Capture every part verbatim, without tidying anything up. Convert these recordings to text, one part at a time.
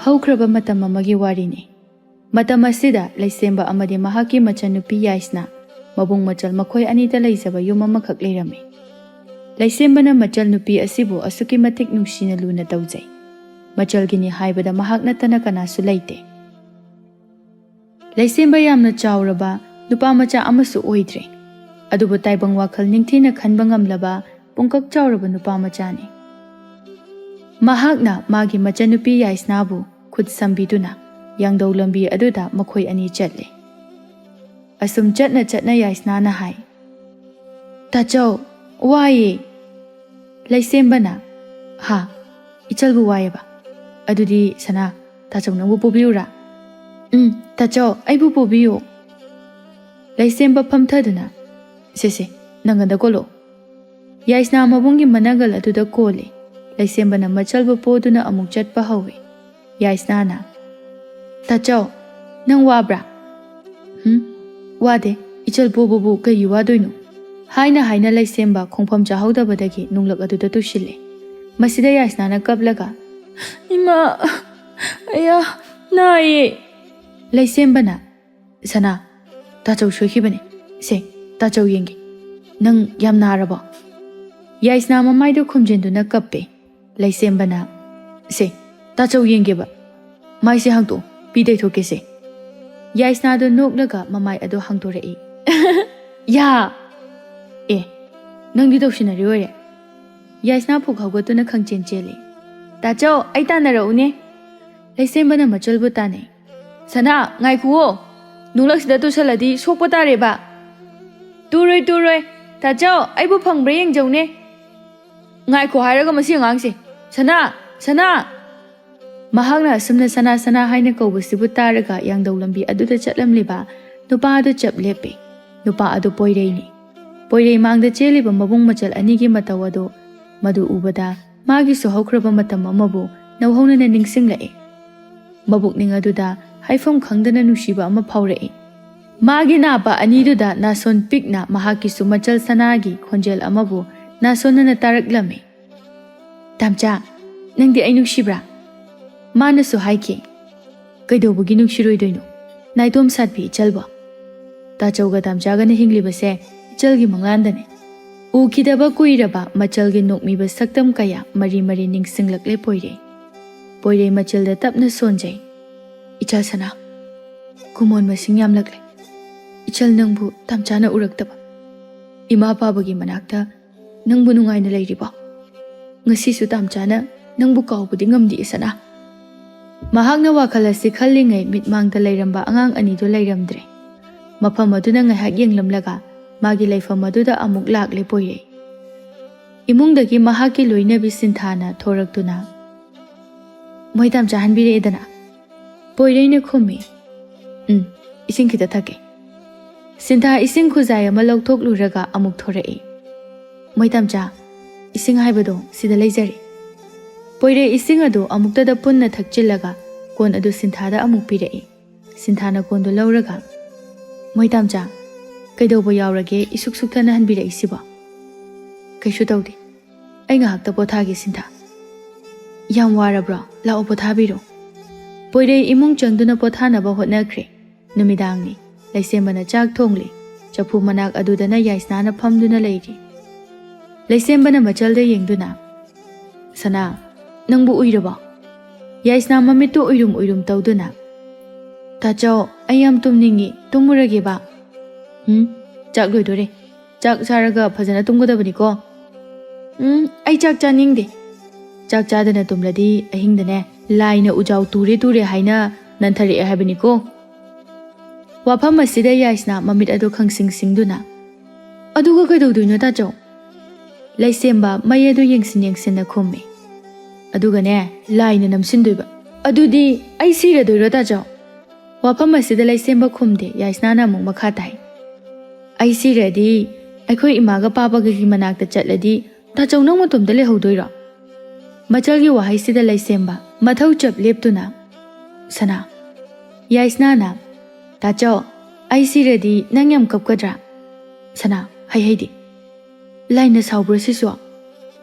ꯍꯧꯈ꯭ꯔꯕ ꯃꯇꯝ ꯑꯃꯒꯤ ꯋꯥꯔꯤꯅꯤ꯫ ꯃꯇꯝ ꯑꯁꯤꯗ ꯂꯩꯁꯦꯝꯕ ꯑꯃꯗꯤ ꯃꯍꯥꯛꯀꯤ ꯃꯆꯟꯅꯨꯄꯤ ꯌꯥꯏꯁꯅꯥ, ꯃꯕꯨꯡ ꯃꯆꯜ ꯃꯈꯣꯏ ꯑꯅꯤꯗ ꯂꯩꯖꯕ ꯌꯨꯝ ꯑꯃꯈꯛ ꯂꯩꯔꯝꯃꯤ꯫ ꯂꯩꯁꯦꯝꯕꯅ ꯃꯆꯜꯅꯨꯄꯤ ꯑꯁꯤꯕꯨ ꯑꯁꯨꯛꯀꯤ ꯃꯇꯤꯛ ꯅꯨꯡꯁꯤꯅ ꯂꯨꯅ ꯇꯧꯖꯩ꯫ ꯃꯆꯜꯒꯤꯅꯤ ꯍꯥꯏꯕꯗ ꯃꯍꯥꯛ ꯅꯠꯇꯅ ꯀꯅꯥꯁꯨ ꯂꯩꯇꯦ꯫ ꯂꯩꯁꯦꯝꯕ ꯌꯥꯝꯅ ꯆꯥꯎꯔꯕ ꯅꯨꯄꯥ ꯃꯆꯥ ꯑꯃꯁꯨ ꯑꯣꯏꯗ꯭ꯔꯦ, ꯑꯗꯨꯕꯨ ꯇꯥꯏꯕꯪ ꯋꯥꯈꯜ ꯅꯤꯡꯊꯤꯅ ꯈꯟꯕ ꯉꯝꯂꯕ ꯄꯨꯡꯀꯛ ꯆꯥꯎꯔꯕ ꯅꯨꯄꯥ ꯃꯆꯥꯅꯤ꯫ ꯃꯍꯥꯛꯅ ꯃꯥꯒꯤ ꯃꯆꯟꯅꯨꯄꯤ ꯌꯥꯏꯁꯅꯥꯕꯨ ꯈꯨꯠ ꯁꯝꯕꯤꯗꯨꯅ ꯌꯥꯡꯗꯧ ꯂꯝꯕꯤ ꯑꯗꯨꯗ ꯃꯈꯣꯏ ꯑꯅꯤ ꯆꯠꯂꯦ꯫ ꯑꯁꯨꯝ ꯆꯠꯅ ꯆꯠꯅ ꯌꯥꯏꯁꯅꯥꯅ ꯍꯥꯏ, "ꯇꯥꯆꯧ, ꯋꯥꯏꯌꯦ꯫" ꯂꯩꯁꯦꯝꯕꯅ, "ꯍꯥ? ꯏꯆꯜꯕꯨ ꯋꯥꯏꯌꯦꯕ? ꯑꯗꯨꯗꯤ ꯁꯅꯥ, ꯇꯥꯆꯧ ꯅꯪꯕꯨ ꯄꯨꯕꯤꯌꯨꯔꯥ?" "ꯎꯝ, ꯇꯥꯆꯧ, ꯑꯩꯕꯨ ꯄꯨꯕꯤꯌꯨ꯫" ꯂꯩꯁꯦꯝꯕ ꯐꯝꯊꯗꯨꯅ, "ꯁꯦ ꯁꯦ, ꯅꯪꯒꯟꯗ ꯀꯣꯜꯂꯣ꯫" ꯌꯥꯏꯁꯅꯥ ꯃꯕꯨꯡꯒꯤ ꯃꯅꯒꯜ ꯑꯗꯨꯗ ꯀꯣꯜꯂꯦ꯫ ꯂꯩꯁꯦꯝꯕꯅ ꯃꯆꯜꯕꯨ ꯄꯣꯗꯨꯅ ꯑꯃꯨꯛ ꯆꯠꯄ ꯍꯧꯏ꯫ ꯌꯥꯏꯁꯅꯥꯅ, "ꯇꯥꯆꯧ, ꯅꯪ ꯋꯥꯕ꯭ꯔꯥ?" "ꯍꯨꯝ, ꯋꯥꯗꯦ꯫ ꯏꯆꯜ ꯄꯣꯕꯕꯨ ꯀꯩꯒꯤ ꯋꯥꯗꯣꯏꯅꯣ?" ꯍꯥꯏꯅ ꯍꯥꯏꯅ ꯂꯩꯁꯦꯝꯕ ꯈꯣꯡꯐꯝ ꯆꯥꯍꯧꯗꯕꯗꯒꯤ ꯅꯨꯡꯂꯛ ꯑꯗꯨꯗ ꯇꯨꯁꯤꯜꯂꯦ꯫ ꯃꯁꯤꯗ ꯌꯥꯏꯁꯅꯥꯅ ꯀꯞꯂꯒ, "ꯏꯃꯥ, ꯑꯌꯥ, ꯅꯥꯏꯌꯦ꯫" ꯂꯩꯁꯦꯝꯕꯅ, "ꯁꯅꯥ, ꯇꯥꯆꯧ ꯁꯣꯏꯈꯤꯕꯅꯦ꯫ ꯁꯦ, ꯇꯥꯆꯧ ꯌꯦꯡꯒꯦ꯫ ꯅꯪ ꯌꯥꯝ ꯅꯥꯔꯕꯣ?" ꯌꯥꯏꯁꯅꯥ ꯃꯃꯥꯏꯗꯨ ꯈꯨꯝꯖꯤꯟꯗꯨꯅ ꯀꯞꯄꯦ꯫ ꯂꯩꯁꯦꯝꯕꯅ, "ꯁꯦ, ꯇꯥꯆꯧ ꯌꯦꯡꯒꯦꯕ꯫ ꯃꯥꯏꯁꯦ ꯍꯥꯡꯇꯣꯛꯑꯣ, ꯄꯤ ꯇꯩꯊꯣꯛꯀꯦꯁꯦ꯫" ꯌꯥꯏꯁꯅꯥꯗꯣ ꯅꯣꯛꯂꯒ ꯃꯃꯥꯏ ꯑꯗꯨ ꯍꯥꯡꯗꯣꯔꯛꯏ꯫ "ꯌꯥ!" "ꯑꯦ, ꯅꯪꯗꯤ ꯇꯧꯁꯤꯟꯅꯔꯤ ꯑꯣꯏꯔꯦ꯫" ꯌꯥꯏꯁꯅꯥ ꯐꯨꯛ ꯍꯧꯒꯠꯇꯨꯅ ꯈꯪꯆꯦꯟ ꯆꯦꯜꯂꯤ꯫ "ꯇꯥꯆꯧ, ꯑꯩ ꯇꯥꯟꯅꯔꯛꯎꯅꯦ꯫" ꯂꯩꯁꯦꯝꯕꯅ ꯃꯆꯜꯕꯨ ꯇꯥꯟꯅꯩ꯫ "ꯁꯅꯥ, ꯉꯥꯏꯈꯨꯑꯣ꯫ ꯅꯨꯡꯂꯛꯁꯤꯗ ꯇꯨꯁꯜꯂꯗꯤ ꯁꯣꯛꯄ ꯇꯥꯔꯦꯕ꯫" "ꯇꯨꯔꯣꯏ, ꯇꯨꯔꯣꯏ꯫ ꯇꯥꯆꯧ, ꯑꯩꯕꯨ ꯐꯪꯕ꯭ꯔꯥ ꯌꯦꯡꯖꯧꯅꯦ꯫" "ꯉꯥꯏꯈꯣ ꯍꯥꯏꯔꯒ ꯃꯁꯤ ꯑꯉꯥꯡꯁꯦ꯫ ꯁꯅꯥ! ꯁꯅꯥ!" ꯃꯍꯥꯛꯅ ꯑꯁꯨꯝꯅ "ꯁꯅꯥ, ꯁꯅꯥ" ꯍꯥꯏꯅ ꯀꯧꯕꯁꯤꯕꯨ ꯇꯥꯔꯒ ꯌꯥꯡꯗꯧ ꯂꯝꯕꯤ ꯑꯗꯨꯗ ꯆꯠꯂꯝꯂꯤꯕ ꯅꯨꯄꯥ ꯑꯗꯨ ꯆꯞ ꯂꯦꯞꯄꯦ꯫ ꯅꯨꯄꯥ ꯑꯗꯨ ꯄꯣꯏꯔꯩꯅꯤ꯫ ꯄꯣꯏꯔꯩ ꯃꯥꯡꯗ ꯆꯦꯜꯂꯤꯕ ꯃꯕꯨꯡ ꯃꯆꯜ ꯑꯅꯤꯒꯤ ꯃꯇꯧ ꯑꯗꯨ, ꯃꯗꯨ ꯎꯕꯗ ꯃꯥꯒꯤꯁꯨ ꯍꯧꯈ꯭ꯔꯕ ꯃꯇꯝ ꯑꯃꯕꯨ ꯅꯧꯍꯧꯅꯅ ꯅꯤꯡꯁꯤꯡꯂꯛꯏ꯫ ꯃꯕꯨꯛꯅꯤꯡ ꯑꯗꯨꯗ ꯍꯥꯏꯐꯝ ꯈꯪꯗꯅ ꯅꯨꯡꯁꯤꯕ ꯑꯃ ꯐꯥꯎꯔꯛꯏ꯫ ꯃꯥꯒꯤ ꯅꯥꯄ ꯑꯅꯤꯗꯨꯗ ꯅꯥꯁꯣꯟ ꯄꯤꯛꯅ ꯃꯍꯥꯛꯀꯤꯁꯨ ꯃꯆꯜ ꯁꯅꯥꯒꯤ ꯈꯣꯟꯖꯦꯜ ꯑꯃꯕꯨ ꯅꯥꯁꯣꯟꯅꯅ ꯇꯥꯔꯛꯂꯝꯃꯤ꯫ "ꯇꯥꯝꯆꯥ, ꯅꯪꯗꯤ ꯑꯩ ꯅꯨꯡꯁꯤꯕ꯭ꯔꯥ?" ꯃꯥꯅꯁꯨ ꯍꯥꯏꯈꯤ, "ꯀꯩꯗꯧꯕꯒꯤ ꯅꯨꯡꯁꯤꯔꯣꯏꯗꯣꯏꯅꯣ? ꯅꯥꯏꯇꯣꯝ ꯁꯥꯠꯄꯤ ꯏꯆꯜꯕꯣ꯫ ꯇꯥꯆꯧꯒ ꯇꯥꯝꯆꯥꯒꯅ ꯍꯤꯡꯂꯤꯕꯁꯦ ꯏꯆꯜꯒꯤ ꯃꯪꯂꯥꯟꯗꯅꯦ꯫ ꯎꯈꯤꯗꯕ ꯀꯨꯏꯔꯕ ꯃꯆꯜꯒꯤ ꯅꯣꯛꯃꯤꯕ ꯁꯛꯇꯝ ꯀꯌꯥ ꯃꯔꯤ ꯃꯔꯤ ꯅꯤꯡꯁꯤꯡꯂꯛꯂꯦ ꯄꯣꯏꯔꯩ꯫ ꯄꯣꯏꯔꯩ ꯃꯆꯜꯗ ꯇꯞꯅ ꯁꯣꯟꯖꯩ꯫ "ꯏꯆꯥ ꯁꯅꯥ, ꯀꯨꯃꯣꯟ ꯃꯁꯤꯡ ꯌꯥꯝꯂꯛꯂꯦ꯫ ꯏꯆꯜ, ꯅꯪꯕꯨ ꯇꯥꯝꯆꯥꯅ ꯎꯔꯛꯇꯕ꯫ ꯏꯃꯥ ꯄꯥꯕꯒꯤ ꯃꯅꯥꯛꯇ ꯅꯪꯕꯨ ꯅꯨꯡꯉꯥꯏꯅ ꯂꯩꯔꯤꯕꯣ? ꯉꯁꯤꯁꯨ ꯇꯥꯝꯆꯥꯅ ꯅꯪꯕꯨ ꯀꯥꯎꯕꯗꯤ ꯉꯝꯗꯦ ꯁꯅꯥ꯫" ꯃꯍꯥꯛꯅ ꯋꯥꯈꯜ ꯑꯁꯤ ꯈꯜꯂꯤꯉꯩ ꯃꯤꯠꯃꯥꯡꯗ ꯂꯩꯔꯝꯕ ꯑꯉꯥꯡ ꯑꯅꯤꯗꯨ ꯂꯩꯔꯝꯗ꯭ꯔꯦ꯫ ꯃꯐꯝ ꯑꯗꯨꯅ ꯉꯥꯏꯍꯥꯛ ꯌꯦꯡꯂꯝꯂꯒ ꯃꯥꯒꯤ ꯂꯩꯐꯝ ꯑꯗꯨꯗ ꯑꯃꯨꯛ ꯂꯥꯛꯂꯦ ꯄꯣꯏꯔꯩ꯫ ꯏꯃꯨꯡꯗꯒꯤ ꯃꯍꯥꯛꯀꯤ ꯂꯣꯏꯅꯕꯤ ꯁꯤꯟꯊꯥꯅ ꯊꯣꯔꯛꯇꯨꯅ, "ꯃꯣꯏ ꯇꯥꯝꯆꯥ ꯍꯟꯕꯤꯔꯛꯑꯦꯗꯅ?" ꯄꯣꯏꯔꯩꯅ ꯈꯨꯝꯃꯤ, "ꯎꯝ, ꯏꯁꯤꯡ ꯈꯤꯇ ꯊꯛꯀꯦ꯫" ꯁꯤꯟꯊꯥ ꯏꯁꯤꯡ ꯈꯨꯖꯥꯏ ꯑꯃ ꯂꯧꯊꯣꯛꯂꯨꯔꯒ ꯑꯃꯨꯛ ꯊꯣꯔꯛꯏ꯫ "ꯃꯣꯏ ꯇꯥꯝꯆꯥ, ꯏꯁꯤꯡ ꯍꯥꯏꯕꯗꯣ ꯁꯤꯗ ꯂꯩꯖꯔꯦ꯫" ꯄꯣꯏꯔꯩ ꯏꯁꯤꯡ ꯑꯗꯨ ꯑꯃꯨꯛꯇꯗ ꯄꯨꯟꯅ ꯊꯛꯆꯤꯜꯂꯒ ꯀꯣꯟ ꯑꯗꯨ ꯁꯤꯟꯊꯥꯗ ꯑꯃꯨꯛ ꯄꯤꯔꯛꯏ꯫ ꯁꯤꯟꯊꯥꯅ ꯀꯣꯟꯗꯨ ꯂꯧꯔꯒ, "ꯃꯣꯏ ꯇꯥꯝꯆꯥ, ꯀꯩꯗꯧꯕ ꯌꯥꯎꯔꯒꯦ ꯏꯁꯨꯛ ꯁꯨꯛꯊꯅ ꯍꯟꯕꯤꯔꯛꯏꯁꯤꯕꯣ?" "ꯀꯩꯁꯨ ꯇꯧꯗꯦ꯫ ꯑꯩ ꯉꯥꯏꯍꯥꯛꯇ ꯄꯣꯊꯥꯒꯦ ꯁꯤꯟꯊꯥ꯫" "ꯌꯥꯝ ꯋꯥꯔꯕ꯭ꯔꯣ? ꯂꯥꯛꯑꯣ ꯄꯣꯊꯥꯕꯤꯔꯣ꯫" ꯄꯣꯏꯔꯩ ꯏꯃꯨꯡ ꯆꯪꯗꯨꯅ ꯄꯣꯊꯥꯅꯕ ꯍꯣꯠꯅꯈ꯭ꯔꯦ꯫ ꯅꯨꯃꯤꯗꯥꯡꯅꯤ꯫ ꯂꯩꯁꯦꯝꯕꯅ ꯆꯥꯛ ꯊꯣꯡꯂꯤ꯫ ꯆꯐꯨ ꯃꯅꯥꯛ ꯑꯗꯨꯗꯅ ꯌꯥꯏꯁꯅꯥꯅ ꯐꯝꯗꯨꯅ ꯂꯩꯔꯤ꯫ ꯂꯩꯁꯦꯝꯕꯅ ꯃꯆꯜꯗ ꯌꯦꯡꯗꯨꯅ, "ꯁꯅꯥ, ꯅꯪꯕꯨ ꯎꯏꯔꯕꯣ?" ꯌꯥꯏꯁꯅꯥ ꯃꯃꯤꯠꯇꯨ ꯎꯏꯔꯨꯝ ꯎꯏꯔꯨꯝ ꯇꯧꯗꯨꯅ, "ꯇꯥꯆꯧ, ꯑꯩ ꯌꯥꯝ ꯇꯨꯝꯅꯤꯡꯉꯤ, ꯇꯨꯝꯃꯨꯔꯒꯦꯕ꯫" "ꯎꯝ, ꯆꯥꯛ ꯂꯣꯏꯗꯣꯔꯦ꯫ ꯆꯥꯛ ꯆꯥꯔꯒ ꯐꯖꯅ ꯇꯨꯝꯒꯗꯕꯅꯤꯀꯣ꯫" "ꯎꯝ, ꯑꯩ ꯆꯥꯛ ꯆꯥꯅꯤꯡꯗꯦ꯫ ꯆꯥꯛ ꯆꯥꯗꯅ ꯇꯨꯝꯂꯗꯤ ꯑꯍꯤꯡꯗꯅꯦ ꯂꯥꯏꯅ ꯎꯖꯥꯎ ꯇꯨꯔꯦ ꯇꯨꯔꯦ ꯍꯥꯏꯅ ꯅꯟꯊꯔꯛꯑꯦ ꯍꯥꯏꯕꯅꯤꯀꯣ꯫" ꯋꯥꯐꯝ ꯑꯁꯤꯗ ꯌꯥꯏꯁꯅꯥ ꯃꯃꯤꯠ ꯑꯗꯨ ꯈꯪꯁꯤꯡ ꯁꯤꯡꯗꯨꯅ, "ꯑꯗꯨꯒ ꯀꯩꯗꯧꯗꯣꯏꯅꯣ ꯇꯥꯆꯧ?" ꯂꯩꯁꯦꯝꯕ ꯃꯩ ꯑꯗꯨ ꯌꯦꯡꯁꯤꯟ ꯌꯦꯡꯁꯤꯟꯅ ꯈꯨꯝꯃꯤ꯫ "ꯑꯗꯨꯒꯅꯦ, ꯂꯥꯏꯅ ꯅꯝꯁꯤꯟꯗꯣꯏꯕ꯫" "ꯑꯗꯨꯗꯤ ꯑꯩ ꯁꯤꯔꯗꯣꯏꯔꯣ ꯇꯥꯆꯧ?" ꯋꯥꯐꯝ ꯑꯁꯤꯗ ꯂꯩꯁꯦꯝꯕ ꯈꯨꯝꯗꯦ꯫ ꯌꯥꯏꯁꯅꯥꯅ ꯑꯃꯨꯛ ꯃꯈꯥ ꯇꯥꯏ, "ꯑꯩ ꯁꯤꯔꯗꯤ, ꯑꯩꯈꯣꯏ ꯏꯃꯥꯒ ꯄꯥꯕꯒꯒꯤ ꯃꯅꯥꯛꯇ ꯆꯠꯂꯗꯤ ꯇꯥꯆꯧ ꯅꯪ ꯃꯇꯣꯝꯇ ꯂꯩꯍꯧꯗꯣꯏꯔꯣ?" ꯃꯆꯜꯒꯤ ꯋꯥꯍꯩꯁꯤꯗ ꯂꯩꯁꯦꯝꯕ ꯃꯊꯧ ꯆꯞ ꯂꯦꯞꯇꯨꯅ, "ꯁꯅꯥ꯫" ꯌꯥꯏꯁꯅꯥꯅ, "ꯇꯥꯆꯧ, ꯑꯩ ꯁꯤꯔꯗꯤ ꯅꯪ ꯌꯥꯝ ꯀꯞꯀꯗ꯭ꯔꯥ?" "ꯁꯅꯥ, ꯍꯩ ꯍꯩꯗꯤ꯫ ꯂꯥꯏꯅ ꯁꯥꯎꯕ꯭ꯔꯣ ꯁꯤꯁꯨ?"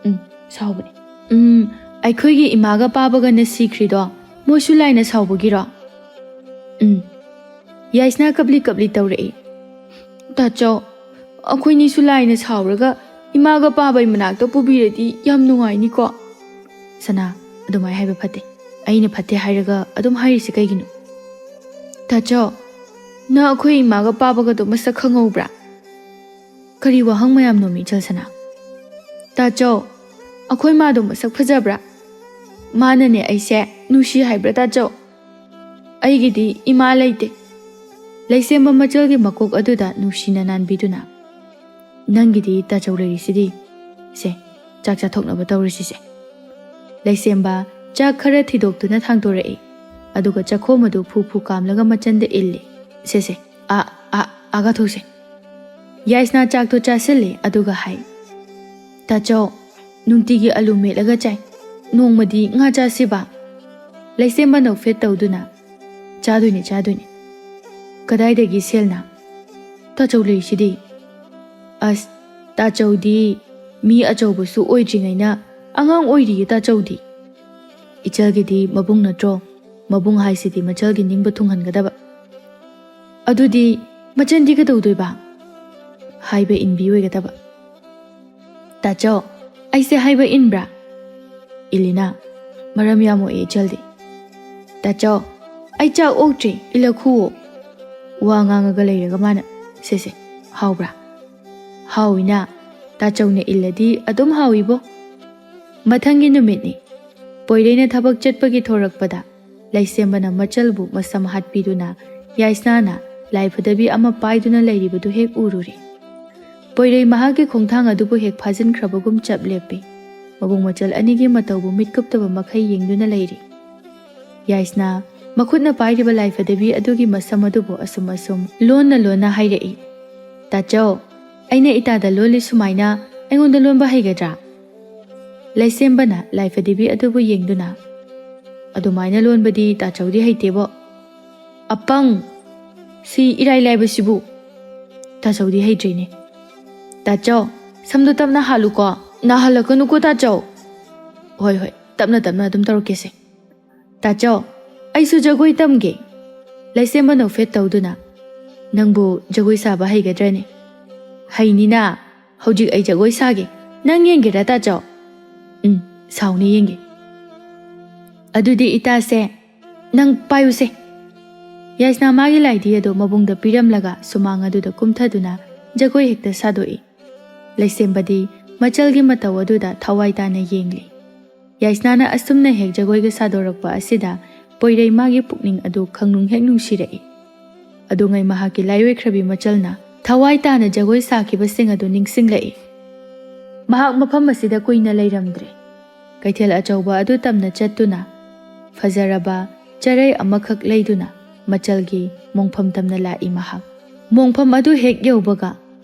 "ꯎꯝ, ꯁꯥꯎꯕꯅꯦ꯫ ꯎꯝ, ꯑꯩꯈꯣꯏꯒꯤ ꯏꯃꯥꯒ ꯄꯥꯕꯒꯅ ꯁꯤꯈ꯭ꯔꯤꯗꯣ "ꯃꯣꯏꯁꯨ ꯂꯥꯏꯅ ꯁꯥꯎꯕꯒꯤꯔꯣ?" "ꯎꯝ"꯫ ꯌꯥꯏꯁꯅꯥ ꯀꯞꯂꯤ ꯀꯞꯂꯤ ꯇꯧꯔꯛꯏ꯫ "ꯇꯥꯆꯧ, ꯑꯩꯈꯣꯏꯅꯤꯁꯨ ꯂꯥꯏꯅ ꯁꯥꯎꯔꯒ ꯏꯃꯥꯒ ꯄꯥꯕꯩ ꯃꯅꯥꯛꯇ ꯄꯨꯕꯤꯔꯗꯤ ꯌꯥꯝ ꯅꯨꯡꯉꯥꯏꯅꯤꯀꯣ?" "ꯁꯅꯥ, ꯑꯗꯨꯃꯥꯏꯅ ꯍꯥꯏꯕ ꯐꯠꯇꯦ꯫ ꯑꯩꯅ ꯐꯠꯇꯦ ꯍꯥꯏꯔꯒ ꯑꯗꯨꯝ ꯍꯥꯏꯔꯤꯁꯦ ꯀꯩꯒꯤꯅꯣ?" "ꯇꯥꯆꯧ, ꯅꯪ ꯑꯩꯈꯣꯏ ꯏꯃꯥꯒ ꯄꯥꯕꯒꯗꯣ ꯃꯁꯛ ꯈꯪꯍꯧꯕ꯭ꯔꯥ?" "ꯀꯔꯤ ꯋꯥꯍꯪ ꯃꯌꯥꯝꯅꯣꯃꯤ, ꯏꯆꯜ ꯁꯅꯥ?" "ꯇꯥꯆꯧ, ꯑꯩꯈꯣꯏ ꯃꯥꯗꯣ ꯃꯁꯛ ꯐꯖꯕ꯭ꯔꯥ? ꯃꯥꯅꯅꯦ ꯑꯩꯁꯦ ꯅꯨꯡꯁꯤ ꯍꯥꯏꯕ꯭ꯔꯥ, ꯇꯥꯆꯧ? ꯑꯩꯒꯤꯗꯤ ꯏꯃꯥ ꯂꯩꯇꯦ"꯫ ꯂꯩꯁꯦꯝꯕ ꯃꯆꯜꯒꯤ ꯃꯀꯣꯛ ꯑꯗꯨꯗ ꯅꯨꯡꯁꯤꯅ ꯅꯥꯟꯕꯤꯗꯨꯅ, "ꯅꯪꯒꯤꯗꯤ ꯇꯥꯆꯧ ꯂꯩꯔꯤꯁꯤꯗꯤ꯫ ꯁꯦ, ꯆꯥꯛ ꯆꯥꯊꯣꯛꯅꯕ ꯇꯧꯔꯁꯤꯁꯦ"꯫ ꯂꯩꯁꯦꯝꯕ ꯆꯥꯛ ꯈꯔ ꯊꯤꯗꯣꯛꯇꯨꯅ ꯊꯥꯡꯗꯣꯔꯛꯏ, ꯑꯗꯨꯒ ꯆꯥꯛꯈꯣꯝ ꯑꯗꯨ ꯐꯨ ꯐꯨ ꯀꯥꯝꯂꯒ ꯃꯆꯟꯗ ꯏꯜꯂꯤ꯫ "ꯁꯦ, ꯁꯦ, ꯑꯥ, ꯑꯥ, ꯑꯥꯒ ꯊꯣꯛꯁꯦ"꯫ ꯌꯥꯏꯁꯅꯥ ꯆꯥꯛꯇꯣ ꯆꯥꯁꯤꯜꯂꯦ, ꯑꯗꯨꯒ ꯍꯥꯏ, "ꯇꯥꯆꯧ, ꯅꯨꯡꯇꯤꯒꯤ ꯑꯂꯨ ꯃꯦꯠꯂꯒ ꯆꯥꯏ, ꯅꯣꯡꯃꯗꯤ ꯉꯥ ꯆꯥꯁꯤꯕ?" ꯂꯩꯁꯦꯝꯕ ꯅꯣꯛꯐꯦꯠ ꯇꯧꯗꯨꯅ, "ꯆꯥꯗꯣꯏꯅꯦ, ꯆꯥꯗꯣꯏꯅꯦ꯫ ꯀꯗꯥꯏꯗꯒꯤ ꯁꯦꯜꯅ? ꯇꯥꯆꯧ ꯂꯩꯔꯤꯁꯤꯗꯤ"꯫ "ꯑꯁ, ꯇꯥꯆꯧꯗꯤ ꯃꯤ ꯑꯆꯧꯕꯁꯨ ꯑꯣꯏꯗ꯭ꯔꯤꯉꯩꯅ ꯑꯉꯥꯡ ꯑꯣꯏꯔꯤꯌꯦ ꯇꯥꯆꯧꯗꯤ"꯫ "ꯏꯆꯜꯒꯤꯗꯤ ꯃꯕꯨꯡ ꯅꯠꯇ꯭ꯔꯣ? ꯃꯕꯨꯡ ꯍꯥꯏꯁꯤꯗꯤ ꯃꯆꯜꯒꯤ ꯅꯤꯡꯕ ꯊꯨꯡꯍꯟꯒꯗꯕ꯫ ꯑꯗꯨꯗꯤ ꯃꯆꯟꯗꯤ ꯀꯩꯗꯧꯗꯣꯏꯕ?" "ꯍꯥꯏꯕ ꯏꯟꯕꯤ ꯑꯣꯏꯒꯗꯕ"꯫ "ꯇꯥꯆꯧ, ꯑꯩꯁꯦ ꯍꯥꯏꯕ ꯏꯟꯕ꯭ꯔꯥ?" "ꯏꯜꯂꯤꯅ, ꯃꯔꯝ ꯌꯥꯝ ꯃꯣꯛꯑꯦ ꯏꯆꯜꯗꯤ"꯫ "ꯇꯥꯆꯧ, ꯑꯩ ꯆꯥꯛ ꯑꯣꯛꯇ꯭ꯔꯤ, ꯏꯜꯂꯛꯈꯨꯑꯣ"꯫ ꯋꯥ ꯉꯥꯡꯉꯒ ꯂꯩꯔꯒ ꯃꯥꯅ, "ꯁꯦ, ꯁꯦ, ꯍꯥꯎꯕ꯭ꯔꯥ?" "ꯍꯥꯎꯏꯅ, ꯇꯥꯆꯧꯅ ꯏꯜꯂꯗꯤ ꯑꯗꯨꯝ ꯍꯥꯎꯏꯕꯣ"꯫ ꯃꯊꯪꯒꯤ ꯅꯨꯃꯤꯠꯅꯤ꯫ ꯄꯣꯏꯔꯩꯅ ꯊꯕꯛ ꯆꯠꯄꯒꯤ ꯊꯣꯔꯛꯄꯗ ꯂꯩꯁꯦꯝꯕꯅ ꯃꯆꯜꯕꯨ ꯃꯁꯝ ꯍꯥꯠꯄꯤꯗꯨꯅ ꯌꯥꯏꯁꯅꯥꯅ ꯂꯥꯏꯐꯗꯕꯤ ꯑꯃ ꯄꯥꯏꯗꯨꯅ ꯂꯩꯔꯤꯕꯗꯨ ꯍꯦꯛ ꯎꯔꯨꯔꯦ꯫ ꯄꯣꯏꯔꯩ ꯃꯍꯥꯛꯀꯤ ꯈꯣꯡꯊꯥꯡ ꯑꯗꯨꯕꯨ ꯍꯦꯛ ꯐꯥꯖꯤꯟꯈ꯭ꯔꯕꯒꯨꯝ ꯆꯞ ꯂꯦꯞꯄꯤ꯫ ꯃꯕꯨꯡ ꯃꯆꯜ ꯑꯅꯤꯒꯤ ꯃꯇꯧꯕꯨ ꯃꯤꯠ ꯀꯨꯞꯇꯕ ꯃꯈꯩ ꯌꯦꯡꯗꯨꯅ ꯂꯩꯔꯤ꯫ ꯌꯥꯏꯁꯅꯥ ꯃꯈꯨꯠꯅ ꯄꯥꯏꯔꯤꯕ ꯂꯥꯏꯐꯗꯕꯤ ꯑꯗꯨꯒꯤ ꯃꯁꯝ ꯑꯗꯨꯕꯨ ꯑꯁꯨꯝ ꯑꯁꯨꯝ ꯂꯣꯟꯅ ꯂꯣꯟꯅ ꯍꯥꯏꯔꯛꯏ, "ꯇꯥꯆꯧ, ꯑꯩꯅ ꯏꯇꯥꯗ ꯂꯣꯜꯂꯤ ꯁꯨꯃꯥꯏꯅ ꯑꯩꯉꯣꯟꯗ ꯂꯣꯟꯕ ꯍꯩꯒꯗ꯭ꯔꯥ?" ꯂꯩꯁꯦꯝꯕꯅ ꯂꯥꯏꯐꯗꯤꯕꯤ ꯑꯗꯨꯕꯨ ꯌꯦꯡꯗꯨꯅ, "ꯑꯗꯨꯃꯥꯏꯅ ꯂꯣꯟꯕꯗꯤ ꯇꯥꯆꯧꯗꯤ ꯍꯩꯇꯦꯕꯣ"꯫ "ꯑꯄꯪ! ꯁꯤ ꯏꯔꯥꯏ ꯂꯥꯏꯕꯁꯤꯕꯨ ꯇꯥꯆꯧꯗꯤ ꯍꯩꯇ꯭ꯔꯤꯅꯦ"꯫ "ꯇꯥꯆꯧ, ꯁꯝꯗꯣ ꯇꯞꯅ ꯍꯥꯠꯂꯨꯀꯣ, ꯅꯥꯍꯜꯂꯛꯀꯅꯨꯀꯣ ꯇꯥꯆꯧ"꯫ "ꯍꯣꯏ, ꯍꯣꯏ, ꯇꯞꯅ ꯇꯞꯅ ꯑꯗꯨꯝ ꯇꯧꯔꯛꯀꯦꯁꯦ"꯫ "ꯇꯥꯆꯧ, ꯑꯩꯁꯨ ꯖꯒꯣꯏ ꯇꯝꯒꯦ꯫" ꯂꯩꯁꯦꯝꯕ ꯅꯣꯛꯐꯦꯠ ꯇꯧꯗꯨꯅ, "ꯅꯪꯕꯨ ꯖꯒꯣꯏ ꯁꯥꯕ ꯍꯩꯒꯗ꯭ꯔꯅꯦ?" "ꯍꯩꯅꯤꯅ, ꯍꯧꯖꯤꯛ ꯑꯩ ꯖꯒꯣꯏ ꯁꯥꯒꯦ, ꯅꯪ ꯌꯦꯡꯒꯦꯔꯥ ꯇꯥꯆꯧ?" "ꯎꯝ, ꯁꯥꯎꯅꯦ ꯌꯦꯡꯒꯦ꯫" "ꯑꯗꯨꯗꯤ ꯏꯇꯥꯁꯦ, ꯅꯪ ꯄꯥꯏꯌꯨꯁꯦ꯫" ꯌꯥꯏꯁꯅꯥ ꯃꯥꯒꯤ ꯂꯥꯏꯙꯤ ꯑꯗꯨ ꯃꯕꯨꯡꯗ ꯄꯤꯔꯝꯂꯒ ꯁꯨꯃꯥꯡ ꯑꯗꯨꯗ ꯀꯨꯝꯊꯗꯨꯅ ꯖꯒꯣꯏ ꯍꯦꯛꯇ ꯁꯥꯗꯣꯛꯏ꯫ ꯂꯩꯁꯦꯝꯕꯗꯤ ꯃꯆꯜꯒꯤ ꯃꯇꯧ ꯑꯗꯨꯗ ꯊꯋꯥꯏ ꯇꯥꯅ ꯌꯦꯡꯂꯤ꯫ ꯌꯥꯏꯁꯅꯥꯅ ꯑꯁꯨꯝꯅ ꯍꯦꯛ ꯖꯒꯣꯏꯒ ꯁꯥꯗꯣꯔꯛꯄ ꯑꯁꯤꯗ ꯄꯣꯏꯔꯩ ꯃꯥꯒꯤ ꯄꯨꯛꯅꯤꯡ ꯑꯗꯨ ꯈꯪꯅꯨꯡ ꯍꯦꯛ ꯅꯨꯡꯁꯤꯔꯛꯏ꯫ ꯑꯗꯨꯉꯩ ꯃꯍꯥꯛꯀꯤ ꯂꯥꯏꯑꯣꯏꯈ꯭ꯔꯕꯤ ꯃꯆꯜꯅ ꯊꯋꯥꯏ ꯇꯥꯅ ꯖꯒꯣꯏ ꯁꯥꯈꯤꯕꯁꯤꯡ ꯑꯗꯨ ꯅꯤꯡꯁꯤꯡꯂꯛꯏ꯫ ꯃꯍꯥꯛ ꯃꯐꯝ ꯑꯁꯤꯗ ꯀꯨꯏꯅ ꯂꯩꯔꯝꯗ꯭ꯔꯦ꯫ ꯀꯩꯊꯦꯜ ꯑꯆꯧꯕ ꯑꯗꯨ ꯇꯝꯅ ꯆꯠꯇꯨꯅ ꯐꯖꯔꯕ ꯆꯔꯩ ꯑꯃꯈꯛ ꯂꯩꯗꯨꯅ ꯃꯆꯜꯒꯤ ꯃꯣꯡꯐꯝ ꯇꯝꯅ ꯂꯥꯛꯏ ꯃꯍꯥꯛ꯫ ꯃꯣꯡꯐꯝ ꯑꯗꯨ ꯍꯦꯛ ꯌꯧꯕꯒ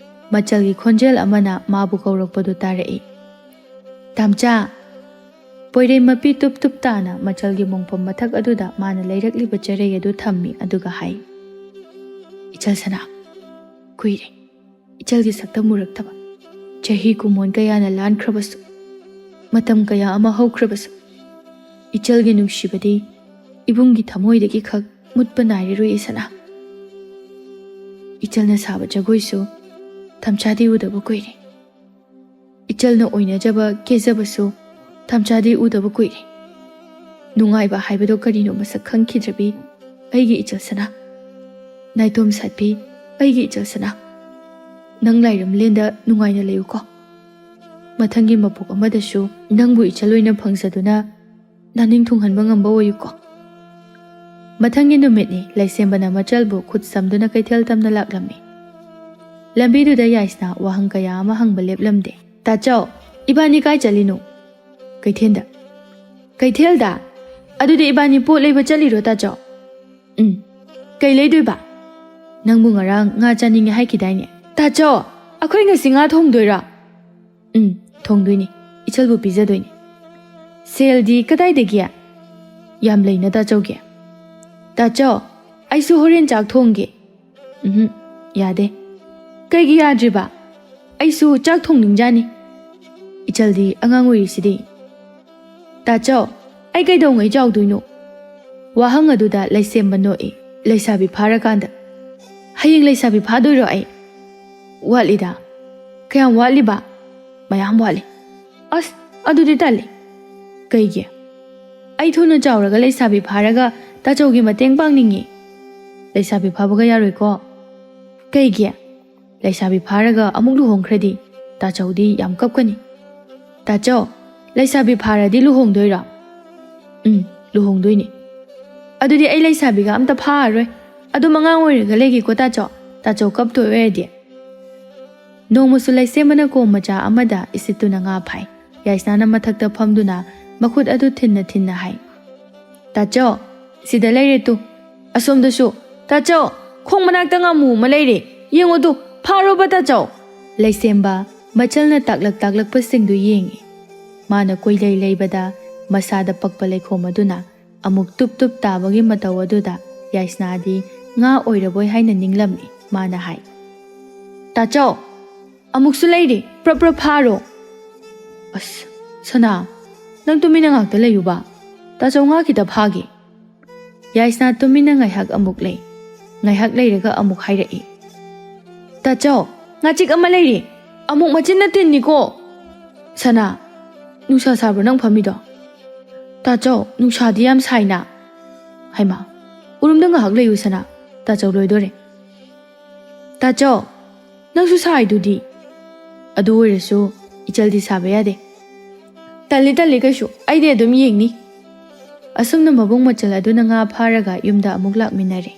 ꯃꯆꯜꯒꯤ ꯈꯣꯟꯖꯦꯜ ꯑꯃꯅ ꯃꯥꯕꯨ ꯀꯧꯔꯛꯄꯗꯨ ꯇꯥꯔꯛꯏ꯫ "ꯇꯥꯝꯆꯥ!" ꯄꯣꯏꯔꯩ ꯃꯄꯤ ꯇꯨꯞ ꯇꯨꯞ ꯇꯥꯅ ꯃꯆꯜꯒꯤ ꯃꯣꯡꯐꯝ ꯃꯊꯛ ꯑꯗꯨꯗ ꯃꯥꯅ ꯂꯩꯔꯛꯂꯤꯕ ꯆꯔꯩ ꯑꯗꯨ ꯊꯝꯃꯤ, ꯑꯗꯨꯒ ꯍꯥꯏ, "ꯏꯆꯜ ꯁꯅꯥ, ꯀꯨꯏꯔꯦ ꯏꯆꯜꯒꯤ ꯁꯛꯇꯝ ꯎꯔꯛꯇꯕ꯫ ꯆꯍꯤ ꯀꯨꯝꯑꯣꯟ ꯀꯌꯥꯅ ꯂꯥꯟꯈ꯭ꯔꯕꯁꯨ, ꯃꯇꯝ ꯀꯌꯥ ꯑꯃ ꯍꯧꯈ꯭ꯔꯕꯁꯨ, ꯏꯆꯜꯒꯤ ꯅꯨꯡꯁꯤꯕꯗꯤ ꯏꯕꯨꯡꯒꯤ ꯊꯃꯣꯏꯗꯒꯤ ꯈꯛ ꯃꯨꯠꯄ ꯅꯥꯏꯔꯔꯣꯏ ꯁꯅꯥ꯫ ꯏꯆꯜꯅ ꯁꯥꯕ ꯖꯒꯣꯏꯁꯨ ꯇꯥꯝꯆꯥꯗꯤ ꯎꯗꯕ ꯀꯨꯏꯔꯦ꯫ ꯏꯆꯜꯅ ꯑꯣꯏꯅꯖꯕ ꯀꯦꯖꯕꯁꯨ ꯇꯥꯝꯆꯥꯗꯤ ꯎꯗꯕ ꯀꯨꯏꯔꯦ꯫ ꯅꯨꯡꯉꯥꯏꯕ ꯍꯥꯏꯕꯗꯣ ꯀꯔꯤꯅꯣ ꯃꯁꯛ ꯈꯪꯈꯤꯗ꯭ꯔꯕꯤ ꯑꯩꯒꯤ ꯏꯆꯜ ꯁꯅꯥ꯫ ꯅꯥꯏꯇꯣꯝ ꯁꯥꯠꯄꯤ ꯑꯩꯒꯤ ꯏꯆꯜ ꯁꯅꯥ꯫ ꯅꯪ ꯂꯥꯏꯔꯝꯂꯦꯟꯗ ꯅꯨꯡꯉꯥꯏꯅ ꯂꯩꯌꯨꯀꯣ꯫ ꯃꯊꯪꯒꯤ ꯃꯄꯣꯛ ꯑꯃꯗꯁꯨ ꯅꯪꯕꯨ ꯏꯆꯜ ꯑꯣꯏꯅ ꯐꯪꯖꯗꯨꯅ ꯅꯥꯅꯤꯡ ꯊꯨꯡꯍꯟꯕ ꯉꯝꯕ ꯑꯣꯏꯌꯨꯀꯣ꯫" ꯃꯊꯪꯒꯤ ꯅꯨꯃꯤꯠꯅꯤ꯫ ꯂꯩꯁꯦꯝꯕꯅ ꯃꯆꯜꯕꯨ ꯈꯨꯠ ꯁꯝꯗꯨꯅ ꯀꯩꯊꯦꯜ ꯇꯝꯅ ꯂꯥꯛꯂꯝꯃꯤ꯫ ꯂꯝꯕꯤꯗꯨꯗ ꯌꯥꯏꯁꯅꯥ ꯋꯥꯍꯪ ꯀꯌꯥ ꯑꯃ ꯍꯪꯕ ꯂꯦꯞꯂꯝꯗꯦ꯫ "ꯇꯥꯆꯧ, ꯏꯕꯥꯅꯤ ꯀꯥꯏ ꯆꯠꯂꯤꯅꯣ?" "ꯀꯩꯊꯦꯜꯗ꯫" "ꯀꯩꯊꯦꯜꯗ? ꯑꯗꯨꯗꯤ ꯏꯕꯥꯅꯤ ꯄꯣꯠ ꯂꯩꯕ ꯆꯠꯂꯤꯔꯣ ꯇꯥꯆꯧ?" "ꯎꯝ꯫ ꯀꯩ ꯂꯩꯗꯣꯏꯕ? ꯅꯪꯕꯨ ꯉꯔꯥꯡ ꯉꯥ ꯆꯥꯅꯤꯡꯉꯦ ꯍꯥꯏꯈꯤꯗꯥꯏꯅꯦ?" "ꯇꯥꯆꯧ, ꯑꯩꯈꯣꯏ ꯉꯁꯤ ꯉꯥ ꯊꯣꯡꯗꯣꯏꯔꯣ?" "ꯎꯝ, ꯊꯣꯡꯗꯣꯏꯅꯤ꯫ ꯏꯆꯜꯕꯨ ꯄꯤꯖꯗꯣꯏꯅꯤ꯫" "ꯁꯦꯜꯗꯤ ꯀꯗꯥꯏꯗꯒꯤ?" "ꯌꯥꯝ ꯂꯩꯅ ꯇꯥꯆꯧꯒꯤ꯫" "ꯇꯥꯆꯧ, ꯑꯩꯁꯨ ꯍꯣꯔꯦꯟ ꯆꯥꯛ ꯊꯣꯡꯒꯦ꯫" "ꯎꯝꯍꯨꯝ, ꯌꯥꯗꯦ꯫" "ꯀꯩꯒꯤ ꯌꯥꯗ꯭ꯔꯤꯕ? ꯑꯩꯁꯨ ꯆꯥꯛ ꯊꯣꯡꯅꯤꯡꯖꯥꯅꯤ꯫ ꯏꯆꯜꯗꯤ ꯑꯉꯥꯡ ꯑꯣꯏꯔꯤꯁꯤꯗꯤ꯫" "ꯇꯥꯆꯧ, ꯑꯩ ꯀꯩꯗꯧꯉꯩ ꯆꯥꯎꯗꯣꯏꯅꯣ? ꯋꯥꯍꯪ ꯑꯗꯨꯗ ꯂꯩꯁꯦꯝꯕ ꯅꯣꯛꯏ꯫ "ꯂꯩꯁꯥꯕꯤ ꯐꯥꯔꯀꯥꯟꯗ? ꯍꯌꯦꯡ ꯂꯩꯁꯥꯕꯤ ꯐꯥꯗꯣꯏꯔꯣ ꯑꯩ? ꯋꯥꯠꯂꯤꯗ꯫ ꯀꯌꯥꯝ ꯋꯥꯠꯂꯤꯕ?" "ꯃꯌꯥꯝ ꯋꯥꯠꯂꯤ꯫ ꯑꯁ, ꯑꯗꯨꯗꯤ ꯇꯜꯂꯤ꯫ ꯀꯩꯒꯤ? ꯑꯩ ꯊꯨꯅ ꯆꯥꯎꯔꯒ ꯂꯩꯁꯥꯕꯤ ꯐꯥꯔꯒ ꯇꯥꯆꯧꯒꯤ ꯃꯇꯦꯡ ꯄꯥꯡꯅꯤꯡꯉꯤ꯫ ꯂꯩꯁꯥꯕꯤ ꯐꯥꯕꯒ ꯌꯥꯔꯣꯏꯀꯣ꯫ ꯀꯩꯒꯤ? ꯂꯩꯁꯥꯕꯤ ꯐꯥꯔꯒ ꯑꯃꯨꯛ ꯂꯨꯍꯣꯡꯈ꯭ꯔꯗꯤ ꯇꯥꯆꯧꯗꯤ ꯌꯥꯝ ꯀꯞꯀꯅꯤ꯫ ꯇꯥꯆꯧ, ꯂꯩꯁꯥꯕꯤ ꯐꯥꯔꯗꯤ ꯂꯨꯍꯣꯡꯗꯣꯏꯔꯣ?" "ꯎꯝ, ꯂꯨꯍꯣꯡꯗꯣꯏꯅꯤ꯫ ꯑꯗꯨꯗꯤ ꯑꯩ ꯂꯩꯁꯥꯕꯤꯒ ꯑꯝꯇ ꯐꯥꯔꯔꯣꯏ꯫ ꯑꯗꯨꯝ ꯑꯉꯥꯡ ꯑꯣꯏꯔꯒ ꯂꯩꯒꯦꯀꯣ ꯇꯥꯆꯧ, ꯇꯥꯆꯧ ꯀꯞꯇꯣꯏ ꯑꯣꯏꯔꯗꯤ꯫" ꯅꯣꯡꯃꯁꯨ ꯂꯩꯁꯦꯝꯕꯅ ꯀꯣꯝ ꯃꯆꯥ ꯑꯃꯗ ꯏꯁꯤꯠꯇꯨꯅ ꯉꯥ ꯐꯥꯏ꯫ ꯌꯥꯏꯁꯅꯥꯅ ꯃꯊꯛꯇ ꯐꯝꯗꯨꯅ ꯃꯈꯨꯠ ꯑꯗꯨ ꯊꯤꯟꯅ ꯊꯤꯟꯅ ꯍꯥꯏ, "ꯇꯥꯆꯧ, ꯁꯤꯗ ꯂꯩꯔꯦ ꯇꯨ꯫ ꯑꯁꯣꯝꯗꯁꯨ꯫ ꯇꯥꯆꯧ, ꯈꯣꯡ ꯃꯅꯥꯛꯇ ꯉꯥꯃꯨ ꯑꯃ ꯂꯩꯔꯦ꯫ ꯌꯦꯡꯉꯣ ꯇꯨ, ꯐꯥꯔꯣꯕ ꯇꯥꯆꯧ!" ꯂꯩꯁꯦꯝꯕ ꯃꯆꯜꯅ ꯇꯥꯛꯂꯛ ꯇꯥꯛꯂꯛꯄꯁꯤꯡꯗꯨ ꯌꯦꯡꯉꯤ꯫ ꯃꯥꯅ ꯀꯣꯏꯂꯩ ꯂꯩꯕꯗ ꯃꯁꯥꯗ ꯄꯛꯄ ꯂꯩꯈꯣꯝ ꯑꯗꯨꯅ ꯑꯃꯨꯛ ꯇꯨꯞ ꯇꯨꯞ ꯇꯥꯕꯒꯤ ꯃꯇꯧ ꯑꯗꯨꯗ ꯌꯥꯏꯁꯅꯥꯗꯤ ꯉꯥ ꯑꯣꯏꯔꯕꯣꯏ ꯍꯥꯏꯅ ꯅꯤꯡꯂꯝꯃꯤ꯫ ꯃꯥꯅ ꯍꯥꯏ, "ꯇꯥꯆꯧ, ꯑꯃꯨꯛꯁꯨ ꯂꯩꯔꯤ, ꯄ꯭ꯔꯞ ꯄ꯭ꯔꯞ ꯐꯥꯔꯣ꯫" "ꯑꯁ, ꯁꯅꯥ, ꯅꯪ ꯇꯨꯃꯤꯟꯅ ꯉꯥꯛꯇ ꯂꯩꯌꯨꯕ, ꯇꯥꯆꯧ ꯉꯥ ꯈꯤꯇ ꯐꯥꯒꯦ꯫" ꯌꯥꯏꯁꯅꯥ ꯇꯨꯃꯤꯟꯅ ꯉꯥꯏꯍꯥꯛ ꯑꯃꯨꯛ ꯂꯩ, ꯉꯥꯏꯍꯥꯛ ꯂꯩꯔꯒ ꯑꯃꯨꯛ ꯍꯥꯏꯔꯛꯏ, "ꯇꯥꯆꯧ, ꯉꯥꯆꯤꯛ ꯑꯃ ꯂꯩꯔꯤ, ꯑꯃꯨꯛ ꯃꯆꯤꯟꯅ ꯇꯤꯟꯅꯤꯀꯣ꯫" "ꯁꯅꯥ, ꯅꯨꯡꯁꯥ ꯁꯥꯕ꯭ꯔꯣ ꯅꯪ ꯐꯝꯃꯤꯗꯣ?" "ꯇꯥꯆꯧ, ꯅꯨꯡꯁꯥꯗꯤ ꯌꯥꯝ ꯁꯥꯏꯅ꯫" "ꯍꯩꯃꯥ, ꯎꯔꯨꯝꯗ ꯉꯥꯏꯍꯥꯛ ꯂꯩꯌꯨ ꯁꯅꯥ, ꯇꯥꯆꯧ ꯂꯣꯏꯗꯣꯔꯦ꯫" "ꯇꯥꯆꯧ, ꯅꯪꯁꯨ ꯁꯥꯏꯗꯨꯗꯤ꯫" "ꯑꯗꯨ ꯑꯣꯏꯔꯁꯨ ꯏꯆꯜꯗꯤ ꯁꯥꯕ ꯌꯥꯗꯦ꯫" "ꯇꯜꯂꯤ ꯇꯜꯂꯤ ꯀꯩꯁꯨ, ꯑꯩꯗꯤ ꯑꯗꯨꯝ ꯌꯦꯡꯅꯤ꯫" ꯑꯁꯨꯝꯅ ꯃꯕꯨꯡ ꯃꯆꯜ ꯑꯗꯨꯅ ꯉꯥ ꯐꯥꯔꯒ ꯌꯨꯝꯗ ꯑꯃꯨꯛ ꯂꯥꯛꯃꯤꯟꯅꯔꯦ꯫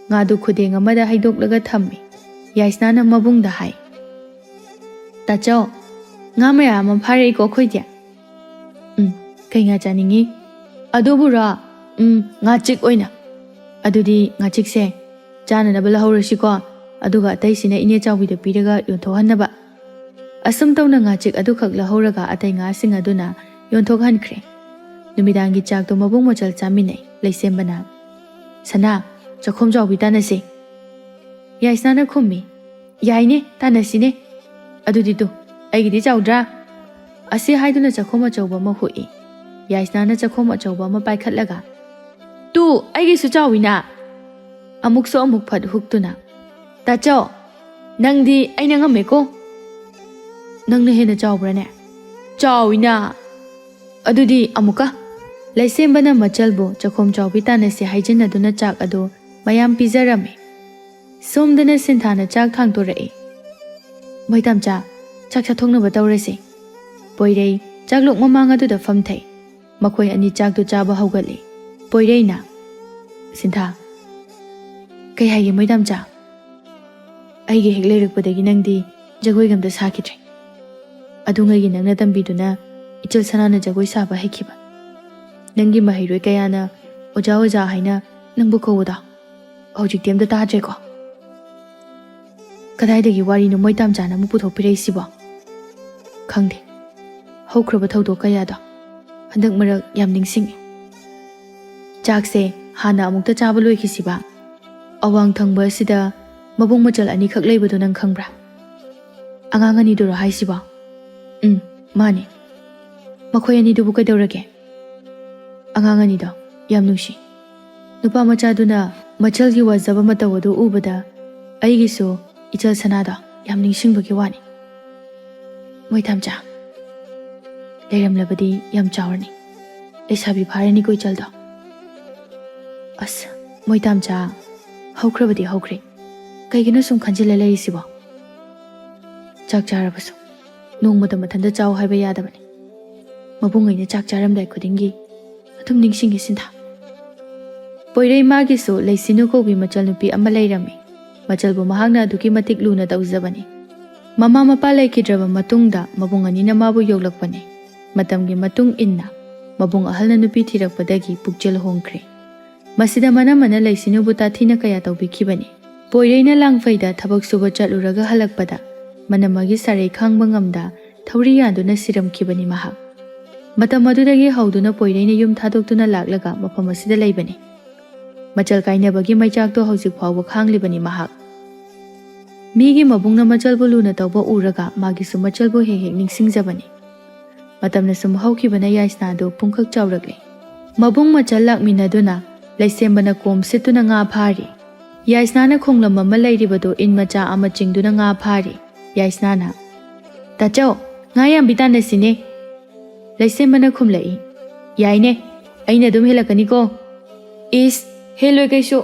ꯉꯥꯗꯨ ꯈꯨꯗꯦꯡ ꯑꯃꯗ ꯍꯩꯗꯣꯛꯂꯒ ꯊꯝꯃꯤ꯫ ꯌꯥꯏꯁꯅꯥꯅ ꯃꯕꯨꯡꯗ ꯍꯥꯏ, "ꯇꯥꯆꯧ, ꯉꯥ ꯃꯌꯥꯝ ꯑꯃ ꯐꯥꯔꯛꯏꯀꯣ ꯑꯩꯈꯣꯏꯒꯤ꯫" "ꯎꯝ, ꯀꯩ ꯉꯥ ꯆꯥꯅꯤꯡꯉꯤ?" "ꯑꯗꯨꯕꯨꯔꯣ? ꯎꯝ, ꯉꯥꯆꯤꯛ ꯑꯣꯏꯅ꯫" "ꯑꯗꯨꯗꯤ ꯉꯥꯆꯤꯛꯁꯦ ꯆꯥꯅꯅꯕ ꯂꯧꯍꯧꯔꯁꯤꯀꯣ, ꯑꯗꯨꯒ ꯑꯇꯩꯁꯤꯅ ꯏꯅꯦ ꯆꯥꯎꯕꯤꯗ ꯄꯤꯔꯒ ꯌꯣꯟꯊꯣꯛꯍꯟꯅꯕ꯫" ꯑꯁꯨꯝ ꯇꯧꯅ ꯉꯥꯆꯤꯛ ꯑꯗꯨꯈꯛ ꯂꯧꯍꯧꯔꯒ ꯑꯇꯩ ꯉꯥꯁꯤꯡ ꯑꯗꯨꯅ ꯌꯣꯟꯊꯣꯛꯍꯟꯈ꯭ꯔꯦ꯫ ꯅꯨꯃꯤꯗꯥꯡꯒꯤ ꯆꯥꯛꯇꯣ ꯃꯕꯨꯡ ꯃꯆꯜ ꯆꯥꯃꯤꯟꯅꯩ꯫ ꯂꯩꯁꯦꯝꯕꯅ, "ꯁꯅꯥ, ꯆꯥꯛꯈꯣꯝ ꯆꯥꯎꯕꯤ ꯇꯥꯟꯅꯁꯤ꯫" ꯌꯥꯏꯁꯅꯥꯅ ꯈꯨꯝꯃꯤ, "ꯌꯥꯏꯅꯦ, ꯇꯥꯟꯅꯁꯤꯅꯦ꯫ ꯑꯗꯨꯗꯤ ꯇꯨ, ꯑꯩꯒꯤꯗꯤ ꯆꯥꯎꯗ꯭ꯔꯥ?" ꯑꯁꯤ ꯍꯥꯏꯗꯨꯅ ꯆꯥꯛꯈꯣꯝ ꯑꯆꯧꯕ ꯑꯃ ꯍꯨꯛꯏ꯫ ꯌꯥꯏꯁꯅꯥꯅ ꯆꯥꯛꯈꯣꯝ ꯑꯆꯧꯕ ꯑꯃ ꯄꯥꯏꯈꯠꯂꯒ, "ꯇꯨ, ꯑꯩꯒꯤꯁꯨ ꯆꯥꯎꯋꯤꯅ!" ꯑꯃꯨꯛꯁꯨ ꯑꯃꯨꯛ ꯐꯠ ꯍꯨꯛꯇꯨꯅ, "ꯇꯥꯆꯧ, ꯅꯪꯗꯤ ꯑꯩꯅ ꯉꯝꯃꯦꯀꯣ!" "ꯅꯪꯅ ꯍꯦꯟꯅ ꯆꯥꯎꯕ꯭ꯔꯥꯅꯦ?" "ꯆꯥꯎꯋꯤꯅ!" "ꯑꯗꯨꯗꯤ ꯑꯃꯨꯛꯀ!" ꯂꯩꯁꯦꯝꯕꯅ ꯃꯆꯜꯕꯨ ꯆꯥꯛꯈꯣꯝ ꯆꯥꯎꯕꯤ ꯇꯥꯟꯅꯁꯤ ꯍꯥꯏꯖꯤꯟꯅꯗꯨꯅ ꯆꯥꯛ ꯑꯗꯨ ꯃꯌꯥꯝ ꯄꯤꯖꯔꯝꯃꯤ꯫ ꯁꯣꯝꯗꯅ ꯁꯤꯟꯊꯥꯅ ꯆꯥꯛ ꯊꯥꯡꯗꯣꯔꯛꯏ꯫ "ꯃꯣꯏꯇꯥꯝꯆꯥ, ꯆꯥꯛ ꯆꯥꯊꯣꯛꯅꯕ ꯇꯧꯔꯁꯤ꯫" ꯄꯣꯏꯔꯩ ꯆꯥꯛꯂꯨꯛ ꯃꯃꯥꯡ ꯑꯗꯨꯗ ꯐꯝꯊꯩ꯫ ꯃꯈꯣꯏ ꯑꯅꯤ ꯆꯥꯛꯇꯨ ꯆꯥꯕ ꯍꯧꯒꯠꯂꯤ꯫ ꯄꯣꯏꯔꯩꯅ, "ꯁꯤꯟꯊꯥ, ꯀꯩ ꯍꯥꯏꯒꯦ ꯃꯣꯏꯇꯥꯝꯆꯥ?" "ꯑꯩꯒꯤ ꯍꯦꯛ ꯂꯩꯔꯛꯄꯗꯒꯤ ꯅꯪꯗꯤ ꯖꯒꯣꯏꯒ ꯑꯝꯇ ꯁꯥꯈꯤꯗ꯭ꯔꯦ꯫ ꯑꯗꯨꯉꯩꯒꯤ ꯅꯪꯅ ꯇꯝꯕꯤꯗꯨꯅ ꯏꯆꯜ ꯁꯅꯥꯅ ꯖꯒꯣꯏ ꯁꯥꯕ ꯍꯩꯈꯤꯕ꯫ ꯅꯪꯒꯤ ꯃꯍꯩꯔꯣꯏ ꯀꯌꯥꯅ ꯑꯣꯖꯥ ꯑꯣꯖꯥ ꯍꯥꯏꯅ ꯅꯪꯕꯨ ꯀꯧꯕꯗꯣ ꯍꯧꯖꯤꯛꯇꯤ ꯑꯝꯇ ꯇꯥꯗ꯭ꯔꯦꯀꯣ꯫ ꯀꯗꯥꯏꯗꯒꯤ ꯋꯥꯔꯤꯅꯣ ꯃꯣꯏꯇꯥꯝꯆꯥꯅ ꯑꯃꯨꯛ ꯄꯨꯊꯣꯛꯄꯤꯔꯛꯏꯁꯤꯕꯣ? ꯈꯪꯗꯦ꯫ ꯍꯧꯈ꯭ꯔꯕ ꯊꯧꯗꯣꯛ ꯀꯌꯥꯗꯣ ꯍꯟꯗꯛ ꯃꯔꯛ ꯌꯥꯝ ꯅꯤꯡꯁꯤꯡꯉꯤ꯫" "ꯆꯥꯛꯁꯦ ꯍꯥꯟꯅ ꯑꯃꯨꯛꯇ ꯆꯥꯕ ꯂꯣꯏꯈꯤꯁꯤꯕ꯫ ꯑꯋꯥꯡ ꯊꯪꯕ ꯑꯁꯤꯗ ꯃꯕꯨꯡ ꯃꯆꯜ ꯑꯅꯤꯈꯛ ꯂꯩꯕꯗꯣ ꯅꯪ ꯈꯪꯕ꯭ꯔꯥ? ꯑꯉꯥꯡ ꯑꯅꯤꯗꯨꯔꯣ ꯍꯥꯏꯁꯤꯕꯣ?" "ꯎꯝ, ꯃꯥꯅꯦ꯫" "ꯃꯈꯣꯏ ꯑꯅꯤꯗꯨꯕꯨ ꯀꯩꯗꯧꯔꯒꯦ?" "ꯑꯉꯥꯡ ꯑꯅꯤꯗꯣ ꯌꯥꯝ ꯅꯨꯡꯁꯤ꯫ ꯅꯨꯄꯥ ꯃꯆꯥꯗꯨꯅ ꯃꯆꯜꯒꯤ ꯋꯥꯖꯕ ꯃꯇꯧ ꯑꯗꯨ ꯎꯕꯗ ꯑꯩꯒꯤꯁꯨ ꯏꯆꯜ ꯁꯅꯥꯗꯣ ꯌꯥꯝ ꯅꯤꯡꯁꯤꯡꯕꯒꯤ ꯋꯥꯅꯤ꯫" "ꯃꯣꯏꯇꯥꯝꯆꯥ, ꯂꯩꯔꯝꯂꯕꯗꯤ ꯌꯥꯝ ꯆꯥꯎꯔꯅꯤ꯫ ꯂꯩꯁꯥꯕꯤ ꯐꯥꯔꯅꯤꯀꯣ ꯏꯆꯜꯗꯣ꯫" "ꯑꯁ, ꯃꯣꯏꯇꯥꯝꯆꯥ, ꯍꯧꯈ꯭ꯔꯕꯗꯤ ꯍꯧꯈ꯭ꯔꯦ꯫ ꯀꯩꯒꯤꯅꯣ ꯁꯨꯝ ꯈꯟꯖꯤꯜꯂ ꯂꯩꯔꯤꯁꯤꯕꯣ? ꯆꯥꯛ ꯆꯥꯔꯕꯁꯨ ꯅꯣꯡꯃꯇ ꯃꯊꯟꯇ ꯆꯥꯎ ꯍꯥꯏꯕ ꯌꯥꯗꯕꯅꯤ꯫ ꯃꯕꯨꯡ ꯑꯩꯅ ꯆꯥꯛ ꯆꯥꯔꯝꯗꯥꯏ ꯈꯨꯗꯤꯡꯒꯤ ꯑꯗꯨꯝ ꯅꯤꯡꯁꯤꯡꯉꯤ ꯁꯤꯟꯊꯥ꯫" ꯄꯣꯏꯔꯩ ꯃꯥꯒꯤꯁꯨ ꯂꯩꯁꯤꯅꯨ ꯀꯧꯕꯤ ꯃꯆꯜꯅꯨꯄꯤ ꯑꯃ ꯂꯩꯔꯝꯃꯤ꯫ ꯃꯆꯜꯕꯨ ꯃꯍꯥꯛꯅ ꯑꯗꯨꯛꯀꯤ ꯃꯇꯤꯛ ꯂꯨꯅ ꯇꯧꯖꯕꯅꯤ꯫ ꯃꯃꯥ ꯃꯄꯥ ꯂꯩꯈꯤꯗ꯭ꯔꯕ ꯃꯇꯨꯡꯗ ꯃꯕꯨꯡ ꯑꯅꯤꯅ ꯃꯥꯕꯨ ꯌꯣꯛꯂꯛꯄꯅꯤ꯫ ꯃꯇꯝꯒꯤ ꯃꯇꯨꯡ ꯏꯟꯅ ꯃꯕꯨꯡ ꯑꯍꯜꯅ ꯅꯨꯄꯤ ꯊꯤꯔꯛꯄꯗꯒꯤ ꯄꯨꯛꯆꯦꯜ ꯍꯣꯡꯈ꯭ꯔꯦ꯫ ꯃꯁꯤꯗ ꯃꯅꯝꯃꯅ ꯂꯩꯁꯤꯅꯨꯕꯨ ꯇꯥꯊꯤꯅ ꯀꯌꯥ ꯇꯧꯕꯤꯈꯤꯕꯅꯤ꯫ ꯄꯣꯏꯔꯩꯅ ꯂꯥꯡꯐꯩꯗ ꯊꯕꯛ ꯁꯨꯕ ꯆꯠꯂꯨꯔꯒ ꯍꯜꯂꯛꯄꯗ ꯃꯅꯝꯃꯒꯤ ꯁꯥꯔꯩ ꯈꯥꯡꯕ ꯉꯝꯗ ꯊꯧꯔꯤ ꯌꯥꯟꯗꯨꯅ ꯁꯤꯔꯝꯈꯤꯕꯅꯤ ꯃꯍꯥꯛ꯫ ꯃꯇꯝ ꯑꯗꯨꯗꯒꯤ ꯍꯧꯗꯨꯅ ꯄꯣꯏꯔꯩꯅ ꯌꯨꯝ ꯊꯥꯗꯣꯛꯇꯨꯅ ꯂꯥꯛꯂꯒ ꯃꯐꯝ ꯑꯁꯤꯗ ꯂꯩꯕꯅꯤ꯫ ꯃꯆꯜ ꯀꯥꯏꯅꯕꯒꯤ ꯃꯩꯆꯥꯛꯇꯣ ꯍꯧꯖꯤꯛ ꯐꯥꯎꯕ ꯈꯥꯡꯂꯤꯕꯅꯤ ꯃꯍꯥꯛ꯫ ꯃꯤꯒꯤ ꯃꯕꯨꯡꯅ ꯃꯆꯜꯕꯨ ꯂꯨꯅ ꯇꯧꯕ ꯎꯔꯒ ꯃꯥꯒꯤꯁꯨ ꯃꯆꯜꯕꯨ ꯍꯦꯛ ꯍꯦꯛ ꯅꯤꯡꯁꯤꯡꯖꯕꯅꯤ꯫ ꯃꯇꯝꯅ ꯁꯨꯝ ꯍꯧꯈꯤꯕꯅ ꯌꯥꯏꯁꯅꯥ ꯑꯗꯨ ꯄꯨꯡꯀꯛ ꯆꯥꯎꯔꯛꯂꯤ꯫ ꯃꯕꯨꯡ ꯃꯆꯜ ꯂꯥꯛꯃꯤꯟꯅꯗꯨꯅ ꯂꯩꯁꯦꯝꯕꯅ ꯀꯣꯝ ꯁꯤꯠꯇꯨꯅ ꯉꯥ ꯐꯥꯔꯤ꯫ ꯌꯥꯏꯁꯅꯥꯅ ꯈꯣꯡꯂꯝ ꯑꯃ ꯂꯩꯔꯤꯕꯗꯨ ꯏꯟ ꯃꯆꯥ ꯑꯃ ꯆꯤꯡꯗꯨꯅ ꯉꯥ ꯐꯥꯔꯤ꯫ ꯌꯥꯏꯁꯅꯥꯅ, "ꯇꯥꯆꯧ, ꯉꯥ ꯌꯥꯝꯕꯤ ꯇꯥꯟꯅꯁꯤꯅꯦ?" ꯂꯩꯁꯦꯝꯕꯅ ꯈꯨꯝꯂꯛꯏ, "ꯌꯥꯏꯅꯦ, ꯑꯩꯅ ꯑꯗꯨꯝ ꯍꯦꯜꯂꯛꯀꯅꯤꯀꯣ?" "ꯏꯁ, ꯍꯦꯜꯂꯣꯏ ꯀꯩꯁꯨ꯫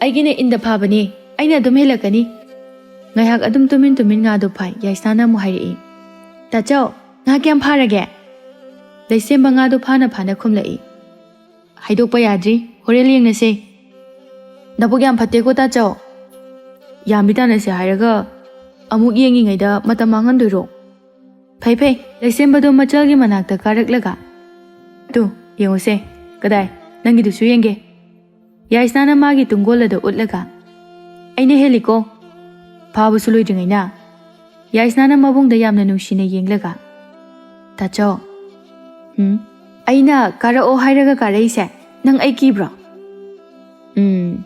ꯑꯩꯒꯤꯅ ꯏꯟꯗ ꯐꯥꯕꯅꯦ, ꯑꯩꯅ ꯑꯗꯨꯝ ꯍꯦꯜꯂꯛꯀꯅꯤ꯫ ꯉꯥꯏꯍꯥꯛ ꯑꯗꯨꯝ ꯇꯨꯃꯤꯟ ꯇꯨꯃꯤꯟ ꯉꯥꯗꯣ ꯐꯥꯏ꯫ ꯌꯥꯏꯁꯅꯥꯅ ꯑꯃꯨꯛ ꯍꯥꯏꯔꯛꯏ, "ꯇꯥꯆꯧ, ꯉꯥ ꯀꯌꯥꯝ ꯐꯥꯔꯒꯦ?" ꯂꯩꯁꯦꯝꯕ ꯉꯥꯗꯣ ꯐꯥꯅ ꯐꯥꯅ ꯈꯨꯝꯂꯛꯏ, "ꯍꯥꯏꯗꯣꯛꯄ ꯌꯥꯗ꯭ꯔꯤ, ꯍꯣꯔꯦꯟ ꯌꯦꯡꯅꯁꯦ꯫" "ꯅꯕꯨꯛ ꯌꯥꯝ ꯐꯠꯇꯦꯀꯣ ꯇꯥꯆꯧ꯫ ꯌꯥꯝꯕꯤ ꯇꯥꯟꯅꯁꯦ ꯍꯥꯏꯔꯒ ꯑꯃꯨꯛ ꯌꯦꯡꯉꯤꯉꯩꯗ ꯃꯇꯝ ꯃꯥꯡꯍꯟꯗꯣꯏꯔꯣ?" "ꯐꯩ ꯐꯩ꯫" ꯂꯩꯁꯦꯝꯕꯗꯣ ꯃꯆꯜꯒꯤ ꯃꯅꯥꯛꯇ ꯀꯥꯔꯛꯂꯒ, "ꯇꯨ, ꯌꯦꯡꯉꯨꯁꯦ꯫ ꯀꯗꯥꯏ, ꯅꯪꯒꯤꯗꯨꯁꯨ ꯌꯦꯡꯒꯦ꯫" ꯌꯥꯏꯁꯅꯥꯅ ꯃꯥꯒꯤ ꯇꯨꯡꯒꯣꯜ ꯑꯗꯨ ꯎꯠꯂꯒ, "ꯑꯩꯅ ꯍꯦꯜꯂꯤꯀꯣ꯫" ꯐꯥꯕꯁꯨ ꯂꯣꯏꯗ꯭ꯔꯤꯉꯩꯅ꯫ ꯌꯥꯏꯁꯅꯥꯅ ꯃꯕꯨꯡꯗ ꯌꯥꯝꯅ ꯅꯨꯡꯁꯤꯅ ꯌꯦꯡꯂꯒ, "ꯇꯥꯆꯧ, ꯎꯝ, ꯑꯩꯅ ꯀꯥꯔꯛꯑꯣ ꯍꯥꯏꯔꯒ ꯀꯥꯔꯛꯏꯁꯦ ꯅꯪ ꯑꯩ ꯀꯤꯕ꯭ꯔꯣ?" "ꯎꯝ,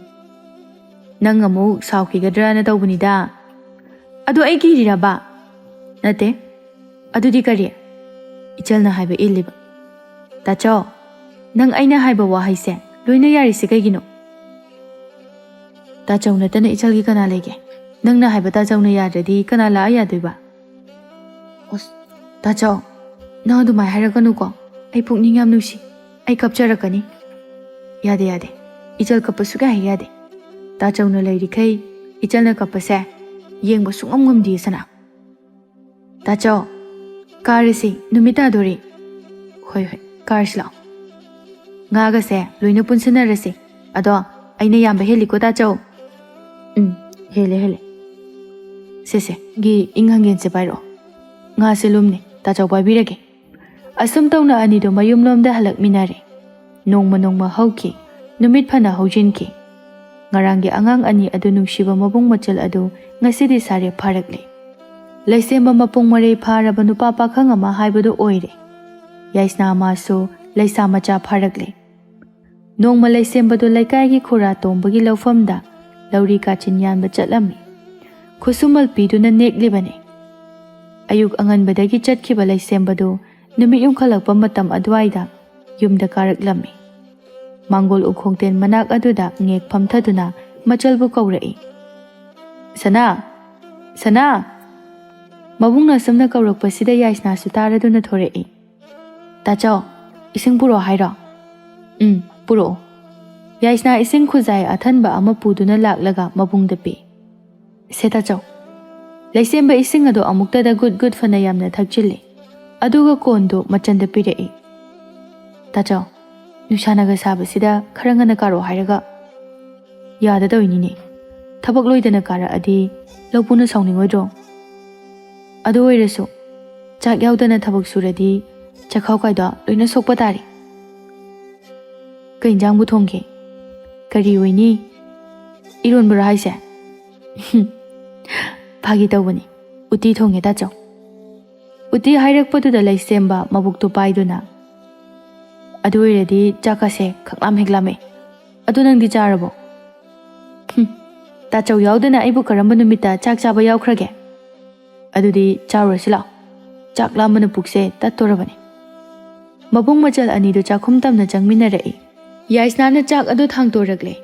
ꯅꯪ ꯑꯃꯨꯛ ꯁꯥꯎꯈꯤꯒꯗ꯭ꯔꯅ ꯇꯧꯕꯅꯤꯗ꯫" "ꯑꯗꯨ ꯑꯩ ꯀꯤꯔꯤꯔꯕ?" "ꯅꯠꯇꯦ꯫" "ꯑꯗꯨꯗꯤ ꯀꯔꯤ?" "ꯏꯆꯜꯅ ꯍꯥꯏꯕ ꯏꯜꯂꯤꯕ꯫" "ꯇꯥꯆꯧ, ꯅꯪ ꯑꯩꯅ ꯍꯥꯏꯕ ꯋꯥꯍꯩꯁꯦ ꯂꯣꯏꯅ ꯌꯥꯔꯤꯁꯦ ꯀꯩꯒꯤꯅꯣ?" "ꯇꯥꯆꯧ ꯅꯠꯇꯅ ꯏꯆꯜꯒꯤ ꯀꯅꯥ ꯂꯩꯒꯦ? ꯅꯪꯅ ꯍꯥꯏꯕ ꯇꯥꯆꯧꯅ ꯌꯥꯗ꯭ꯔꯗꯤ ꯀꯅꯥ ꯂꯥꯛꯑ ꯌꯥꯗꯣꯏꯕ?" "ꯑꯁ, ꯇꯥꯆꯧ, ꯅꯪ ꯑꯗꯨꯃꯥꯏ ꯍꯥꯏꯔꯛꯀꯅꯨꯀꯣ꯫ ꯑꯩ ꯄꯨꯛꯅꯤꯡ ꯌꯥꯝ ꯅꯨꯡꯁꯤ꯫ ꯑꯩ ꯀꯞꯆꯔꯛꯀꯅꯤ꯫" "ꯌꯥꯗꯦ, ꯌꯥꯗꯦ꯫ ꯏꯆꯜ ꯀꯞꯄ ꯁꯨꯛꯌꯥ ꯍꯦꯛ ꯌꯥꯗꯦ꯫ ꯇꯥꯆꯧꯅ ꯂꯩꯔꯤꯈꯩ ꯏꯆꯜꯅ ꯀꯞꯄꯁꯦ ꯌꯦꯡꯕ ꯁꯨꯡꯉꯝ ꯉꯝꯗꯦ, ꯁꯅꯥ꯫" "ꯇꯥꯆꯧ, ꯀꯥꯔꯁꯤ, ꯅꯨꯃꯤꯠ ꯇꯥꯗꯣꯔꯤ꯫" "ꯍꯣꯏ, ꯍꯣꯏ, ꯀꯥꯔꯁꯤ ꯂꯥꯛꯑꯣ꯫" "ꯉꯥꯒꯁꯦ ꯂꯣꯏꯅ ꯄꯨꯟꯁꯤꯟꯅꯔꯁꯤ꯫ ꯑꯗꯣ ꯑꯩꯅ ꯌꯥꯝꯕ ꯍꯦꯜꯂꯤꯀꯣ ꯇꯥꯆꯧ?" "ꯎꯝ, ꯍꯦꯜꯂꯦ, ꯍꯦꯜꯂꯦ꯫ ꯁꯦ, ꯁꯦ, ꯒꯤ ꯏꯪ ꯍꯪꯒꯦꯟꯁꯦ ꯄꯥꯏꯔꯛꯑꯣ꯫ ꯉꯥꯁꯦ ꯂꯨꯝꯅꯤ, ꯇꯥꯆꯧ ꯄꯥꯏꯕꯤꯔꯒꯦ꯫" ꯑꯁꯨꯝ ꯇꯧꯅ ꯑꯅꯤꯗꯨ ꯃꯌꯨꯝꯂꯣꯝꯗ ꯍꯜꯂꯛꯃꯤꯟꯅꯔꯦ꯫ ꯅꯣꯡꯃ ꯅꯣꯡꯃ ꯍꯧꯈꯤ, ꯅꯨꯃꯤꯠ ꯐꯅ ꯍꯧꯖꯤꯟꯈꯤ꯫ ꯉꯔꯥꯡꯒꯤ ꯑꯉꯥꯡ ꯑꯅꯤ ꯑꯗꯨ ꯅꯨꯡꯁꯤꯕ ꯃꯕꯨꯡ ꯃꯆꯜ ꯑꯗꯨ ꯉꯁꯤꯗꯤ ꯁꯥꯔꯦꯞ ꯐꯥꯔꯛꯂꯦ꯫ ꯂꯩꯁꯦꯝꯕ ꯃꯄꯨꯡ ꯃꯔꯩ ꯐꯥꯔꯕ ꯅꯨꯄꯥ ꯄꯥꯈꯪ ꯑꯃ ꯍꯥꯏꯕꯗꯨ ꯑꯣꯏꯔꯦ꯫ ꯌꯥꯏꯁꯅꯥ ꯃꯥꯁꯨ ꯂꯩꯁꯥ ꯃꯆꯥ ꯐꯥꯔꯛꯂꯦ꯫ ꯅꯣꯡꯃ ꯂꯩꯁꯦꯝꯕꯗꯨ ꯂꯩꯀꯥꯏꯒꯤ ꯈꯨꯔꯥ ꯇꯣꯝꯕꯒꯤ ꯂꯧꯐꯝꯗ ꯂꯧꯔꯤ ꯀꯥꯆꯤꯟ ꯌꯥꯟꯕ ꯆꯠꯂꯝꯃꯤ꯫ ꯈꯨꯠꯁꯨꯃꯜ ꯄꯤꯗꯨꯅ ꯅꯦꯛꯂꯤꯕꯅꯤ꯫ ꯑꯌꯨꯛ ꯑꯉꯟꯕꯗꯒꯤ ꯆꯠꯈꯤꯕ ꯂꯩꯁꯦꯝꯕꯗꯨ ꯅꯨꯃꯤꯠ ꯌꯨꯡꯈꯠꯂꯛꯄ ꯃꯇꯝ ꯑꯗꯨꯋꯥꯏꯗ ꯌꯨꯝꯗ ꯀꯥꯔꯛꯂꯝꯃꯤ꯫ ꯃꯥꯡꯒꯣꯜ ꯎꯈꯣꯡꯇꯦꯟ ꯃꯅꯥꯛ ꯑꯗꯨꯗ ꯉꯦꯛ ꯐꯝꯊꯗꯨꯅ ꯃꯆꯜꯕꯨ ꯀꯧꯔꯛꯏ꯫ "ꯁꯅꯥ! ꯁꯅꯥ!" ꯃꯕꯨꯡꯅ ꯑꯁꯨꯝꯅ ꯀꯧꯔꯛꯄꯁꯤꯗ ꯌꯥꯏꯁꯅꯥꯁꯨ ꯇꯥꯔꯗꯨꯅ ꯊꯣꯔꯛꯏ꯫ "ꯇꯥꯆꯧ, ꯏꯁꯤꯡ ꯄꯨꯔꯛꯑꯣ ꯍꯥꯏꯔꯣ?" "ꯎꯝ, ꯄꯨꯔꯛꯑꯣ꯫" ꯌꯥꯏꯁꯅꯥ ꯏꯁꯤꯡ ꯈꯨꯖꯥꯏ ꯑꯊꯟꯕ ꯑꯃ ꯄꯨꯗꯨꯅ ꯂꯥꯛꯂꯒ ꯃꯕꯨꯡꯗ ꯄꯤ꯫ "ꯁꯦ ꯇꯥꯆꯧ꯫" ꯂꯩꯁꯦꯝꯕ ꯏꯁꯤꯡ ꯑꯗꯨ ꯑꯃꯨꯛꯇꯗ ꯒꯨꯠ ꯒꯨꯠ ꯐꯅ ꯌꯥꯝꯅ ꯊꯛꯆꯤꯜꯂꯤ꯫ ꯑꯗꯨꯒ ꯀꯣꯟꯗꯨ ꯃꯆꯟꯗ ꯄꯤꯔꯛꯏ꯫ "ꯇꯥꯆꯧ, ꯅꯨꯡꯁꯥꯅꯒ ꯁꯥꯕꯁꯤꯗ ꯈꯔ ꯉꯟꯅ ꯀꯥꯔꯛꯑꯣ ꯍꯥꯏꯔꯒ ꯌꯥꯗꯗꯧꯔꯤꯅꯤꯅꯦ꯫ ꯊꯕꯛ ꯂꯣꯏꯗꯅ ꯀꯥꯔꯛꯑꯗꯤ ꯂꯧꯄꯨꯅ ꯁꯥꯎꯅꯤꯡꯉꯣꯏꯗ꯭ꯔꯣ? ꯑꯗꯨ ꯑꯣꯏꯔꯁꯨ ꯆꯥꯛ ꯌꯥꯎꯗꯅ ꯊꯕꯛ ꯁꯨꯔꯗꯤ ꯆꯥꯛꯈꯥꯎ ꯀꯥꯏꯗꯣ ꯂꯣꯏꯅ ꯁꯣꯛꯄ ꯇꯥꯔꯦ꯫" "ꯀꯩ ꯏꯟꯖꯥꯡꯕꯨ ꯊꯣꯡꯒꯦ?" "ꯀꯔꯤ ꯑꯣꯏꯅꯤ? ꯏꯔꯣꯟꯕꯔꯣ ꯍꯥꯏꯁꯦ?" "ꯐꯥꯒꯤ ꯇꯧꯕꯅꯤ꯫ ꯎꯇꯤ ꯊꯣꯡꯉꯦ ꯇꯥꯆꯧ꯫" ꯎꯇꯤ ꯍꯥꯏꯔꯛꯄꯗꯨꯗ ꯂꯩꯁꯦꯝꯕ ꯃꯕꯨꯛꯇꯨ ꯄꯥꯏꯗꯨꯅ, "ꯑꯗꯨ ꯑꯣꯏꯔꯗꯤ ꯆꯥꯛꯀꯁꯦ ꯈꯪꯂꯥꯝ ꯍꯦꯛ ꯂꯥꯝꯃꯦ꯫ ꯑꯗꯨ ꯅꯪꯗꯤ ꯆꯥꯔꯕꯣ?" "ꯍꯨꯝ, ꯇꯥꯆꯧ ꯌꯥꯎꯗꯅ ꯑꯩꯕꯨ ꯀꯔꯝꯕ ꯅꯨꯃꯤꯠꯇ ꯆꯥꯛ ꯆꯥꯕ ꯌꯥꯎꯈ꯭ꯔꯒꯦ? ꯑꯗꯨꯗꯤ ꯆꯥꯔꯨꯔꯁꯤ ꯂꯥꯛꯑꯣ꯫ ꯆꯥꯛ ꯂꯥꯝꯕꯅ ꯄꯨꯛꯁꯦ ꯇꯠꯇꯣꯔꯕꯅꯤ꯫" ꯃꯕꯨꯡ ꯃꯆꯜ ꯑꯅꯤꯗꯨ ꯆꯥꯛꯈꯨꯝ ꯇꯝꯅ ꯆꯪꯃꯤꯟꯅꯔꯛꯏ꯫ ꯌꯥꯏꯁꯅꯥꯅ ꯆꯥꯛ ꯑꯗꯨ ꯊꯥꯡꯇꯣꯔꯛꯂꯦ꯫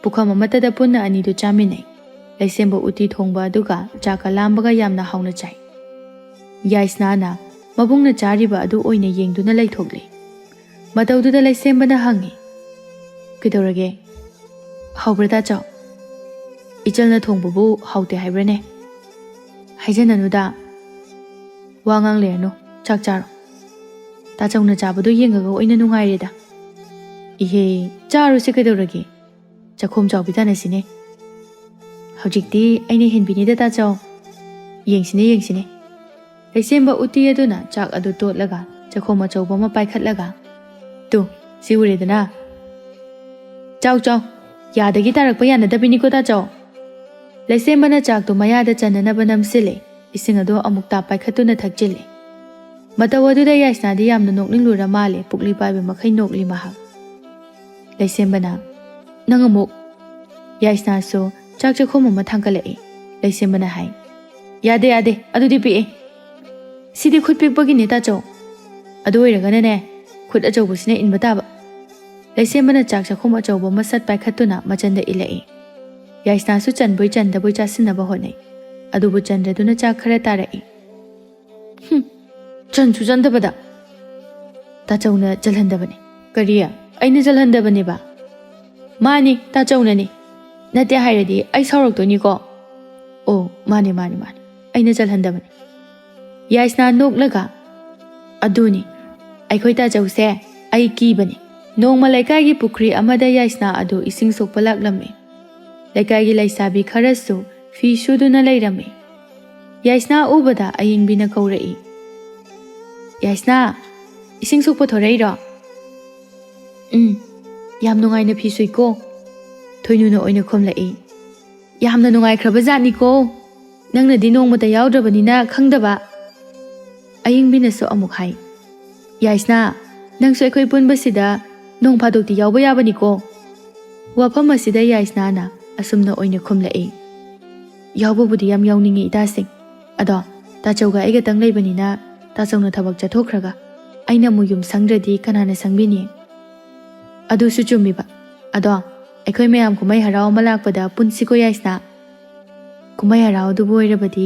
ꯄꯨꯈꯝ ꯑꯃꯠꯇꯗ ꯄꯨꯟꯅ ꯑꯅꯤꯗꯨ ꯆꯥꯃꯤꯟꯅꯩ꯫ ꯂꯩꯁꯦꯝꯕ ꯎꯇꯤ ꯊꯣꯡꯕ ꯑꯗꯨꯒ ꯆꯥꯛꯀ ꯂꯥꯝꯕꯒ ꯌꯥꯝꯅ ꯍꯥꯎꯅ ꯆꯥꯏ꯫ ꯌꯥꯏꯁꯅꯥꯅ ꯃꯕꯨꯡꯅ ꯆꯥꯔꯤꯕ ꯑꯗꯨ ꯑꯣꯏꯅ ꯌꯦꯡꯗꯨꯅ ꯂꯩꯊꯣꯛꯂꯦ꯫ ꯃꯇꯧꯗꯨꯗ ꯂꯩꯁꯦꯝꯕꯅ ꯍꯪꯉꯤ, "ꯀꯩꯗꯧꯔꯒꯦ? ꯍꯥꯎꯕ꯭ꯔꯥ ꯇꯥꯆꯧ? ꯏꯆꯜꯅ ꯊꯣꯡꯕꯕꯨ ꯍꯥꯎꯇꯦ ꯍꯥꯏꯕ꯭ꯔꯥꯅꯦ? ꯍꯥꯏꯖꯅꯅꯨꯗ꯫ ꯋꯥ ꯉꯥꯡ ꯂꯩꯔꯅꯨ, ꯆꯥꯛ ꯆꯥꯔꯣ꯫ ꯇꯥꯆꯧꯅ ꯆꯥꯕꯗꯣ ꯌꯦꯡꯉꯒ ꯑꯣꯏꯅ ꯅꯨꯡꯉꯥꯏꯔꯦꯗ꯫" "ꯏꯍꯦ, ꯆꯥꯔꯨꯁꯦ ꯀꯩꯗꯧꯔꯒꯦ? ꯆꯥꯛꯈꯣꯝ ꯆꯥꯎꯕꯤ ꯇꯥꯟꯅꯁꯤꯅꯦ꯫ ꯍꯧꯖꯤꯛꯇꯤ ꯑꯩꯅ ꯍꯦꯟꯕꯤꯅꯤꯗ ꯇꯥꯆꯧ꯫ ꯌꯦꯡꯁꯤꯅꯦ, ꯌꯦꯡꯁꯤꯅꯦ꯫" ꯂꯩꯁꯦꯝꯕ ꯎꯇꯤ ꯑꯗꯨꯅ ꯆꯥꯛ ꯑꯗꯨ ꯇꯣꯠꯂꯒ ꯆꯥꯛꯈꯣꯝ ꯑꯆꯧꯕ ꯑꯃ ꯄꯥꯏꯈꯠꯂꯒ, "ꯇꯨ, ꯁꯤ ꯎꯔꯦꯗꯅ? ꯆꯥꯎ, ꯆꯥꯎ꯫ ꯌꯥꯗꯒꯤ ꯇꯥꯔꯛꯄ ꯌꯥꯅꯗꯕꯤꯅꯤꯀꯣ ꯇꯥꯆꯧ꯫" ꯂꯩꯁꯦꯝꯕꯅ ꯆꯥꯛꯇꯨ ꯃꯌꯥꯗ ꯆꯟꯅꯅꯕ ꯅꯝꯁꯤꯜꯂꯦ꯫ ꯏꯁꯤꯡ ꯑꯗꯨ ꯑꯃꯨꯛꯇ ꯄꯥꯏꯈꯠꯇꯨꯅ ꯊꯛꯆꯤꯜꯂꯦ꯫ ꯃꯇꯧ ꯑꯗꯨꯗ ꯌꯥꯏꯁꯅꯥꯗꯤ ꯌꯥꯝꯅ ꯅꯣꯛꯅꯤꯡꯂꯨꯔ ꯃꯥꯜꯂꯦ꯫ ꯄꯨꯛꯂꯤ ꯄꯥꯏꯕ ꯃꯈꯩ ꯅꯣꯛꯂꯤ ꯃꯍꯥꯛ꯫ ꯂꯩꯁꯦꯝꯕꯅ, "ꯅꯪ ꯑꯃꯨꯛ?" ꯌꯥꯏꯁꯅꯥꯁꯨ ꯆꯥꯛ ꯆꯥꯛꯈꯣꯝ ꯑꯃ ꯊꯥꯡꯒꯠꯂꯛꯏ꯫ ꯂꯩꯁꯦꯝꯕꯅ ꯍꯥꯏ, "ꯌꯥꯗꯦ, ꯌꯥꯗꯦ, ꯑꯗꯨꯗꯤ ꯄꯤꯛꯑꯦ꯫ ꯁꯤꯗꯤ ꯈꯨꯠ ꯄꯤꯛꯄꯒꯤꯅꯦ ꯇꯥꯆꯧ꯫ ꯑꯗꯨ ꯑꯣꯏꯔꯒꯅꯅꯦ, ꯈꯨꯠ ꯑꯆꯧꯕꯁꯤꯅ ꯏꯟꯕ ꯇꯥꯕ꯫" ꯂꯩꯁꯦꯝꯕꯅ ꯆꯥꯛ ꯆꯥꯛꯈꯨꯝ ꯑꯆꯧꯕ ꯑꯃ ꯁꯠ ꯄꯥꯏꯈꯠꯇꯨꯅ ꯃꯆꯟꯗ ꯏꯜꯂꯛꯏ꯫ ꯌꯥꯏꯁꯅꯥꯁꯨ ꯆꯟꯕꯣꯏ ꯆꯟꯗꯕꯣꯏ ꯆꯥꯁꯤꯟꯅꯕ ꯍꯣꯠꯅꯩ꯫ ꯑꯗꯨꯕꯨ ꯆꯟꯗ꯭ꯔꯗꯨꯅ ꯆꯥꯛ ꯈꯔ ꯇꯥꯔꯛꯏ꯫ "ꯍꯨꯝ, ꯆꯟꯁꯨ ꯆꯟꯗꯕꯗ!" "ꯇꯥꯆꯧꯅ ꯆꯜꯍꯟꯗꯕꯅꯤ꯫" "ꯀꯔꯤ? ꯑꯩꯅ ꯆꯜꯍꯟꯗꯕꯅꯦꯕ?" "ꯃꯥꯅꯤ, ꯇꯥꯆꯧꯅꯅꯤ꯫ ꯅꯠꯇꯦ ꯍꯥꯏꯔꯗꯤ ꯑꯩ ꯁꯥꯎꯔꯛꯇꯣꯏꯅꯤꯀꯣ꯫" "ꯑꯣ, ꯃꯥꯅꯦ, ꯃꯥꯅꯦ, ꯃꯥꯅꯦ, ꯑꯩꯅ ꯆꯜꯍꯟꯗꯕꯅꯤ꯫" ꯌꯥꯏꯁꯅꯥ ꯅꯣꯛꯂꯒ, "ꯑꯗꯨꯅꯤ, ꯑꯩꯈꯣꯏ ꯇꯥꯆꯧꯁꯦ ꯑꯩ ꯀꯤꯕꯅꯤ꯫" ꯅꯣꯡꯃ ꯂꯩꯀꯥꯏꯒꯤ ꯄꯨꯈ꯭ꯔꯤ ꯑꯃꯗ ꯌꯥꯏꯁꯅꯥ ꯑꯗꯨ ꯏꯁꯤꯡ ꯁꯣꯛꯄ ꯂꯥꯛꯂꯝꯃꯤ꯫ ꯂꯩꯀꯥꯏꯒꯤ ꯂꯩꯁꯥꯕꯤ ꯈꯔꯁꯨ ꯐꯤ ꯁꯨꯗꯨꯅ ꯂꯩꯔꯝꯃꯤ꯫ ꯌꯥꯏꯁꯅꯥ ꯎꯕꯗ ꯑꯌꯤꯡꯕꯤꯅ ꯀꯧꯔꯛꯏ, "ꯌꯥꯏꯁꯅꯥ, ꯏꯁꯤꯡ ꯁꯣꯛꯄ ꯊꯣꯔꯛꯏꯔꯣ?" "ꯎꯝ, ꯌꯥꯝ ꯅꯨꯡꯉꯥꯏꯅ ꯐꯤ ꯁꯨꯏꯀꯣ꯫" ꯊꯣꯏꯅꯨꯅ ꯑꯣꯏꯅ ꯈꯨꯝꯂꯛꯏ, "ꯌꯥꯝꯅ ꯅꯨꯡꯉꯥꯏꯈ꯭ꯔꯕ ꯖꯥꯠꯅꯤꯀꯣ꯫ ꯅꯪꯅꯗꯤ ꯅꯣꯡꯃꯇ ꯌꯥꯎꯗ꯭ꯔꯕꯅꯤꯅ ꯈꯪꯗꯕ꯫" ꯑꯌꯤꯡꯕꯤꯅꯁꯨ ꯑꯃꯨꯛ ꯍꯥꯏ, "ꯌꯥꯏꯁꯅꯥ, ꯅꯪꯁꯨ ꯑꯩꯈꯣꯏ ꯄꯨꯟꯕꯁꯤꯗ ꯅꯣꯡ ꯐꯥꯗꯣꯛꯇꯤ ꯌꯥꯎꯕ ꯌꯥꯕꯅꯤꯀꯣ꯫" ꯋꯥꯐꯝ ꯑꯁꯤꯗ ꯌꯥꯏꯁꯅꯥꯅ ꯑꯁꯨꯝꯅ ꯑꯣꯏꯅ ꯈꯨꯝꯂꯛꯏ, "ꯌꯥꯎꯕꯕꯨꯗꯤ ꯌꯥꯝ ꯌꯥꯎꯅꯤꯡꯉꯤ ꯏꯇꯥꯁꯤꯡ꯫ ꯑꯗꯣ ꯇꯥꯆꯧꯒ ꯑꯩꯒꯇꯪ ꯂꯩꯕꯅꯤꯅ ꯇꯥꯆꯧꯅ ꯊꯕꯛ ꯆꯠꯊꯣꯛꯈ꯭ꯔꯒ ꯑꯩꯅ ꯑꯃꯨꯛ ꯌꯨꯝ ꯁꯪꯗ꯭ꯔꯗꯤ ꯀꯅꯥꯅ ꯁꯪꯕꯤꯅꯤ?" "ꯑꯗꯨꯁꯨ ꯆꯨꯝꯃꯤꯕ꯫ ꯑꯗꯣ ꯑꯩꯈꯣꯏ ꯃꯌꯥꯝ ꯀꯨꯝꯍꯩ ꯍꯔꯥꯎ ꯑꯃ ꯂꯥꯛꯄꯗ ꯄꯨꯟꯁꯤꯀꯣ ꯌꯥꯏꯁꯅꯥ꯫ ꯀꯨꯝꯍꯩ ꯍꯔꯥꯎꯗꯨꯕꯨ ꯑꯣꯏꯔꯕꯗꯤ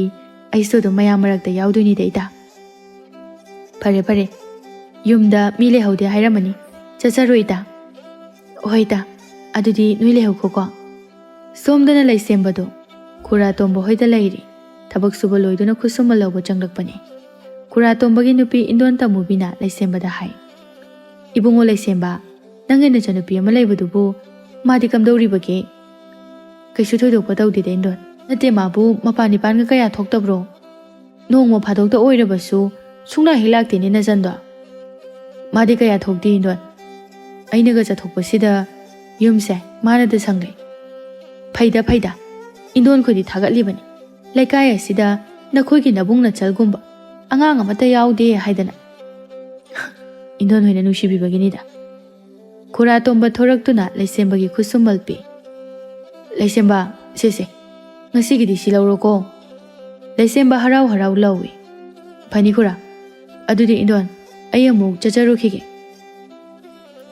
ꯑꯩꯁꯨ ꯑꯗꯨꯝ ꯃꯌꯥꯝ ꯃꯔꯛꯇ ꯌꯥꯎꯗꯣꯏꯅꯤꯗ ꯏꯇꯥ꯫" "ꯐꯔꯦ, ꯐꯔꯦ꯫ ꯌꯨꯝꯗ ꯃꯤ ꯂꯩꯍꯧꯗꯦ ꯍꯥꯏꯔꯝꯃꯅꯤ꯫ ꯆꯠꯆꯔꯣ ꯏꯇꯥ꯫" "ꯍꯣꯏ ꯏꯇꯥ, ꯑꯗꯨꯗꯤ ꯅꯣꯏ ꯂꯩꯍꯧꯈꯣꯀꯣ꯫" ꯁꯣꯝꯗꯅ ꯂꯩꯁꯦꯝꯕꯗꯣ ꯈꯨꯔꯥ ꯇꯣꯝꯕ ꯍꯣꯏꯗ ꯂꯩꯔꯤ꯫ ꯊꯕꯛ ꯁꯨꯕ ꯂꯣꯏꯗꯨꯅ ꯈꯨꯠꯁꯨꯃꯟ ꯂꯧꯕ ꯆꯪꯂꯛꯄꯅꯤ꯫ ꯈꯨꯔꯥ ꯇꯣꯝꯕꯒꯤ ꯅꯨꯄꯤ ꯏꯟꯗꯣꯟ ꯇꯃꯨꯕꯤꯅ ꯂꯩꯁꯦꯝꯕꯗ ꯍꯥꯏ, "ꯏꯕꯨꯡꯉꯣ ꯂꯩꯁꯦꯝꯕ, ꯅꯪꯒꯤ ꯅꯆꯟꯅꯨꯄꯤ ꯑꯃ ꯂꯩꯕꯗꯨꯕꯨ ꯃꯥꯗꯤ ꯀꯝꯗꯧꯔꯤꯕꯒꯦ?" "ꯀꯩꯁꯨ ꯊꯣꯏꯗꯣꯛꯄ ꯇꯧꯗꯦꯗ ꯏꯟꯗꯣꯟ꯫ ꯅꯠꯇꯦ, ꯃꯥꯕꯨ ꯃꯄꯥꯟ ꯏꯄꯥꯟꯒ ꯀꯌꯥ ꯊꯣꯛꯇꯕ꯭ꯔꯣ? ꯅꯣꯡꯃ ꯐꯥꯗꯣꯛꯇ ꯑꯣꯏꯔꯕꯁꯨ ꯁꯨꯡꯂꯥꯛ ꯍꯦꯛ ꯂꯥꯛꯇꯦꯅꯦ ꯅꯆꯟꯗꯣ꯫" "ꯃꯥꯗꯤ ꯀꯌꯥ ꯊꯣꯛꯇꯦ ꯏꯟꯗꯣꯟ꯫ ꯑꯩꯅꯒ ꯆꯠꯊꯣꯛꯄꯁꯤꯗ ꯌꯨꯝꯁꯦ ꯃꯥꯅꯗ ꯁꯪꯂꯦ꯫" "ꯐꯩꯗ, ꯐꯩꯗ꯫ ꯏꯟꯗꯣꯟ ꯈꯣꯏꯗꯤ ꯊꯥꯒꯠꯂꯤꯕꯅꯤ꯫ ꯂꯩꯀꯥꯏ ꯑꯁꯤꯗ ꯅꯈꯣꯏꯒꯤ ꯅꯕꯨꯡ ꯅꯆꯜꯒꯨꯝꯕ ꯑꯉꯥꯡ ꯑꯃꯠꯇ ꯌꯥꯎꯗꯦ ꯍꯥꯏꯗꯅ꯫" "ꯏꯟꯗꯣꯟ ꯍꯣꯏꯅ ꯅꯨꯡꯁꯤꯕꯤꯕꯒꯤꯅꯤꯗ꯫" ꯈꯨꯔꯥ ꯇꯣꯝꯕ ꯊꯣꯔꯛꯇꯨꯅ ꯂꯩꯁꯦꯝꯕꯒꯤ ꯈꯨꯠꯁꯨꯃꯜ ꯄꯤ꯫ "ꯂꯩꯁꯦꯝꯕ, ꯁꯦ, ꯁꯦ, ꯉꯁꯤꯒꯤꯗꯤ ꯁꯤ ꯂꯧꯔꯣꯀꯣ꯫" ꯂꯩꯁꯦꯝꯕ ꯍꯔꯥꯎ ꯍꯔꯥꯎ ꯂꯧꯏ꯫ "ꯐꯅꯤ ꯈꯨꯔꯥ꯫ ꯑꯗꯨꯗꯤ ꯏꯟꯗꯣꯟ, ꯑꯩ ꯑꯃꯨꯛ ꯆꯠꯆꯔꯨꯈꯤꯒꯦ꯫"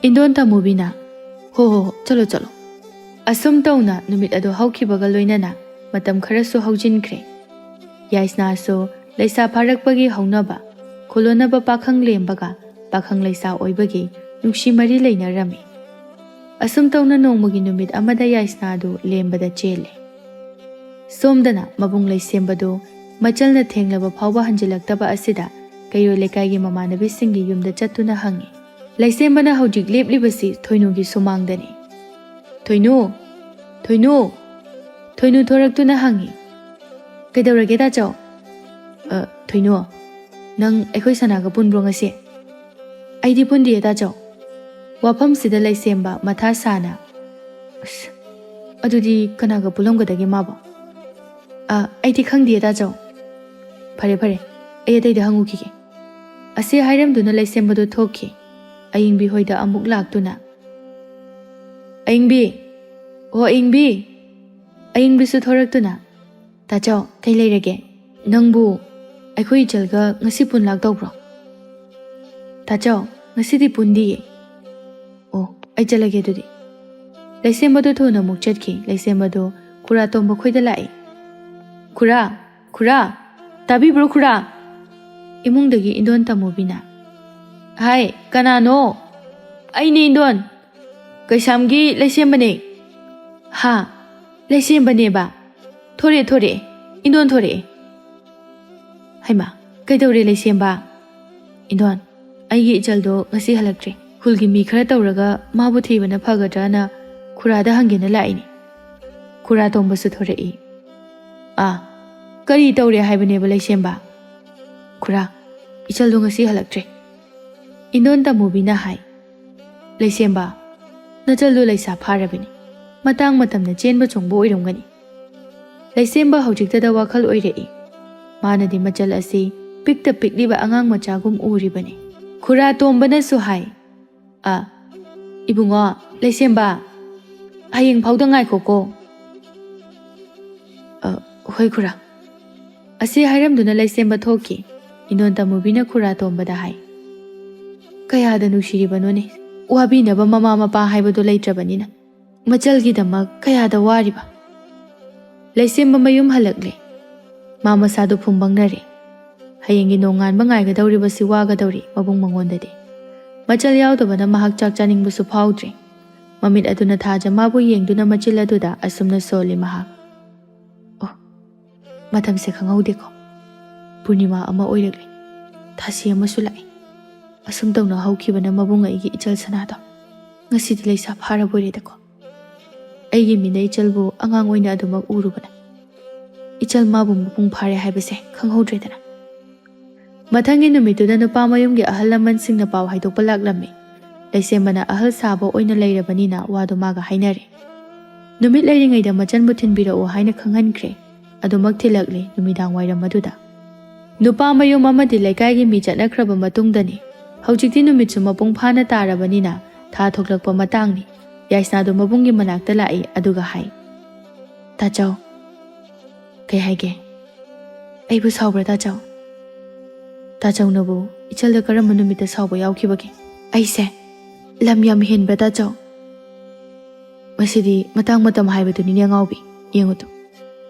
ꯏꯟꯗꯣꯟ ꯇꯥꯃꯨꯕꯤꯅ, "ꯍꯣ ꯍꯣ ꯍꯣ, ꯆꯠꯂꯣ ꯆꯠꯂꯣ"꯫ ꯑꯁꯨꯝ ꯇꯧꯅ ꯅꯨꯃꯤꯠ ꯑꯗꯨ ꯍꯧꯈꯤꯕꯒ ꯂꯣꯏꯅꯅ ꯃꯇꯝ ꯈꯔꯁꯨ ꯍꯧꯖꯤꯟꯈ꯭ꯔꯦ꯫ ꯌꯥꯏꯁꯅꯥꯁꯨ ꯂꯩꯁꯥ ꯐꯥꯔꯛꯄꯒꯤ ꯍꯧꯅꯕ ꯈꯨꯂꯣꯟꯅꯕ ꯄꯥꯈꯪ ꯂꯦꯝꯕꯒ ꯄꯥꯈꯪ ꯂꯩꯁꯥ ꯑꯣꯏꯕꯒꯤ ꯅꯨꯡꯁꯤ ꯃꯔꯤ ꯂꯩꯅꯔꯝꯃꯤ꯫ ꯑꯁꯨꯝ ꯇꯧꯅ ꯅꯣꯡꯃꯒꯤ ꯅꯨꯃꯤꯠ ꯑꯃꯗ ꯌꯥꯏꯁꯅꯥꯗꯨ ꯂꯦꯝꯕꯗ ꯆꯦꯜꯂꯦ꯫ ꯁꯣꯝꯗꯅ ꯃꯕꯨꯡ ꯂꯩꯁꯦꯝꯕꯗꯨ ꯃꯆꯜꯅ ꯊꯦꯡꯂꯕ ꯐꯥꯎꯕ ꯍꯟꯖꯤꯜꯂꯛꯇꯕ ꯑꯁꯤꯗ ꯀꯩꯔꯣꯏ ꯂꯩꯀꯥꯏꯒꯤ ꯃꯃꯥꯟꯅꯕꯤꯁꯤꯡꯒꯤ ꯌꯨꯝꯗ ꯆꯠꯇꯨꯅ ꯍꯪꯉꯤ꯫ ꯂꯩꯁꯦꯝꯕꯅ ꯍꯧꯖꯤꯛ ꯂꯦꯞꯂꯤꯕꯁꯤ ꯊꯣꯏꯅꯨꯒꯤ ꯁꯨꯃꯥꯡꯗꯅꯤ꯫ "ꯊꯣꯏꯅꯨ! ꯊꯣꯏꯅꯨ!" ꯊꯣꯏꯅꯨ ꯊꯣꯔꯛꯇꯨꯅ ꯍꯪꯉꯤ꯫ "ꯀꯩꯗꯧꯔꯒꯦ ꯇꯥꯆꯧ?" "ꯑ, ꯊꯣꯏꯅꯨ, ꯅꯪ ꯑꯩꯈꯣꯏ ꯁꯅꯥꯒ ꯄꯨꯟꯕ꯭ꯔꯣ ꯉꯁꯤ?" "ꯑꯩꯗꯤ ꯄꯨꯟꯗꯤꯌꯦ ꯇꯥꯆꯧ"꯫ ꯋꯥꯐꯝꯁꯤꯗ ꯂꯩꯁꯦꯝꯕ ꯃꯊꯥ ꯁꯥꯅ, "ꯑꯁ, ꯑꯗꯨꯗꯤ ꯀꯅꯥꯒ ꯄꯨꯜꯂꯝꯒꯗꯒꯦ ꯃꯥꯕꯣ?" "ꯑ, ꯑꯩꯗꯤ ꯈꯪꯗꯤꯌꯦ ꯇꯥꯆꯧ"꯫ "ꯐꯔꯦ ꯐꯔꯦ, ꯑꯩ ꯑꯇꯩꯗ ꯍꯪꯉꯨꯈꯤꯒꯦ"꯫ ꯑꯁꯤ ꯍꯥꯏꯔꯝꯗꯨꯅ ꯂꯩꯁꯦꯝꯕꯗꯨ ꯊꯣꯛꯈꯤ꯫ ꯑꯌꯤꯡꯕꯤ ꯍꯣꯏꯗ ꯑꯃꯨꯛ ꯂꯥꯛꯇꯨꯅ, "ꯑꯌꯤꯡꯕꯤ! ꯑꯣ ꯑꯌꯤꯡꯕꯤ!" ꯑꯌꯤꯡꯕꯤꯁꯨ ꯊꯣꯔꯛꯇꯨꯅ, "ꯇꯥꯆꯧ, ꯀꯩ ꯂꯩꯔꯒꯦ? ꯅꯪꯕꯨ ꯑꯩꯈꯣꯏ ꯏꯆꯜꯒ ꯉꯁꯤ ꯄꯨꯟ ꯂꯥꯛꯇꯧꯕ꯭ꯔꯣ?" "ꯇꯥꯆꯧ, ꯉꯁꯤꯗꯤ ꯄꯨꯟꯗꯤꯌꯦ"꯫ "ꯑꯣ, ꯑꯩ ꯆꯠꯂꯒꯦ ꯑꯗꯨꯗꯤ"꯫ ꯂꯩꯁꯦꯝꯕꯗꯨ ꯊꯨꯅ ꯑꯃꯨꯛ ꯆꯠꯈꯤ꯫ ꯂꯩꯁꯦꯝꯕꯗꯨ ꯈꯨꯔꯥ ꯇꯣꯝꯕ ꯈꯣꯏꯗ ꯂꯥꯛꯏ꯫ "ꯈꯨꯔꯥ, ꯈꯨꯔꯥ, ꯇꯥꯕꯤꯕ꯭ꯔꯣ ꯈꯨꯔꯥ?" ꯏꯃꯨꯡꯗꯒꯤ ꯏꯟꯗꯣꯟ ꯇꯥꯃꯨꯕꯤꯅ, "ꯍꯥꯏ, ꯀꯅꯥꯅꯣ?" "ꯑꯩꯅꯦ ꯏꯟꯗꯣꯟ, ꯀꯩꯁꯥꯝꯒꯤ ꯂꯩꯁꯦꯝꯕꯅꯦ"꯫ "ꯍꯥ, ꯂꯩꯁꯦꯝꯕꯅꯦꯕ? ꯊꯣꯔꯛꯑꯦ, ꯊꯣꯔꯛꯑꯦ, ꯏꯟꯗꯣꯟ ꯊꯣꯔꯛꯑꯦ"꯫ "ꯍꯩꯃꯥ, ꯀꯩꯗꯧꯔꯦ ꯂꯩꯁꯦꯝꯕ?" "ꯏꯟꯗꯣꯟ, ꯑꯩꯒꯤ ꯏꯆꯜꯗꯣ ꯉꯁꯤ ꯍꯜꯂꯛꯇ꯭ꯔꯦ꯫ ꯈꯨꯜꯒꯤ ꯃꯤ ꯈꯔ ꯇꯧꯔꯒ ꯃꯥꯕꯨ ꯊꯤꯕꯅ ꯐꯒꯗ꯭ꯔꯅ ꯈꯨꯔꯥꯗ ꯍꯪꯒꯦꯅ ꯂꯥꯛꯏꯅꯦ"꯫ ꯈꯨꯔꯥ ꯇꯣꯝꯕꯁꯨ ꯊꯣꯔꯛꯏ꯫ "ꯑꯥ, ꯀꯔꯤ ꯇꯧꯔꯦ ꯍꯥꯏꯕꯅꯦꯕ ꯂꯩꯁꯦꯝꯕ?" "ꯈꯨꯔꯥ, ꯏꯆꯜꯗꯣ ꯉꯁꯤ ꯍꯜꯂꯛꯇ꯭ꯔꯦ"꯫ ꯏꯟꯗꯣꯟ ꯇꯥꯃꯨꯕꯤꯅ ꯍꯥꯏ꯫ "ꯂꯩꯁꯦꯝꯕ, ꯅꯆꯜꯗꯣ ꯂꯩꯁꯥ ꯐꯥꯔꯕꯅꯤ꯫ ꯃꯇꯥꯡ ꯃꯇꯝꯅ ꯆꯦꯟꯕ ꯆꯣꯡꯕ ꯑꯣꯏꯔꯝꯒꯅꯤ"꯫ ꯂꯩꯁꯦꯝꯕ ꯍꯧꯖꯤꯛꯇꯗ ꯋꯥꯈꯜ ꯑꯣꯏꯔꯛꯏ꯫ ꯃꯥꯅꯗꯤ ꯃꯆꯜ ꯑꯁꯤ ꯄꯤꯛꯇ ꯄꯤꯛꯂꯤꯕ ꯑꯉꯥꯡ ꯃꯆꯥꯒꯨꯝ ꯎꯔꯤꯕꯅꯤ꯫ ꯈꯨꯔꯥ ꯇꯣꯝꯕꯅꯁꯨ ꯍꯥꯏ, "ꯑ, ꯏꯕꯨꯡꯉꯣ, ꯂꯩꯁꯦꯝꯕ, ꯍꯌꯦꯡ ꯐꯥꯎꯗ ꯉꯥꯏꯈꯣꯀꯣ"꯫ "ꯑ, ꯍꯣꯏ ꯈꯨꯔꯥ"꯫ ꯑꯁꯤ ꯍꯥꯏꯔꯝꯗꯨꯅ ꯂꯩꯁꯦꯝꯕ ꯊꯣꯛꯈꯤ꯫ ꯏꯟꯗꯣꯟ ꯇꯥꯃꯨꯕꯤꯅ ꯈꯨꯔꯥ ꯇꯣꯝꯕꯗ ꯍꯥꯏ, "ꯀꯌꯥꯗ ꯅꯨꯡꯁꯤꯔꯤꯕꯅꯣꯅꯦ, ꯋꯥꯕꯤꯅꯕ ꯃꯃꯥ ꯃꯄꯥ ꯍꯥꯏꯕꯗꯨ ꯂꯩꯇ꯭ꯔꯕꯅꯤꯅ ꯃꯆꯜꯒꯤꯗꯃꯛ ꯀꯌꯥꯗ ꯋꯥꯔꯤꯕ꯫ ꯂꯩꯁꯦꯝꯕ ꯃꯌꯨꯝ ꯍꯜꯂꯛꯂꯦ꯫ ꯃꯥ ꯃꯁꯥꯗꯨ ꯐꯨꯝꯕꯪꯅꯔꯦ꯫ ꯍꯌꯦꯡꯒꯤ ꯅꯣꯡꯉꯥꯟꯕ ꯉꯥꯏꯒꯗꯧꯔꯤꯕꯁꯤ ꯋꯥꯒꯗꯧꯔꯤ ꯃꯕꯨꯡ ꯃꯉꯣꯟꯗꯗꯤ꯫ ꯃꯆꯜ ꯌꯥꯎꯗꯕꯅ ꯃꯍꯥꯛ ꯆꯥꯛ ꯆꯥꯅꯤꯡꯕꯁꯨ ꯐꯥꯎꯗ꯭ꯔꯦ꯫ ꯃꯃꯤꯠ ꯑꯗꯨꯅ ꯊꯥꯖ ꯃꯥꯕꯨ ꯌꯦꯡꯗꯨꯅ ꯃꯆꯤꯜ ꯑꯗꯨꯗ ꯑꯁꯨꯝꯅ ꯁꯣꯜꯂꯤ ꯃꯍꯥꯛ꯫ ꯑꯣ, ꯃꯇꯝꯁꯦ ꯈꯪꯍꯧꯗꯦꯀꯣ꯫ ꯄꯨꯔꯅꯤꯃꯥ ꯑꯃ ꯑꯣꯏꯔꯛꯂꯦ꯫ ꯊꯥꯁꯤ ꯑꯃꯁꯨ ꯂꯥꯛꯏ꯫ ꯑꯁꯨꯝ ꯇꯧꯅ ꯍꯧꯈꯤꯕꯅ ꯃꯕꯨꯡ ꯑꯩꯒꯤ ꯏꯆꯜ ꯁꯅꯥꯗꯣ꯫ ꯉꯁꯤꯗꯤ ꯂꯩꯁꯥ ꯐꯥꯔꯕꯣꯏꯔꯦꯗꯀꯣ꯫ ꯑꯩꯒꯤ ꯃꯤꯠꯅ ꯏꯆꯜꯕꯨ ꯑꯉꯥꯡ ꯑꯣꯏꯅ ꯑꯗꯨꯃꯛ ꯎꯔꯨꯕꯅ ꯏꯆꯜ ꯃꯥꯕꯨ ꯃꯄꯨꯡ ꯐꯥꯔꯦ ꯍꯥꯏꯕꯁꯦ ꯈꯪꯍꯧꯗ꯭ꯔꯦꯗꯅ꯫ ꯃꯊꯪꯒꯤ ꯅꯨꯃꯤꯠꯇꯨꯗ ꯅꯨꯄꯥ ꯃꯌꯨꯝꯒꯤ ꯑꯍꯜ ꯂꯃꯟꯁꯤꯡꯅ ꯄꯥꯎ ꯍꯥꯏꯗꯣꯛꯄ ꯂꯥꯛꯂꯝꯃꯤ꯫ ꯂꯩꯁꯦꯝꯕꯅ ꯑꯍꯜ ꯁꯥꯕ ꯑꯣꯏꯅ ꯂꯩꯔꯕꯅꯤꯅ ꯋꯥꯗꯨ ꯃꯥꯒ ꯍꯥꯏꯅꯔꯦ꯫ ꯅꯨꯃꯤꯠ ꯂꯩꯔꯤꯉꯩꯗ ꯃꯆꯟꯕꯨ ꯊꯤꯟꯕꯤꯔꯛꯎ ꯍꯥꯏꯅ ꯈꯪꯍꯟꯈ꯭ꯔꯦ꯫ ꯑꯗꯨꯃꯛ ꯊꯤꯜꯂꯛꯂꯦ ꯅꯨꯃꯤꯗꯥꯡ ꯋꯥꯏꯔꯝ ꯑꯗꯨꯗ꯫ ꯅꯨꯄꯥ ꯃꯌꯨꯝ ꯑꯃꯗꯤ ꯂꯩꯀꯥꯏꯒꯤ ꯃꯤ ꯆꯠꯅꯈ꯭ꯔꯕ ꯃꯇꯨꯡꯗꯅꯤ꯫ ꯍꯧꯖꯤꯛꯇꯤ ꯅꯨꯃꯤꯠꯁꯨ ꯃꯄꯨꯡ ꯐꯥꯅ ꯇꯥꯔꯕꯅꯤꯅ ꯊꯥ ꯊꯣꯛꯂꯛꯄ ꯃꯇꯥꯡꯅꯤ꯫ ꯌꯥꯏꯁꯅꯥꯗꯨ ꯃꯕꯨꯡꯒꯤ ꯃꯅꯥꯛꯇ ꯂꯥꯛꯏ ꯑꯗꯨꯒ ꯍꯥꯏ, "ꯇꯥꯆꯧ꯫" "ꯀꯩ ꯍꯥꯏꯒꯦ?" "ꯑꯩꯕꯨ ꯁꯥꯎꯕ꯭ꯔꯥ ꯇꯥꯆꯧ?" "ꯇꯥꯆꯧꯅꯕꯨ ꯏꯆꯜꯗ ꯀꯔꯝꯕ ꯅꯨꯃꯤꯠꯇ ꯁꯥꯎꯕ ꯌꯥꯎꯈꯤꯕꯒꯦ?" "ꯑꯩꯁꯦ ꯂꯝ ꯌꯥꯝ ꯍꯦꯟꯕ꯭ꯔꯥ ꯇꯥꯆꯧ?" "ꯃꯁꯤꯗꯤ ꯃꯇꯥꯡ ꯃꯇꯝ ꯍꯥꯏꯕꯗꯨꯅꯤꯅꯦ ꯑꯉꯥꯎꯕꯤ꯫ ꯌꯦꯡꯉꯨ ꯇꯨ,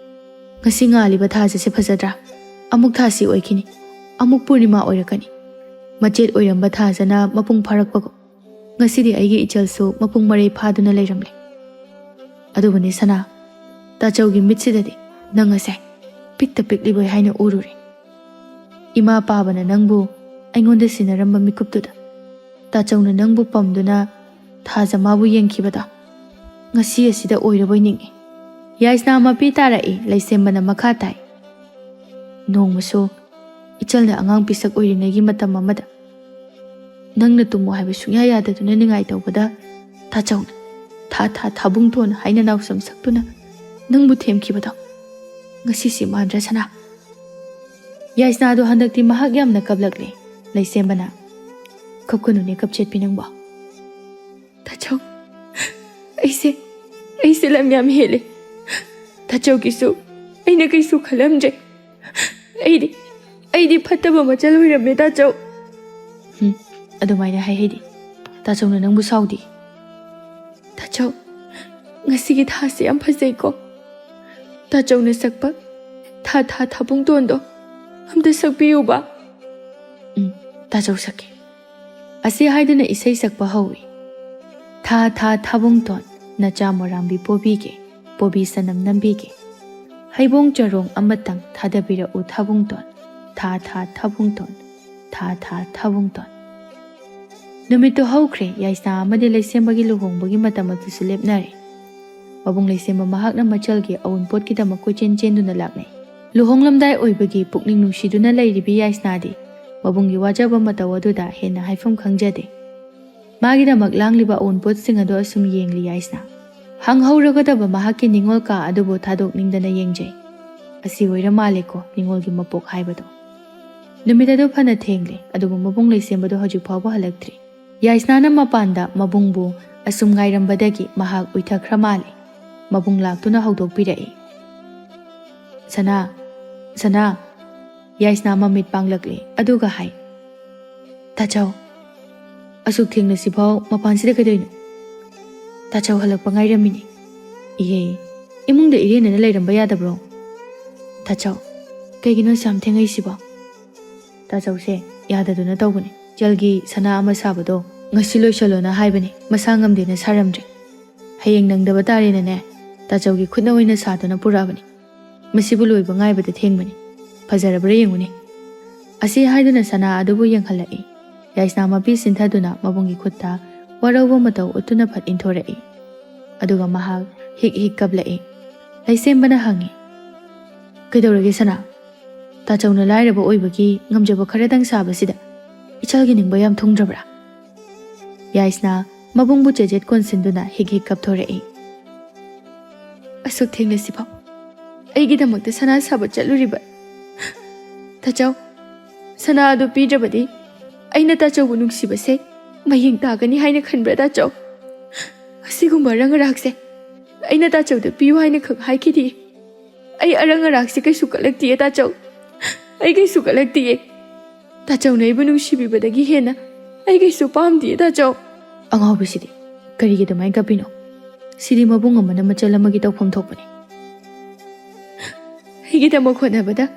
ꯉꯁꯤ ꯉꯥꯜꯂꯤꯕ ꯊꯥꯁꯤꯁꯦ ꯐꯖꯗ꯭ꯔꯥ? ꯑꯃꯨꯛ ꯊꯥꯁꯤ ꯑꯣꯏꯈꯤꯅꯤ, ꯑꯃꯨꯛ ꯄꯨꯔꯅꯤꯃꯥ ꯑꯣꯏꯔꯛꯀꯅꯤ꯫ ꯃꯆꯦꯠ ꯑꯣꯏꯔꯝꯕ ꯊꯥꯁꯤꯅ ꯃꯄꯨꯡ ꯐꯥꯔꯛꯄꯒꯨꯝ, ꯉꯁꯤꯗꯤ ꯑꯩꯒꯤ ꯏꯆꯜꯁꯨ ꯃꯄꯨꯡ ꯃꯔꯩ ꯐꯥꯗꯨꯅ ꯂꯩꯔꯝꯂꯦ꯫ ꯑꯗꯨꯕꯨꯅꯦ ꯁꯅꯥ, ꯇꯥꯆꯧꯒꯤ ꯃꯤꯠꯁꯤꯗꯗꯤ ꯅꯪ ꯑꯁꯦ ꯄꯤꯛꯇ ꯄꯤꯛꯂꯤꯕꯣꯏ ꯍꯥꯏꯅ ꯎꯔꯨꯔꯦ꯫ ꯏꯃꯥ ꯄꯥꯕꯅ ꯅꯪꯕꯨ ꯑꯩꯉꯣꯟꯗ ꯁꯤꯟꯅꯔꯝꯕ ꯃꯤꯀꯨꯞꯇꯨꯗ ꯇꯥꯆꯧꯅ ꯅꯪꯕꯨ ꯄꯝꯗꯨꯅ ꯊꯥꯖ ꯃꯥꯕꯨ ꯌꯦꯡꯈꯤꯕꯗꯣ ꯉꯁꯤ ꯑꯁꯤꯗ ꯑꯣꯏꯔꯕꯣꯏ ꯅꯤꯡꯏ꯫" ꯌꯥꯏꯁꯅꯥ ꯃꯄꯤ ꯇꯥꯔꯛꯏ꯫ ꯂꯩꯁꯦꯝꯕꯅ ꯃꯈꯥ ꯇꯥꯏ, "ꯅꯣꯡꯃꯁꯨ ꯏꯆꯜꯅ ꯑꯉꯥꯡ ꯄꯤꯁꯛ ꯑꯣꯏꯔꯤꯉꯩꯒꯤ ꯃꯇꯝ ꯑꯃꯗ ꯅꯪꯅ ꯇꯨꯝꯃꯨ ꯍꯥꯏꯕ ꯁꯨꯡꯌꯥ ꯌꯥꯗꯗꯨꯅ ꯅꯤꯡꯉꯥꯏ ꯇꯧꯕꯗ ꯇꯥꯆꯧꯅ ꯊꯥ ꯊꯥ ꯊꯥꯕꯨꯡ ꯊꯣꯟ ꯍꯥꯏꯅ ꯅꯥꯎꯁꯨꯝ ꯁꯛꯇꯨꯅ ꯅꯪꯕꯨ ꯊꯦꯝꯈꯤꯕꯗꯣ ꯉꯁꯤꯁꯤ ꯃꯥꯟꯗ꯭ꯔꯥ ꯁꯅꯥ?" ꯌꯥꯏꯁꯅꯥꯗꯣ ꯍꯟꯗꯛꯇꯤ ꯃꯍꯥꯛ ꯌꯥꯝꯅ ꯀꯞꯂꯛꯂꯦ꯫ ꯂꯩꯁꯦꯝꯕꯅ, "ꯀꯞꯀꯅꯨꯅꯦ ꯀꯞꯆꯦꯠꯄꯤ ꯅꯪꯕꯣ꯫ ꯇꯥꯆꯧ, ꯑꯩꯁꯦ, ꯑꯩꯁꯦ ꯂꯝ ꯌꯥꯝ ꯍꯦꯜꯂꯦ꯫ ꯇꯥꯆꯧꯒꯤꯁꯨ ꯑꯩꯅ ꯀꯩꯁꯨ ꯈꯜꯂꯝꯗ꯭ꯔꯦ꯫ ꯑꯩꯗꯤ, ꯑꯩꯗꯤ ꯐꯠꯇꯕ ꯃꯆꯜ ꯑꯣꯏꯔꯝꯃꯦ ꯇꯥꯆꯧ꯫" "ꯍꯨꯝ, ꯑꯗꯨꯃꯥꯏꯅ ꯍꯥꯏ ꯍꯩꯗꯤ꯫ ꯇꯥꯆꯧꯅ ꯅꯪꯕꯨ ꯁꯥꯎꯗꯦ꯫ ꯇꯥꯆꯧ, ꯉꯁꯤꯒꯤ ꯊꯥꯁꯦ ꯌꯥꯝ ꯐꯖꯩꯀꯣ꯫ ꯇꯥꯆꯧꯅ ꯁꯛꯄ ꯊꯥ ꯊꯥ ꯊꯥꯕꯨꯡꯇꯣꯟꯗꯣ ꯑꯝꯇ ꯁꯛꯄꯤꯌꯨꯕ꯫ "ꯎꯝ, ꯇꯥꯆꯧ ꯁꯛꯀꯦ꯫" ꯑꯁꯤ ꯍꯥꯏꯗꯨꯅ ꯏꯁꯩ ꯁꯛꯄ ꯍꯧꯏ꯫ "ꯊꯥ ꯊꯥ ꯊꯥꯕꯨꯡꯇꯣꯟ, ꯅꯆꯥ ꯃꯣꯔꯥꯝꯕꯤ ꯄꯣꯕꯤꯒꯦ, ꯄꯣꯕꯤ ꯁꯅꯝ ꯅꯝꯕꯤꯒꯦ꯫ ꯍꯩꯕꯣꯡ ꯆꯔꯣꯡ ꯑꯃꯇꯪ ꯊꯥꯗꯕꯤꯔꯛꯎ ꯊꯥꯕꯨꯡꯇꯣꯟ, ꯊꯥ ꯊꯥ ꯊꯥꯕꯨꯡꯇꯣꯟ, ꯊꯥ ꯊꯥ ꯊꯥꯕꯨꯡꯇꯣꯟ꯫" ꯅꯨꯃꯤꯠꯇꯨ ꯍꯧꯈ꯭ꯔꯦ꯫ ꯌꯥꯏꯁꯅꯥ ꯑꯃꯗꯤ ꯂꯩꯁꯦꯝꯕꯒꯤ ꯂꯨꯍꯣꯡꯕꯒꯤ ꯃꯇꯝ ꯑꯗꯨꯁꯨ ꯂꯦꯞꯅꯔꯦ꯫ ꯃꯕꯨꯡ ꯂꯩꯁꯦꯝꯕ ꯃꯍꯥꯛꯅ ꯃꯆꯜꯒꯤ ꯑꯋꯨꯟꯄꯣꯠꯀꯤꯗꯃꯛ ꯀꯣꯏꯆꯦꯟ ꯆꯦꯟꯗꯨꯅ ꯂꯥꯛꯅꯩ꯫ ꯂꯨꯍꯣꯡꯂꯝꯗꯥꯏ ꯑꯣꯏꯕꯒꯤ ꯄꯨꯛꯅꯤꯡ ꯅꯨꯡꯁꯤꯗꯨꯅ ꯂꯩꯔꯤꯕꯤ ꯌꯥꯏꯁꯅꯥꯗꯤ ꯃꯕꯨꯡꯒꯤ ꯋꯥꯖꯕ ꯃꯇꯧ ꯑꯗꯨꯗ ꯍꯦꯟꯅ ꯍꯥꯏꯐꯝ ꯈꯪꯖꯗꯦ꯫ ꯃꯥꯒꯤꯗꯃꯛ ꯂꯥꯡꯂꯤꯕ ꯑꯋꯨꯟꯄꯣꯠꯁꯤꯡ ꯑꯗꯨ ꯑꯁꯨꯝ ꯌꯦꯡꯂꯤ ꯌꯥꯏꯁꯅꯥ꯫ ꯍꯪꯍꯧꯔꯒꯗꯕ ꯃꯍꯥꯛꯀꯤ ꯅꯤꯡꯉꯣꯜ ꯀꯥ ꯑꯗꯨꯕꯨ ꯊꯥꯗꯣꯛꯅꯤꯡꯗꯅ ꯌꯦꯡꯖꯩ꯫ ꯑꯁꯤ ꯑꯣꯏꯔ ꯃꯥꯜꯂꯦꯀꯣ ꯅꯤꯡꯉꯣꯜꯒꯤ ꯃꯄꯣꯛ ꯍꯥꯏꯕꯗꯣ꯫ ꯅꯨꯃꯤꯠ ꯑꯗꯨ ꯐꯅ ꯊꯦꯡꯂꯦ, ꯑꯗꯨꯕꯨ ꯃꯕꯨꯡ ꯂꯩꯁꯦꯝꯕꯗꯨ ꯍꯧꯖꯤꯛ ꯐꯥꯎꯕ ꯍꯜꯂꯛꯇ꯭ꯔꯤ꯫ ꯌꯥꯏꯁꯅꯥꯅ ꯃꯄꯥꯟꯗ ꯃꯕꯨꯡꯕꯨ ꯑꯁꯨꯝ ꯉꯥꯏꯔꯝꯕꯗꯒꯤ ꯃꯍꯥꯛ ꯎꯏꯊꯈ꯭ꯔ ꯃꯥꯜꯂꯦ꯫ ꯃꯕꯨꯡ ꯂꯥꯛꯇꯨꯅ ꯍꯧꯗꯣꯛꯄꯤꯔꯛꯏ꯫ "ꯁꯅꯥ, ꯁꯅꯥ!" ꯌꯥꯏꯁꯅꯥ ꯃꯃꯤꯠ ꯄꯥꯡꯂꯛꯂꯦ, ꯑꯗꯨꯒ ꯍꯥꯏ, "ꯇꯥꯆꯧ, ꯑꯁꯨꯛ ꯊꯦꯡꯂꯁꯤꯐꯥꯎ ꯃꯄꯥꯟꯁꯤꯗ ꯀꯩꯗꯧꯔꯤꯅꯣ?" "ꯇꯥꯆꯧ ꯍꯜꯂꯛꯄ ꯉꯥꯏꯔꯝꯃꯤꯅꯦ꯫" "ꯏꯍꯦ, ꯏꯃꯨꯡꯗ ꯏꯔꯦꯟꯅꯅ ꯂꯩꯔꯝꯕ ꯌꯥꯗꯕ꯭ꯔꯣ?" "ꯇꯥꯆꯧ, ꯀꯩꯒꯤꯅꯣ ꯑꯁꯨꯛ ꯌꯥꯝ ꯊꯦꯡꯉꯛꯏꯁꯤꯕꯣ?" "ꯇꯥꯆꯧꯁꯦ ꯌꯥꯗꯗꯨꯅ ꯇꯧꯕꯅꯦ꯫ ꯏꯆꯜꯒꯤ ꯁꯅꯥ ꯑꯃ ꯁꯥꯕꯗꯣ ꯉꯁꯤ ꯂꯣꯏꯁꯜꯂꯣꯅ ꯍꯥꯏꯕꯅꯦ, ꯃꯁꯥ ꯉꯝꯗꯦꯅ ꯁꯥꯔꯝꯗ꯭ꯔꯦ꯫ ꯍꯌꯦꯡ ꯅꯪꯗꯕ ꯇꯥꯔꯦꯅꯅꯦ, ꯇꯥꯆꯧꯒꯤ ꯈꯨꯠꯅ ꯑꯣꯏꯅ ꯁꯥꯗꯨꯅ ꯄꯨꯔꯛꯑꯕꯅꯦ꯫ ꯃꯁꯤꯕꯨ ꯂꯣꯏꯕ ꯉꯥꯏꯕꯗ ꯊꯦꯡꯕꯅꯦ꯫ ꯐꯖꯔꯕ꯭ꯔꯥ ꯌꯦꯡꯉꯨꯅꯦ꯫" ꯑꯁꯤ ꯍꯥꯏꯗꯨꯅ ꯁꯅꯥ ꯑꯗꯨꯕꯨ ꯌꯦꯡꯍꯜꯂꯛꯏ꯫ ꯌꯥꯏꯁꯅꯥ ꯃꯄꯤ ꯁꯤꯟꯊꯗꯨꯅ ꯃꯕꯨꯡꯒꯤ ꯈꯨꯠꯇ ꯋꯥꯔꯧꯕ ꯃꯇꯧ ꯎꯠꯇꯨꯅ ꯐꯠ ꯏꯟꯊꯣꯔꯛꯏ꯫ ꯑꯗꯨꯒ ꯃꯍꯥꯛ ꯍꯤꯛ ꯍꯤꯛ ꯀꯞꯂꯛꯏ꯫ ꯂꯩꯁꯦꯝꯕꯅ ꯍꯪꯉꯤ, "ꯀꯩꯗꯧꯔꯒꯦ ꯁꯅꯥ? ꯇꯥꯆꯧꯅ ꯂꯥꯏꯔꯕ ꯑꯣꯏꯕꯒꯤ ꯉꯝꯖꯕ ꯈꯔꯗꯪ ꯁꯥꯕꯁꯤꯗ ꯏꯆꯜꯒꯤ ꯅꯤꯡꯕ ꯌꯥꯝ ꯊꯨꯡꯗ꯭ꯔꯕ꯭ꯔꯥ?" ꯌꯥꯏꯁꯅꯥ ꯃꯕꯨꯡꯕꯨ ꯆꯦꯖꯦꯠ ꯀꯣꯟꯁꯤꯟꯗꯨꯅ ꯍꯤꯛ ꯍꯤꯛ ꯀꯞꯊꯣꯔꯛꯏ꯫ "ꯑꯁꯨꯛ ꯊꯦꯡꯂꯁꯤꯐꯥꯎ ꯑꯩꯒꯤꯗꯃꯛꯇ ꯁꯅꯥ ꯁꯥꯕ ꯆꯠꯂꯨꯔꯤꯕ ꯇꯥꯆꯧ, ꯁꯅꯥ ꯑꯗꯨ ꯄꯤꯗ꯭ꯔꯕꯗꯤ ꯑꯩꯅ ꯇꯥꯆꯧꯕꯨ ꯅꯨꯡꯁꯤꯕꯁꯦ ꯃꯌꯦꯡ ꯇꯥꯒꯅꯤ ꯍꯥꯏꯅ ꯈꯟꯕ꯭ꯔꯥ ꯇꯥꯆꯧ? ꯑꯁꯤꯒꯨꯝꯕ ꯑꯔꯪ ꯑꯔꯥꯛꯁꯦ ꯑꯩꯅ ꯇꯥꯆꯧꯗ ꯄꯤꯌꯨ ꯍꯥꯏꯅ ꯈꯛ ꯍꯥꯏꯈꯤꯗꯦ꯫ ꯑꯩ ꯑꯔꯪ ꯑꯔꯥꯛꯁꯦ ꯀꯩꯁꯨ ꯀꯜꯂꯛꯇꯤꯌꯦ ꯇꯥꯆꯧ꯫ ꯑꯩ ꯀꯩꯁꯨ ꯀꯜꯂꯛꯇꯤꯌꯦ꯫ ꯇꯥꯆꯧꯅ ꯑꯩꯕꯨ ꯅꯨꯡꯁꯤꯕꯤꯕꯗꯒꯤ ꯍꯦꯟꯅ ꯑꯩ ꯀꯩꯁꯨ ꯄꯥꯝꯗꯤꯌꯦ ꯇꯥꯆꯧ꯫" ꯑꯉꯥꯎꯕꯤꯁꯤꯗꯤ ꯀꯔꯤꯒꯤ ꯑꯗꯨꯃꯥꯏꯅ ꯀꯞꯄꯤꯅꯣ? ꯁꯤꯗꯤ ꯃꯕꯨꯡ ꯑꯃꯅ ꯃꯆꯜ ꯑꯃꯒꯤ ꯇꯧꯐꯝ ꯊꯣꯛꯄꯅꯤ꯫ ꯑꯩꯒꯤꯗꯃꯛ ꯍꯣꯠꯅꯕꯗ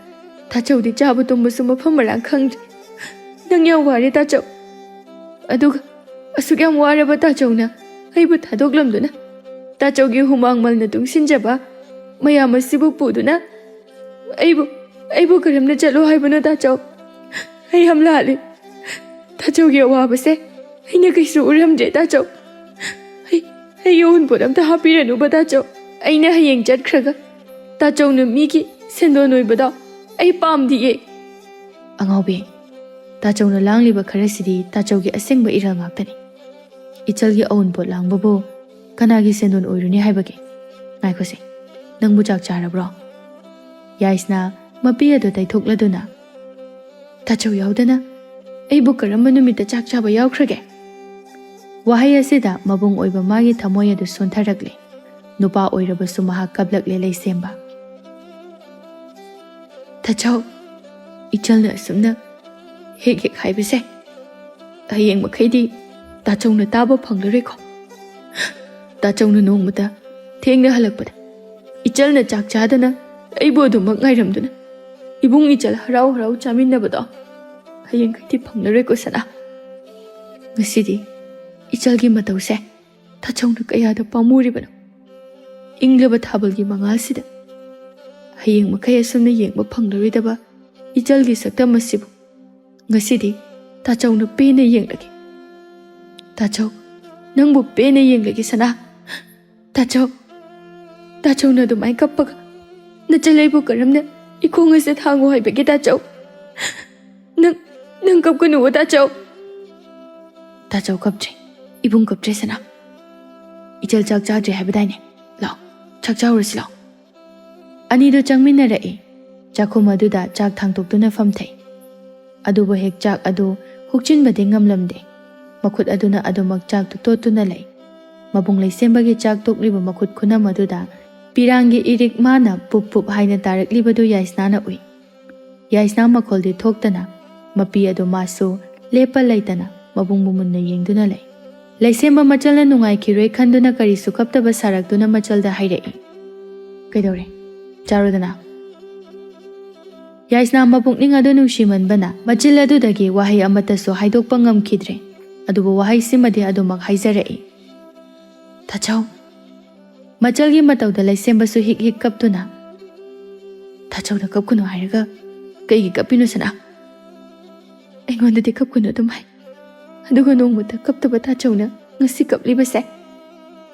ꯇꯥꯆꯧꯗꯤ ꯆꯥꯕ ꯇꯨꯝꯕꯁꯨ ꯃꯐꯝ ꯃꯔꯥꯡ ꯈꯪꯗ꯭ꯔꯦ꯫ ꯅꯪ ꯌꯥꯝ ꯋꯥꯔꯦ ꯇꯥꯆꯧ꯫ ꯑꯗꯨꯒ ꯑꯁꯨꯛ ꯌꯥꯝ ꯋꯥꯔꯕ ꯇꯥꯆꯧꯅ ꯑꯩꯕꯨ ꯊꯥꯗꯣꯛꯂꯝꯗꯨꯅ, ꯇꯥꯆꯧꯒꯤ ꯍꯨꯃꯥꯡ ꯃꯜꯅ ꯇꯨꯡꯁꯤꯟꯖꯕ ꯃꯌꯥꯝ ꯑꯁꯤꯕꯨ ꯄꯨꯗꯨꯅ ꯑꯩꯕꯨ, ꯑꯩꯕꯨ ꯀꯔꯝꯅ ꯆꯠꯂꯣ ꯍꯥꯏꯕꯅꯣ ꯇꯥꯆꯧ? ꯑꯩ ꯌꯥꯝ ꯂꯥꯜꯂꯤ꯫ ꯇꯥꯆꯧꯒꯤ ꯑꯋꯥꯕꯁꯦ ꯑꯩꯅ ꯀꯩꯁꯨ ꯎꯔꯝꯗ꯭ꯔꯦ ꯇꯥꯆꯧ꯫ ꯑꯩ, ꯑꯩꯒꯤ ꯑꯎꯟꯄꯣꯠ ꯑꯝꯇ ꯍꯥꯞꯄꯤꯔꯅꯨꯕ ꯇꯥꯆꯧ꯫ ꯑꯩꯅ ꯍꯌꯦꯡ ꯆꯠꯈ꯭ꯔꯒ ꯇꯥꯆꯧꯅ ꯃꯤꯒꯤ ꯁꯦꯟꯗꯣꯟ ꯑꯣꯏꯕꯗꯣ ꯑꯩ ꯄꯥꯝꯗꯤꯌꯦ꯫ ꯑꯉꯥꯎꯕꯤ, ꯇꯥꯆꯧꯅ ꯂꯥꯡꯂꯤꯕ ꯈꯔꯁꯤꯗꯤ ꯇꯥꯆꯧꯒꯤ ꯑꯁꯦꯡꯕ ꯏꯔꯜ ꯉꯥꯛꯇꯅꯤ꯫ ꯏꯆꯜꯒꯤ ꯑꯎꯟꯄꯣꯠ ꯂꯥꯡꯕꯕꯨ ꯀꯅꯥꯒꯤ ꯁꯦꯟꯗꯣꯟ ꯑꯣꯏꯔꯨꯅꯤ ꯍꯥꯏꯕꯒꯦ? ꯉꯥꯏꯈꯣꯁꯦ, ꯅꯪꯕꯨ ꯆꯥꯛ ꯆꯥꯔꯕ꯭ꯔꯣ? ꯌꯥꯏꯁꯅꯥ ꯃꯄꯤ ꯑꯗꯨ ꯇꯩꯊꯣꯛꯂꯗꯨꯅ, ꯇꯥꯆꯧ ꯌꯥꯎꯗꯅ ꯑꯩꯕꯨ ꯀꯔꯝꯕ ꯅꯨꯃꯤꯠꯇ ꯆꯥꯛ ꯆꯥꯕ ꯌꯥꯎꯈ꯭ꯔꯒꯦ? ꯋꯥꯍꯩ ꯑꯁꯤꯗ ꯃꯕꯨꯡ ꯑꯣꯏꯕ ꯃꯥꯒꯤ ꯊꯃꯣꯏ ꯑꯗꯨ ꯁꯣꯟꯊꯔꯛꯂꯦ꯫ ꯅꯨꯄꯥ ꯑꯣꯏꯔꯕꯁꯨ ꯃꯍꯥꯛ ꯀꯞꯂꯛꯂꯦ ꯂꯩꯁꯦꯝꯕ꯫ ꯇꯥꯆꯧ, ꯏꯆꯜꯅ ꯑꯁꯨꯝꯅ ꯍꯦꯛ ꯍꯦꯛ ꯍꯥꯏꯕꯁꯦ ꯍꯌꯦꯡ ꯃꯈꯩꯗꯤ ꯇꯥꯆꯧꯅ ꯇꯥꯕ ꯐꯪꯂꯔꯣꯏꯀꯣ꯫ ꯇꯥꯆꯧꯅ ꯅꯣꯡꯃꯇ ꯊꯦꯡꯅ ꯍꯜꯂꯛꯄꯗ ꯏꯆꯜꯅ ꯆꯥꯛ ꯆꯥꯗꯅ ꯑꯩꯕꯨ ꯑꯗꯨꯃꯛ ꯉꯥꯏꯔꯝꯗꯨꯅ ꯏꯕꯨꯡ ꯏꯆꯜ ꯍꯔꯥꯎ ꯍꯔꯥꯎ ꯆꯥꯃꯤꯟꯅꯕꯗꯣ ꯍꯌꯦꯡꯈꯩꯗꯤ ꯐꯪꯂꯔꯣꯏꯀꯣ ꯁꯅꯥ꯫ ꯉꯁꯤꯗꯤ ꯏꯆꯜꯒꯤ ꯃꯇꯧꯁꯦ ꯇꯥꯆꯧꯅ ꯀꯌꯥꯗ ꯄꯥꯝꯃꯨꯔꯤꯕꯅꯣ꯫ ꯏꯪꯂꯕ ꯊꯥꯕꯜꯒꯤ ꯃꯉꯥꯜꯁꯤꯗ ꯍꯌꯦꯡ ꯃꯈꯩ ꯑꯁꯨꯝꯅ ꯌꯦꯡꯕ ꯐꯪꯂꯔꯣꯏꯗꯕ ꯏꯆꯜꯒꯤ ꯁꯛꯇꯝ ꯑꯁꯤꯕꯨ ꯉꯁꯤꯗꯤ ꯇꯥꯆꯧꯅ ꯄꯦꯟꯅ ꯌꯦꯡꯂꯒꯦ꯫ ꯇꯥꯆꯧ, ꯅꯪꯕꯨ ꯄꯦꯟꯅ ꯌꯦꯡꯂꯒꯦ ꯁꯅꯥ꯫ ꯇꯥꯆꯧ, ꯇꯥꯆꯧꯅ ꯑꯗꯨꯃꯥꯏꯅ ꯀꯞꯄꯒ ꯅꯆꯜ ꯑꯩꯕꯨ ꯀꯔꯝꯅ ꯏꯈꯣꯡ ꯑꯁꯤꯗ ꯊꯥꯡꯉꯨ ꯍꯥꯏꯕꯒꯦ ꯇꯥꯆꯧ? ꯅꯪ, ꯅꯪ ꯀꯞꯀꯅꯨꯋꯣ ꯇꯥꯆꯧ꯫ ꯇꯥꯆꯧ ꯀꯞꯇ꯭ꯔꯦ, ꯏꯕꯨꯡ ꯀꯞꯇ꯭ꯔꯦ ꯁꯅꯥ꯫ ꯏꯆꯜ ꯆꯥꯛ ꯆꯥꯗ꯭ꯔꯤ ꯍꯥꯏꯕꯗꯥꯏꯅꯦ? ꯂꯥꯎ, ꯆꯥꯛ ꯆꯥꯎꯔꯁꯤ ꯂꯥꯎ꯫ ꯑꯅꯤꯗꯨ ꯆꯪꯃꯤꯟꯅꯔꯛꯏ꯫ ꯆꯥꯛꯈꯨꯝ ꯑꯗꯨꯗ ꯆꯥꯛ ꯊꯥꯡꯇꯣꯛꯇꯨꯅ ꯐꯝꯊꯩ꯫ ꯑꯗꯨꯕꯨ ꯍꯦꯛ ꯆꯥꯛ ꯑꯗꯨ ꯍꯨꯛꯆꯤꯟꯕꯗꯤ ꯉꯝꯂꯝꯗꯦ꯫ ꯃꯈꯨꯠ ꯑꯗꯨꯅ ꯑꯗꯨꯃꯛ ꯆꯥꯛꯇꯨ ꯇꯣꯠꯇꯨꯅ ꯂꯩ꯫ ꯃꯕꯨꯡ ꯂꯩꯁꯦꯝꯕꯒꯤ ꯆꯥꯛ ꯇꯣꯛꯂꯤꯕ ꯃꯈꯨꯠ ꯈꯨꯅꯝ ꯑꯗꯨꯗ ꯄꯤꯔꯥꯡꯒꯤ ꯏꯔꯤꯛ ꯃꯥꯅ ꯄꯨꯞ ꯄꯨꯞ ꯍꯥꯏꯅ ꯇꯥꯔꯛꯂꯤꯕꯗꯨ ꯌꯥꯏꯁꯅꯥꯅ ꯎꯏ꯫ ꯌꯥꯏꯁꯅꯥ ꯃꯈꯣꯜꯗꯤ ꯊꯣꯛꯇꯅ ꯃꯄꯤ ꯑꯗꯨ ꯃꯥꯁꯨ ꯂꯦꯞꯄ ꯂꯩꯇꯅ ꯃꯕꯨꯡꯕꯨ ꯃꯨꯟꯅ ꯌꯦꯡꯗꯨꯅ ꯂꯩ꯫ ꯂꯩꯁꯦꯝꯕ ꯃꯆꯜꯅ ꯅꯨꯡꯉꯥꯏꯈꯤꯔꯣꯏ ꯈꯟꯗꯨꯅ ꯀꯔꯤꯁꯨ ꯀꯞꯇꯕ ꯁꯥꯔꯛꯇꯨꯅ ꯃꯆꯜꯗ ꯍꯥꯏꯔꯛꯏ, "ꯀꯩꯗꯧꯔꯦ? ꯆꯥꯔꯣꯗꯅ꯫" ꯌꯥꯏꯁꯅꯥ ꯃꯄꯨꯛꯅꯤꯡ ꯑꯗꯨ ꯅꯨꯡꯁꯤꯃꯟꯕꯅ ꯃꯆꯤꯜ ꯑꯗꯨꯗꯒꯤ ꯋꯥꯍꯩ ꯑꯃꯠꯇꯁꯨ ꯍꯥꯏꯗꯣꯛꯄ ꯉꯝꯈꯤꯗ꯭ꯔꯦ꯫ ꯑꯗꯨꯕꯨ ꯋꯥꯍꯩꯁꯤꯃꯗꯤ ꯑꯗꯨꯃꯛ ꯍꯥꯏꯖꯔꯛꯏ, "ꯇꯥꯆꯧ꯫" ꯃꯆꯜꯒꯤ ꯃꯇꯧꯗ ꯂꯩꯁꯦꯝꯕꯁꯨ ꯍꯤꯛ ꯍꯤꯛ ꯀꯞꯇꯨꯅ, "ꯇꯥꯆꯧꯗ ꯀꯞꯀꯅꯨ ꯍꯥꯏꯔꯒ ꯀꯩꯒꯤ ꯀꯞꯄꯤꯅꯣ, ꯁꯅꯥ?" "ꯑꯩꯉꯣꯟꯗꯗꯤ ꯀꯞꯀꯅꯨ ꯑꯗꯨꯝ ꯍꯥꯏ, ꯑꯗꯨꯒ ꯅꯣꯡꯃꯇ ꯀꯞꯇꯕ ꯇꯥꯆꯧꯅ ꯉꯁꯤ ꯀꯞꯂꯤꯕꯁꯦ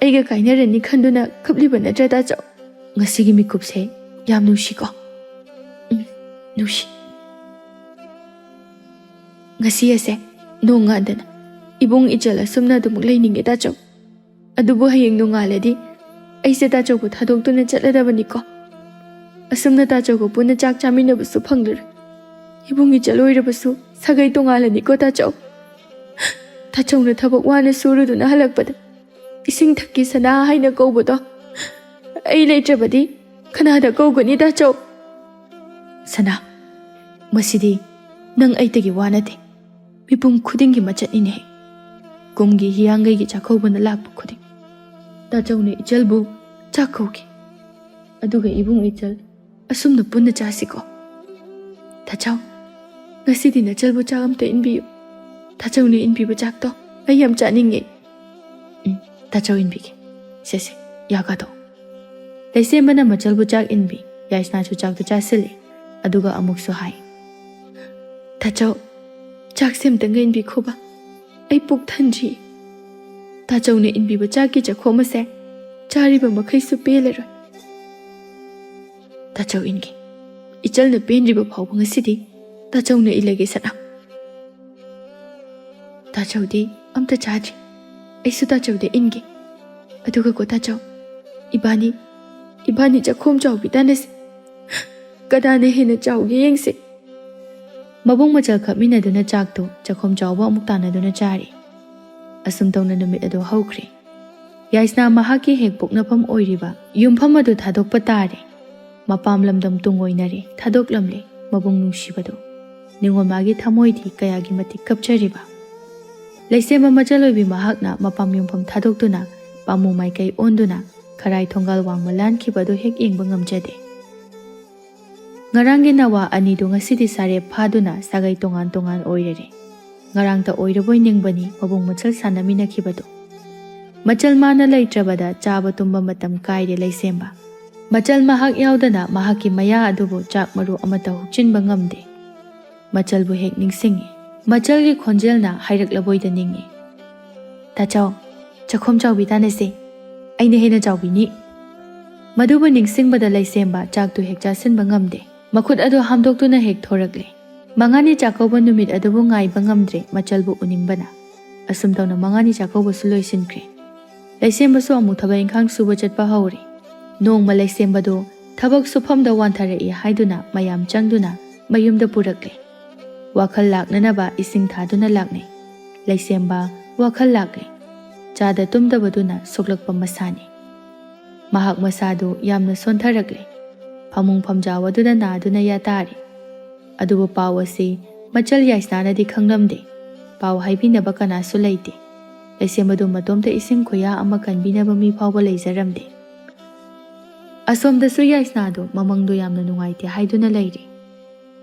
ꯑꯩꯒ ꯀꯥꯏꯅꯔꯅꯤ ꯈꯟꯗꯨꯅ ꯀꯞꯂꯤꯕ ꯅꯠꯇ꯭ꯔꯥ, ꯇꯥꯆꯧ?" ꯉꯁꯤꯒꯤ ꯃꯤꯀꯨꯞꯁꯦ ꯌꯥꯝ ꯅꯨꯡꯁꯤꯀꯣ꯫ ꯎꯝ, ꯅꯨꯡꯁꯤ꯫ ꯉꯁꯤ ꯑꯁꯦ ꯅꯣꯡꯉꯥꯟꯗꯅ ꯏꯕꯨꯡ ꯏꯆꯜ ꯑꯁꯨꯝꯅ ꯑꯗꯨꯃꯛ ꯂꯩꯅꯤꯡꯉꯦ, ꯇꯥꯆꯧ꯫ ꯑꯗꯨꯕꯨ ꯍꯌꯦꯡ ꯅꯣꯡꯉꯥꯜꯂꯗꯤ ꯑꯩꯁꯦ ꯇꯥꯆꯧꯕꯨ ꯊꯥꯗꯣꯛꯇꯨꯅ ꯆꯠꯂꯗꯕꯅꯤꯀꯣ꯫ ꯑꯁꯨꯝꯅ ꯇꯥꯆꯧꯒ ꯄꯨꯟꯅ ꯆꯥꯛ ꯆꯥꯃꯤꯟꯅꯕꯁꯨ ꯐꯪꯂꯔꯣꯏ꯫ ꯏꯕꯨꯡ ꯏꯆꯜ ꯑꯣꯏꯔꯕꯁꯨ ꯁꯥꯒꯩ ꯇꯣꯉꯥꯜꯂꯅꯤꯀꯣ, ꯇꯥꯆꯧ꯫ ꯇꯥꯆꯧꯅ ꯊꯕꯛ ꯋꯥꯅ ꯁꯨꯔꯨꯗꯨꯅ ꯍꯜꯂꯛꯄꯗ ꯏꯁꯤꯡ ꯊꯛꯀꯤ ꯁꯅꯥ ꯍꯥꯏꯅ ꯀꯧꯕꯗꯣ ꯑꯩ ꯂꯩꯇ꯭ꯔꯕꯗꯤ ꯀꯅꯥꯗ ꯀꯧꯒꯅꯤ, ꯇꯥꯆꯧ? ꯁꯅꯥ, ꯃꯁꯤꯗꯤ ꯅꯪ ꯑꯩꯇꯒꯤ ꯋꯥ ꯅꯠꯇꯦ, ꯃꯤꯄꯨꯝ ꯈꯨꯗꯤꯡꯒꯤ ꯃꯆꯠꯅꯤꯅꯦ꯫ ꯀꯨꯝꯒꯤ ꯍꯤꯌꯥꯡꯒꯩꯒꯤ ꯆꯥꯛꯀꯧꯕꯅ ꯂꯥꯛꯄ ꯈꯨꯗꯤꯡ ꯇꯥꯆꯧꯅ ꯏꯆꯜꯕꯨ ꯆꯥꯛ ꯀꯧꯈꯤ꯫ ꯑꯗꯨꯒ ꯏꯕꯨꯡ ꯏꯆꯜ ꯑꯁꯨꯝꯅ ꯄꯨꯟꯅ ꯆꯥꯁꯤꯀꯣ꯫ ꯇꯥꯆꯧ, ꯉꯁꯤꯗꯤ ꯅꯆꯜꯕꯨ ꯆꯥꯛ ꯑꯝꯇ ꯏꯟꯕꯤꯌꯨ꯫ ꯇꯥꯆꯧꯅ ꯏꯟꯕꯤꯕ ꯆꯥꯛꯇꯣ ꯑꯩ ꯌꯥꯝ ꯆꯥꯅꯤꯡꯉꯦ꯫ ꯎꯝ, ꯇꯥꯆꯧ ꯏꯟꯕꯤꯒꯦ꯫ ꯁꯦ, ꯁꯦ, ꯌꯥꯒꯗꯣ꯫ ꯂꯩꯁꯦꯝꯕꯅ ꯃꯆꯜꯕꯨ ꯆꯥꯛ ꯏꯟꯕꯤ꯫ ꯌꯥꯏꯁꯅꯥꯁꯨ ꯆꯥꯛꯇꯨ ꯆꯥꯁꯤꯜꯂꯦ꯫ ꯑꯗꯨꯒ ꯑꯃꯨꯛꯁꯨ ꯍꯥꯏ, "ꯇꯥꯆꯧ, ꯆꯥꯛꯁꯦ ꯑꯝꯇꯪꯒ ꯏꯟꯕꯤꯈꯣꯕ꯫ ꯑꯩ ꯄꯨꯛ ꯊꯟꯗ꯭ꯔꯤ꯫ ꯇꯥꯆꯧꯅ ꯏꯟꯕꯤꯕ ꯆꯥꯛꯀꯤ ꯆꯥꯛꯈꯣꯝ ꯑꯁꯦ ꯆꯥꯔꯤꯕ ꯃꯈꯩꯁꯨ ꯄꯦꯜꯂꯔꯣꯏ꯫" "ꯇꯥꯆꯧ ꯏꯟꯒꯦ꯫ ꯏꯆꯜꯅ ꯄꯦꯟꯗ꯭ꯔꯤꯕ ꯐꯥꯎꯕ ꯉꯁꯤꯗꯤ ꯇꯥꯆꯧꯅ ꯏꯜꯂꯒꯦ, ꯁꯅꯥ꯫" "ꯇꯥꯆꯧꯗꯤ ꯑꯝꯇ ꯆꯥꯗ꯭ꯔꯤ꯫ ꯑꯩꯁꯨ ꯇꯥꯆꯧꯗ ꯏꯟꯒꯦ꯫ ꯑꯗꯨꯒꯀꯣ ꯇꯥꯆꯧ, ꯏꯕꯥꯅꯤ, ꯏꯕꯥꯅꯤ ꯆꯥꯛꯈꯣꯝ ꯆꯥꯎꯕꯤ ꯇꯥꯟꯅꯁꯤ꯫ ꯀꯅꯥꯅ ꯍꯦꯟꯅ ꯆꯥꯎꯒꯦ ꯌꯦꯡꯁꯤ꯫" ꯃꯕꯨꯡ ꯃꯆꯜ ꯈꯞꯃꯤꯟꯅꯗꯨꯅ ꯆꯥꯛꯇꯨ ꯆꯥꯛꯈꯣꯝ ꯆꯥꯎꯕ ꯑꯃꯨꯛ ꯇꯥꯟꯅꯗꯨꯅ ꯆꯥꯔꯤ꯫ ꯑꯁꯨꯝ ꯇꯧꯅ ꯅꯨꯃꯤꯠ ꯑꯗꯨ ꯍꯧꯈ꯭ꯔꯦ꯫ ꯌꯥꯏꯁꯅꯥ ꯃꯍꯥꯛꯀꯤ ꯍꯦꯛ ꯄꯣꯛꯅꯐꯝ ꯑꯣꯏꯔꯤꯕ ꯌꯨꯝꯐꯝ ꯑꯗꯨ ꯊꯥꯗꯣꯛꯄ ꯇꯥꯔꯦ꯫ ꯃꯄꯥꯝ ꯂꯝꯗꯝ ꯇꯨꯡꯑꯣꯏꯅꯔꯦ, ꯊꯥꯗꯣꯛꯂꯝꯂꯦ ꯃꯕꯨꯡ ꯅꯨꯡꯁꯤꯕꯗꯨ꯫ ꯅꯤꯡꯉꯣꯜꯃꯥꯒꯤ ꯊꯃꯣꯏꯗꯤ ꯀꯌꯥꯒꯤ ꯃꯇꯤꯛ ꯀꯞꯆꯔꯤꯕ꯫ ꯂꯩꯁꯦꯝꯕ ꯃꯆꯜ ꯑꯣꯏꯕꯤ ꯃꯍꯥꯛꯅ ꯃꯄꯥꯝ ꯌꯨꯝꯐꯝ ꯊꯥꯗꯣꯛꯇꯨꯅ ꯄꯥꯝꯃꯨ ꯃꯥꯏꯀꯩ ꯑꯣꯟꯗꯨꯅ ꯈꯔꯥꯏ ꯊꯣꯡꯒꯥꯜ ꯋꯥꯡꯃ ꯂꯥꯟꯈꯤꯕ ꯑꯗꯨ ꯍꯦꯛ ꯌꯦꯡꯕ ꯉꯝꯖꯗꯦ꯫ ꯉꯔꯥꯡꯒꯤ ꯅꯋꯥ ꯑꯅꯤꯗꯨ ꯉꯁꯤꯗꯤ ꯁꯥꯔꯦꯞ ꯐꯥꯗꯨꯅ ꯁꯥꯒꯩ ꯇꯣꯉꯥꯟ ꯇꯣꯉꯥꯟ ꯑꯣꯏꯔꯔꯦ꯫ ꯉꯔꯥꯡꯇ ꯑꯣꯏꯔꯕꯣꯏ ꯅꯤꯡꯕꯅꯤ ꯃꯕꯨꯡ ꯃꯆꯜ ꯁꯥꯟꯅꯃꯤꯟꯅꯈꯤꯕꯗꯨ꯫ ꯃꯆꯜ ꯃꯥꯅ ꯂꯩꯇ꯭ꯔꯕꯗ ꯆꯥꯕ ꯇꯨꯝꯕ ꯃꯇꯝ ꯀꯥꯏꯔꯦ ꯂꯩꯁꯦꯝꯕ꯫ ꯃꯆꯜ ꯃꯍꯥꯛ ꯌꯥꯎꯗꯅ ꯃꯍꯥꯛꯀꯤ ꯃꯌꯥ ꯑꯗꯨꯕꯨ ꯆꯥꯛ ꯃꯔꯨ ꯑꯃꯠꯇ ꯍꯨꯛꯆꯤꯟꯕ ꯉꯝꯗꯦ꯫ ꯃꯆꯜꯕꯨ ꯍꯦꯛ ꯅꯤꯡꯁꯤꯡꯏ꯫ ꯃꯆꯜꯒꯤ ꯈꯣꯟꯖꯦꯜꯅ ꯍꯥꯏꯔꯛꯂꯕꯣꯏꯗ ꯅꯤꯡꯏ꯫ "ꯇꯥꯆꯧ, ꯆꯥꯛꯈꯣꯝ ꯆꯥꯎꯕꯤ ꯇꯥꯟꯅꯁꯤ꯫ ꯑꯩꯅ ꯍꯦꯟꯅ ꯆꯥꯎꯕꯤꯅꯤ꯫" ꯃꯗꯨꯕꯨ ꯅꯤꯡꯁꯤꯡꯕꯗ ꯂꯩꯁꯦꯝꯕ ꯆꯥꯛꯇꯨ ꯍꯦꯛ ꯆꯥꯁꯤꯟꯕ ꯉꯝꯗꯦ꯫ ꯃꯈꯨꯠ ꯑꯗꯨ ꯍꯥꯝꯗꯣꯛꯇꯨꯅ ꯍꯦꯛ ꯊꯣꯔꯛꯂꯦ꯫ ꯃꯉꯥꯅꯤ ꯆꯥꯛꯀꯧꯕ ꯅꯨꯃꯤꯠ ꯑꯗꯨꯕꯨ ꯉꯥꯏꯕ ꯉꯝꯗ꯭ꯔꯦ ꯃꯆꯜꯕꯨ ꯎꯅꯤꯡꯕꯅ꯫ ꯑꯁꯨꯝ ꯇꯧꯅ ꯃꯉꯥꯅꯤ ꯆꯥꯛꯀꯧꯕꯁꯨ ꯂꯣꯏꯁꯤꯟꯈ꯭ꯔꯦ꯫ ꯂꯩꯁꯦꯝꯕꯁꯨ ꯑꯃꯨꯛ ꯊꯕꯛ ꯏꯪꯈꯥꯡ ꯁꯨꯕ ꯆꯠꯄ ꯍꯧꯔꯦ꯫ ꯅꯣꯡꯃ ꯂꯩꯁꯦꯝꯕꯗꯨ ꯊꯕꯛ ꯁꯨꯐꯝꯗ ꯋꯥꯟꯊꯔꯛꯏ ꯍꯥꯏꯗꯨꯅ ꯃꯌꯥꯝ ꯆꯪꯗꯨꯅ ꯃꯌꯨꯝꯗ ꯄꯨꯔꯛꯂꯦ꯫ ꯋꯥꯈꯜ ꯂꯥꯛꯅꯅꯕ ꯏꯁꯤꯡ ꯊꯥꯗꯨꯅ ꯂꯥꯛꯅꯩ꯫ ꯂꯩꯁꯦꯝꯕ ꯋꯥꯈꯜ ꯂꯥꯛꯂꯦ꯫ ꯆꯥꯗ ꯇꯨꯝꯗꯕꯗꯨꯅ ꯁꯣꯛꯂꯛꯄ ꯃꯁꯥꯅꯤ꯫ ꯃꯍꯥꯛ ꯃꯁꯥꯗꯨ ꯌꯥꯝꯅ ꯁꯣꯟꯊꯔꯛꯂꯦ꯫ ꯐꯃꯨꯡ ꯐꯝꯖꯥꯎ ꯑꯗꯨꯗ ꯅꯥꯗꯨꯅ ꯌꯥꯇꯥꯔꯤ꯫ ꯑꯗꯨꯕꯨ ꯄꯥꯎ ꯑꯁꯤ ꯃꯆꯜ ꯌꯥꯏꯁꯅꯥꯅꯗꯤ ꯈꯪꯂꯝꯗꯦ꯫ ꯄꯥꯎ ꯍꯥꯏꯕꯤꯅꯕ ꯀꯅꯥꯁꯨ ꯂꯩꯇꯦ꯫ ꯂꯩꯁꯦꯝꯕꯗꯨ ꯃꯇꯣꯝꯇ ꯏꯁꯤꯡ ꯈꯨꯌꯥ ꯑꯃ ꯀꯟꯕꯤꯅꯕ ꯃꯤ ꯐꯥꯎꯕ ꯂꯩꯖꯔꯝꯗꯦ꯫ ꯑꯁꯣꯝꯗꯁꯨ ꯌꯥꯏꯁꯅꯥꯗꯨ ꯃꯃꯪꯗꯨ ꯌꯥꯝꯅ ꯅꯨꯡꯉꯥꯏꯇꯦ ꯍꯥꯏꯗꯨꯅ ꯂꯩꯔꯤ꯫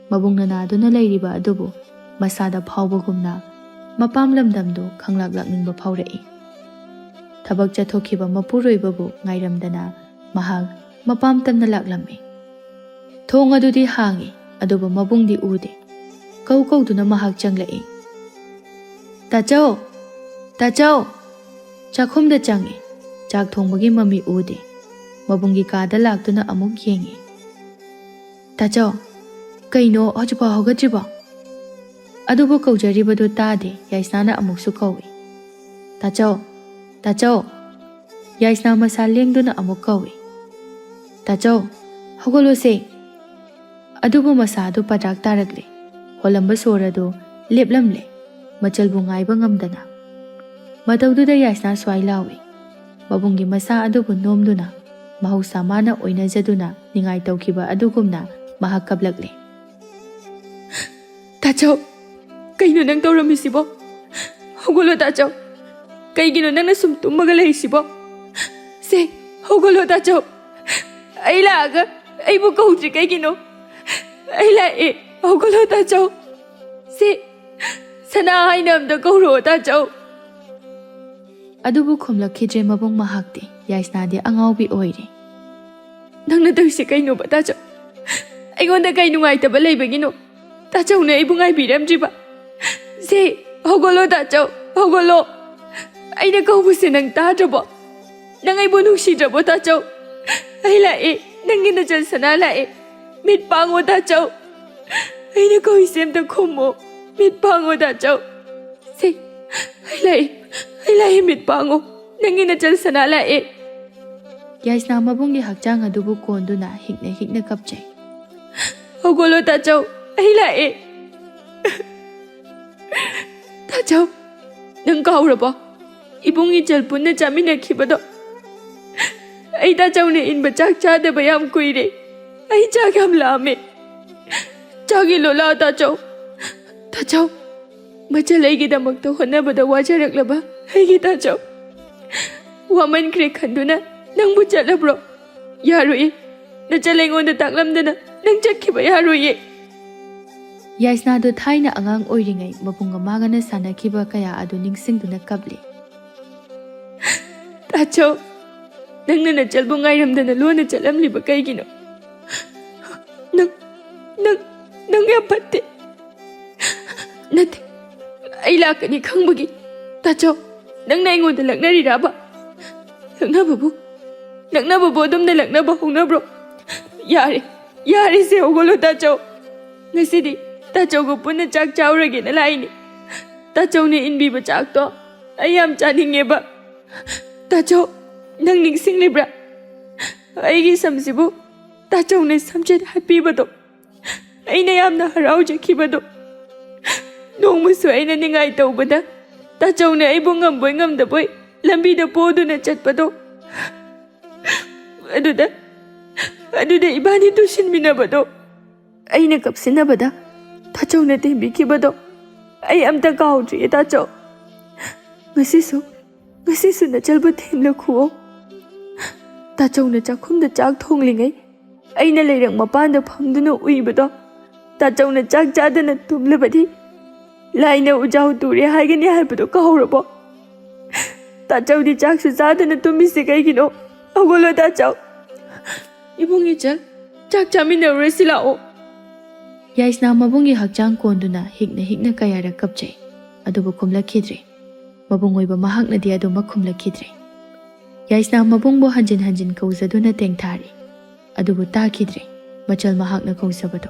ꯃꯕꯨꯡꯅ ꯅꯥꯗꯨꯅ ꯂꯩꯔꯤꯕ ꯑꯗꯨꯕꯨ ꯃꯁꯥꯗ ꯐꯥꯎꯕꯒꯨꯝꯅ ꯃꯄꯥꯝ ꯂꯝꯗꯝꯗꯨ ꯈꯪꯂꯥꯛ ꯂꯥꯛꯅꯤꯡꯕ ꯐꯥꯎꯔꯛꯏ꯫ ꯊꯕꯛ ꯆꯠꯊꯣꯛꯈꯤꯕ ꯃꯄꯨꯔꯣꯏꯕꯕꯨ ꯉꯥꯏꯔꯝꯗꯅ ꯃꯍꯥꯛ ꯃꯄꯥꯝ ꯇꯝꯅ ꯂꯥꯛꯂꯝꯃꯤ꯫ ꯊꯣꯡ ꯑꯗꯨꯗꯤ ꯍꯥꯡꯏ, ꯑꯗꯨꯕꯨ ꯃꯕꯨꯡꯗꯤ ꯎꯗꯦ꯫ ꯀꯧ ꯀꯧꯗꯨꯅ ꯃꯍꯥꯛ ꯆꯪꯂꯛꯏ꯫ "ꯇꯥꯆꯧ! ꯇꯥꯆꯧ!" ꯆꯥꯛꯈꯨꯝꯗ ꯆꯪꯏ꯫ ꯆꯥꯛ ꯊꯣꯡꯕꯒꯤ ꯃꯃꯤ ꯎꯗꯦ꯫ ꯃꯕꯨꯡꯒꯤ ꯀꯥꯗ ꯂꯥꯛꯇꯨꯅ ꯑꯃꯨꯛ ꯌꯦꯡꯏ꯫ "ꯇꯥꯆꯧ, ꯀꯩꯅꯣ ꯍꯧꯖꯤꯛꯐꯥꯎ ꯍꯧꯒꯠꯇ꯭ꯔꯤꯕꯣ?" ꯑꯗꯨꯕꯨ ꯀꯧꯖꯔꯤꯕꯗꯨ ꯇꯥꯗꯦ꯫ ꯌꯥꯏꯁꯅꯥꯅ ꯑꯃꯨꯛꯁꯨ ꯀꯧꯏ꯫ "ꯇꯥꯆꯧ! ꯇꯥꯆꯧ!" ꯌꯥꯏꯁꯅꯥ ꯃꯁꯥ ꯂꯦꯡꯗꯨꯅ ꯑꯃꯨꯛ ꯀꯧꯏ꯫ "ꯇꯥꯆꯧ, ꯍꯧꯒꯠꯂꯣꯁꯦ!" ꯑꯗꯨꯕꯨ ꯃꯁꯥ ꯑꯗꯨ ꯄꯗ꯭ꯔꯥꯛ ꯇꯥꯔꯛꯂꯦ꯫ ꯍꯣꯜꯂꯝꯕ ꯁꯣꯔ ꯑꯗꯨ ꯂꯦꯞꯂꯝꯂꯦ, ꯃꯆꯜꯕꯨ ꯉꯥꯏꯕ ꯉꯝꯗꯅ꯫ ꯃꯇꯧꯗꯨꯗ ꯌꯥꯏꯁꯅꯥ ꯁ꯭ꯋꯥꯏ ꯂꯥꯎꯏ꯫ ꯃꯕꯨꯡꯒꯤ ꯃꯁꯥ ꯑꯗꯨꯕꯨ ꯅꯣꯝꯗꯨꯅ, ꯃꯍꯧꯁꯥ ꯃꯥꯅ ꯑꯣꯏꯅꯖꯗꯨꯅ ꯅꯤꯡꯉꯥꯏ ꯇꯧꯈꯤꯕ ꯑꯗꯨꯒꯨꯝꯅ ꯃꯍꯥꯛ ꯀꯞꯂꯛꯂꯦ꯫ "ꯇꯥꯆꯧ, ꯀꯩꯅꯣ ꯅꯪ ꯇꯧꯔꯝꯃꯤꯁꯤꯕꯣ? ꯍꯧꯒꯠꯂꯣ ꯇꯥꯆꯧ꯫ ꯀꯩꯒꯤꯅꯣ ꯅꯪꯅ ꯁꯨꯝ ꯇꯨꯝꯃꯒ ꯂꯩꯔꯤꯁꯤꯕꯣ? ꯁꯦ, ꯍꯧꯒꯠꯂꯣ ꯇꯥꯆꯧ꯫ ꯑꯩ ꯂꯥꯛꯑꯒ ꯑꯩꯕꯨ ꯀꯧꯗ꯭ꯔꯤ ꯀꯩꯒꯤꯅꯣ? ꯑꯩ ꯂꯥꯛꯑꯦ, ꯍꯧꯒꯠꯂꯣ ꯇꯥꯆꯧ꯫ ꯁꯦ, ꯁꯅꯥ ꯍꯥꯏꯅ ꯑꯝꯇ ꯀꯧꯔꯛꯑꯣ ꯇꯥꯆꯧ꯫ ꯑꯗꯨꯕꯨ ꯈꯨꯝꯂꯛꯈꯤꯗ꯭ꯔꯦ ꯃꯕꯨꯡ ꯃꯍꯥꯛꯇꯤ꯫ ꯌꯥꯏꯁꯅꯥꯗꯤ ꯑꯉꯥꯎꯕꯤ ꯑꯣꯏꯔꯦ꯫ ꯅꯪꯅ ꯇꯧꯔꯤꯁꯦ ꯀꯩꯅꯣꯕ ꯇꯥꯆꯧ? ꯑꯩꯉꯣꯟꯗ ꯀꯩ ꯅꯨꯡꯉꯥꯏꯇꯕ ꯂꯩꯕꯒꯤꯅꯣ ꯇꯥꯆꯧꯅ ꯑꯩꯕꯨ ꯉꯥꯏꯕꯤꯔꯝꯗ꯭ꯔꯤꯕ? ꯁꯦ, ꯍꯧꯒꯠꯂꯣ ꯇꯥꯆꯧ, ꯍꯧꯒꯠꯂꯣ꯫ ꯑꯩꯅ ꯀꯧꯕꯁꯦ ꯅꯪ ꯇꯥꯗ꯭ꯔꯕꯣ? ꯅꯪ ꯑꯩꯕꯨ ꯅꯨꯡꯁꯤꯗ꯭ꯔꯕꯣ ꯇꯥꯆꯧ? ꯑꯩ ꯂꯥꯛꯑꯦ, ꯅꯪꯒꯤ ꯅꯆꯜ ꯁꯅꯥ ꯂꯥꯛꯑꯦ꯫ ꯃꯤꯠ ꯄꯥꯡꯉꯣ ꯇꯥꯆꯧ꯫ ꯑꯩꯅ ꯀꯧꯔꯤꯁꯦ ꯑꯝꯇ ꯈꯨꯝꯃꯣ꯫ ꯃꯤꯠ ꯄꯥꯡꯉꯣ ꯇꯥꯆꯧ꯫ ꯁꯦ, ꯑꯩ ꯂꯥꯛꯑꯦ, ꯑꯩ ꯂꯥꯛꯑꯦ, ꯃꯤꯠ ꯄꯥꯡꯉꯣ꯫ ꯅꯪꯒꯤ ꯅꯆꯜ ꯁꯅꯥ ꯂꯥꯛꯑꯦ꯫ ꯌꯥꯏꯁꯅꯥ ꯃꯕꯨꯡꯒꯤ ꯍꯛꯆꯥꯡ ꯑꯗꯨꯕꯨ ꯀꯣꯟꯗꯨꯅ ꯍꯤꯛꯅ ꯍꯤꯛꯅ ꯀꯞꯆꯩ꯫ ꯍꯧꯒꯠꯂꯣ ꯇꯥꯆꯧ, ꯑꯩ ꯂꯥꯛꯑꯦ꯫ ꯇꯥꯆꯧ, ꯅꯪ ꯀꯥꯎꯔꯕꯣ? ꯏꯕꯨꯡ ꯏꯆꯜ ꯄꯨꯟꯅ ꯆꯥꯃꯤꯟꯅꯈꯤꯕꯗꯣ꯫ ꯑꯩ ꯇꯥꯆꯧꯅ ꯏꯟꯕ ꯆꯥꯛ ꯆꯥꯗꯕ ꯌꯥꯝ ꯀꯨꯏꯔꯦ꯫ ꯑꯩ ꯆꯥꯛ ꯌꯥꯝ ꯂꯥꯝꯃꯦ꯫ ꯆꯥꯛ ꯏꯜꯂꯣ ꯂꯥꯛꯑꯣ ꯇꯥꯆꯧ꯫ ꯇꯥꯆꯧ, ꯃꯆꯜ ꯑꯩꯒꯤꯗꯃꯛꯇ ꯍꯣꯠꯅꯕꯗ ꯋꯥꯖꯔꯛꯂꯕ ꯑꯩꯒꯤ ꯇꯥꯆꯧ꯫ ꯋꯥꯃꯟꯈ꯭ꯔꯦ ꯈꯟꯗꯨꯅ ꯅꯪꯕꯨ ꯆꯠꯂꯕ꯭ꯔꯣ? ꯌꯥꯔꯣꯏꯌꯦ꯫ ꯅꯆꯜ ꯑꯩꯉꯣꯟꯗ ꯇꯥꯛꯂꯝꯗꯅ ꯅꯪ ꯆꯠꯈꯤꯕ ꯌꯥꯔꯣꯏꯌꯦ꯫ ꯌꯥꯏꯁꯅꯥꯗꯨ ꯊꯥꯏꯅ ꯑꯉꯥꯡ ꯑꯣꯏꯔꯤꯉꯩ ꯃꯕꯨꯡ ꯃꯃꯥꯒꯅ ꯁꯥꯟꯅꯈꯤꯕ ꯀꯌꯥ ꯑꯗꯨ ꯅꯤꯡꯁꯤꯡꯗꯨꯅ ꯀꯞꯂꯤ꯫ ꯇꯥꯆꯧ, ꯅꯪꯅ ꯅꯆꯜꯕꯨ ꯉꯥꯏꯔꯝꯗꯅ ꯂꯣꯟꯅ ꯆꯠꯂꯝꯂꯤꯕ ꯀꯩꯒꯤꯅꯣ? ꯅꯪ, ꯅꯪ, ꯅꯪ ꯌꯥꯝ ꯐꯠꯇꯦ꯫ ꯅꯠꯇꯦ, ꯑꯩ ꯂꯥꯛꯀꯅꯤ ꯈꯪꯕꯒꯤ꯫ ꯇꯥꯆꯧ, ꯅꯪꯅ ꯑꯩꯉꯣꯟꯗ ꯂꯛꯅꯔꯤꯔꯕ? ꯂꯛꯅꯕꯕꯨ, ꯂꯛꯅꯕꯕꯨ ꯑꯗꯨꯝꯅ ꯂꯛꯅꯕ ꯍꯧꯅꯕ꯭ꯔꯣ? ꯌꯥꯔꯦ, ꯌꯥꯔꯦ, ꯁꯦ ꯍꯧꯒꯠꯂꯣ ꯇꯥꯆꯧ꯫ ꯉꯁꯤꯗꯤ ꯇꯥꯆꯧꯒ ꯄꯨꯟꯅ ꯆꯥꯛ ꯆꯥꯎꯔꯒꯦꯅ ꯂꯥꯛꯏꯅꯤ꯫ ꯇꯥꯆꯧꯅ ꯏꯟꯕꯤꯕ ꯆꯥꯛꯇꯣ ꯑꯩ ꯌꯥꯝ ꯆꯥꯅꯤꯡꯉꯦꯕ꯫ ꯇꯥꯆꯧ, ꯅꯪ ꯅꯤꯡꯁꯤꯡꯂꯤꯕ꯭ꯔꯥ? ꯑꯩꯒꯤ ꯁꯝꯁꯤꯕꯨ ꯇꯥꯆꯧꯅ ꯁꯝꯖꯦꯠ ꯍꯥꯠꯄꯤꯕꯗꯣ꯫ ꯑꯩꯅ ꯌꯥꯝꯅ ꯍꯔꯥꯎꯖꯈꯤꯕꯗꯣ꯫ ꯅꯣꯡꯃꯁꯨ ꯑꯩꯅ ꯅꯤꯡꯉꯥꯏ ꯇꯧꯕꯗ ꯇꯥꯆꯧꯅ ꯑꯩꯕꯨ ꯉꯝꯕꯣꯏ ꯉꯝꯗꯕꯣꯏ ꯂꯝꯕꯤꯗ ꯄꯣꯗꯨꯅ ꯆꯠꯄꯗꯣ꯫ ꯑꯗꯨꯗ, ꯑꯗꯨꯗ ꯏꯕꯥꯅꯤ ꯇꯨꯁꯤꯟꯃꯤꯟꯅꯕꯗꯣ꯫ ꯑꯩꯅ ꯀꯞꯁꯤꯟꯅꯕꯗ ꯇꯥꯆꯧꯅ ꯊꯦꯝꯕꯤꯈꯤꯕꯗꯣ ꯑꯩ ꯑꯝꯇ ꯀꯥꯎꯗ꯭ꯔꯤꯌꯦ ꯇꯥꯆꯧ꯫ ꯉꯁꯤꯁꯨ, ꯉꯁꯤꯁꯨ ꯅꯆꯜꯕꯨ ꯊꯦꯝꯂꯈꯨꯑꯣ꯫ ꯇꯥꯆꯧꯅ ꯆꯥꯛꯈꯨꯝꯗ ꯆꯥꯛ ꯊꯣꯡꯂꯤꯉꯩ ꯑꯩꯅ ꯂꯩꯔꯛ ꯃꯄꯥꯟꯗ ꯐꯝꯗꯨꯅ ꯎꯏꯕꯗꯣ ꯇꯥꯆꯧꯅ ꯆꯥꯛ ꯆꯥꯗꯅ ꯇꯨꯝꯂꯕꯗꯤ ꯂꯥꯏꯅ ꯎꯖꯥꯎ ꯇꯨꯔꯦ ꯍꯥꯏꯒꯅꯤ ꯍꯥꯏꯕꯗꯣ ꯀꯥꯎꯔꯕꯣ? ꯇꯥꯆꯧꯗꯤ ꯆꯥꯛꯁꯨ ꯆꯥꯗꯅ ꯇꯨꯝꯃꯤꯁꯤ ꯀꯩꯒꯤꯅꯣ? ꯍꯧꯒꯠꯂꯣ ꯇꯥꯆꯧ꯫ ꯏꯕꯨꯡ ꯏꯆꯜ, ꯆꯥꯛ ꯆꯥꯃꯤꯟꯅꯔꯨꯔꯁꯤ ꯂꯥꯛꯑꯣ꯫ ꯌꯥꯏꯁꯅꯥ ꯃꯕꯨꯡꯒꯤ ꯍꯛꯆꯥꯡ ꯀꯣꯟꯗꯨꯅ ꯍꯤꯛꯅ ꯍꯤꯛꯅ ꯀꯌꯥꯔꯛ ꯀꯞꯆꯩ, ꯑꯗꯨꯕꯨ ꯈꯨꯝꯂꯛꯈꯤꯗ꯭ꯔꯦ꯫ ꯃꯕꯨꯡ ꯑꯣꯏꯕ ꯃꯍꯥꯛꯅꯗꯤ ꯑꯗꯨꯃꯛ ꯈꯨꯝꯂꯛꯈꯤꯗ꯭ꯔꯦ꯫ ꯌꯥꯏꯁꯅꯥ ꯃꯕꯨꯡꯕꯨ ꯍꯟꯖꯤꯟ ꯍꯟꯖꯤꯟ ꯀꯧꯖꯗꯨꯅ ꯇꯦꯡꯊꯥꯔꯦ, ꯑꯗꯨꯕꯨ ꯇꯥꯈꯤꯗ꯭ꯔꯦ ꯃꯆꯜ ꯃꯍꯥꯛꯅ ꯀꯧꯖꯕꯗꯣ꯫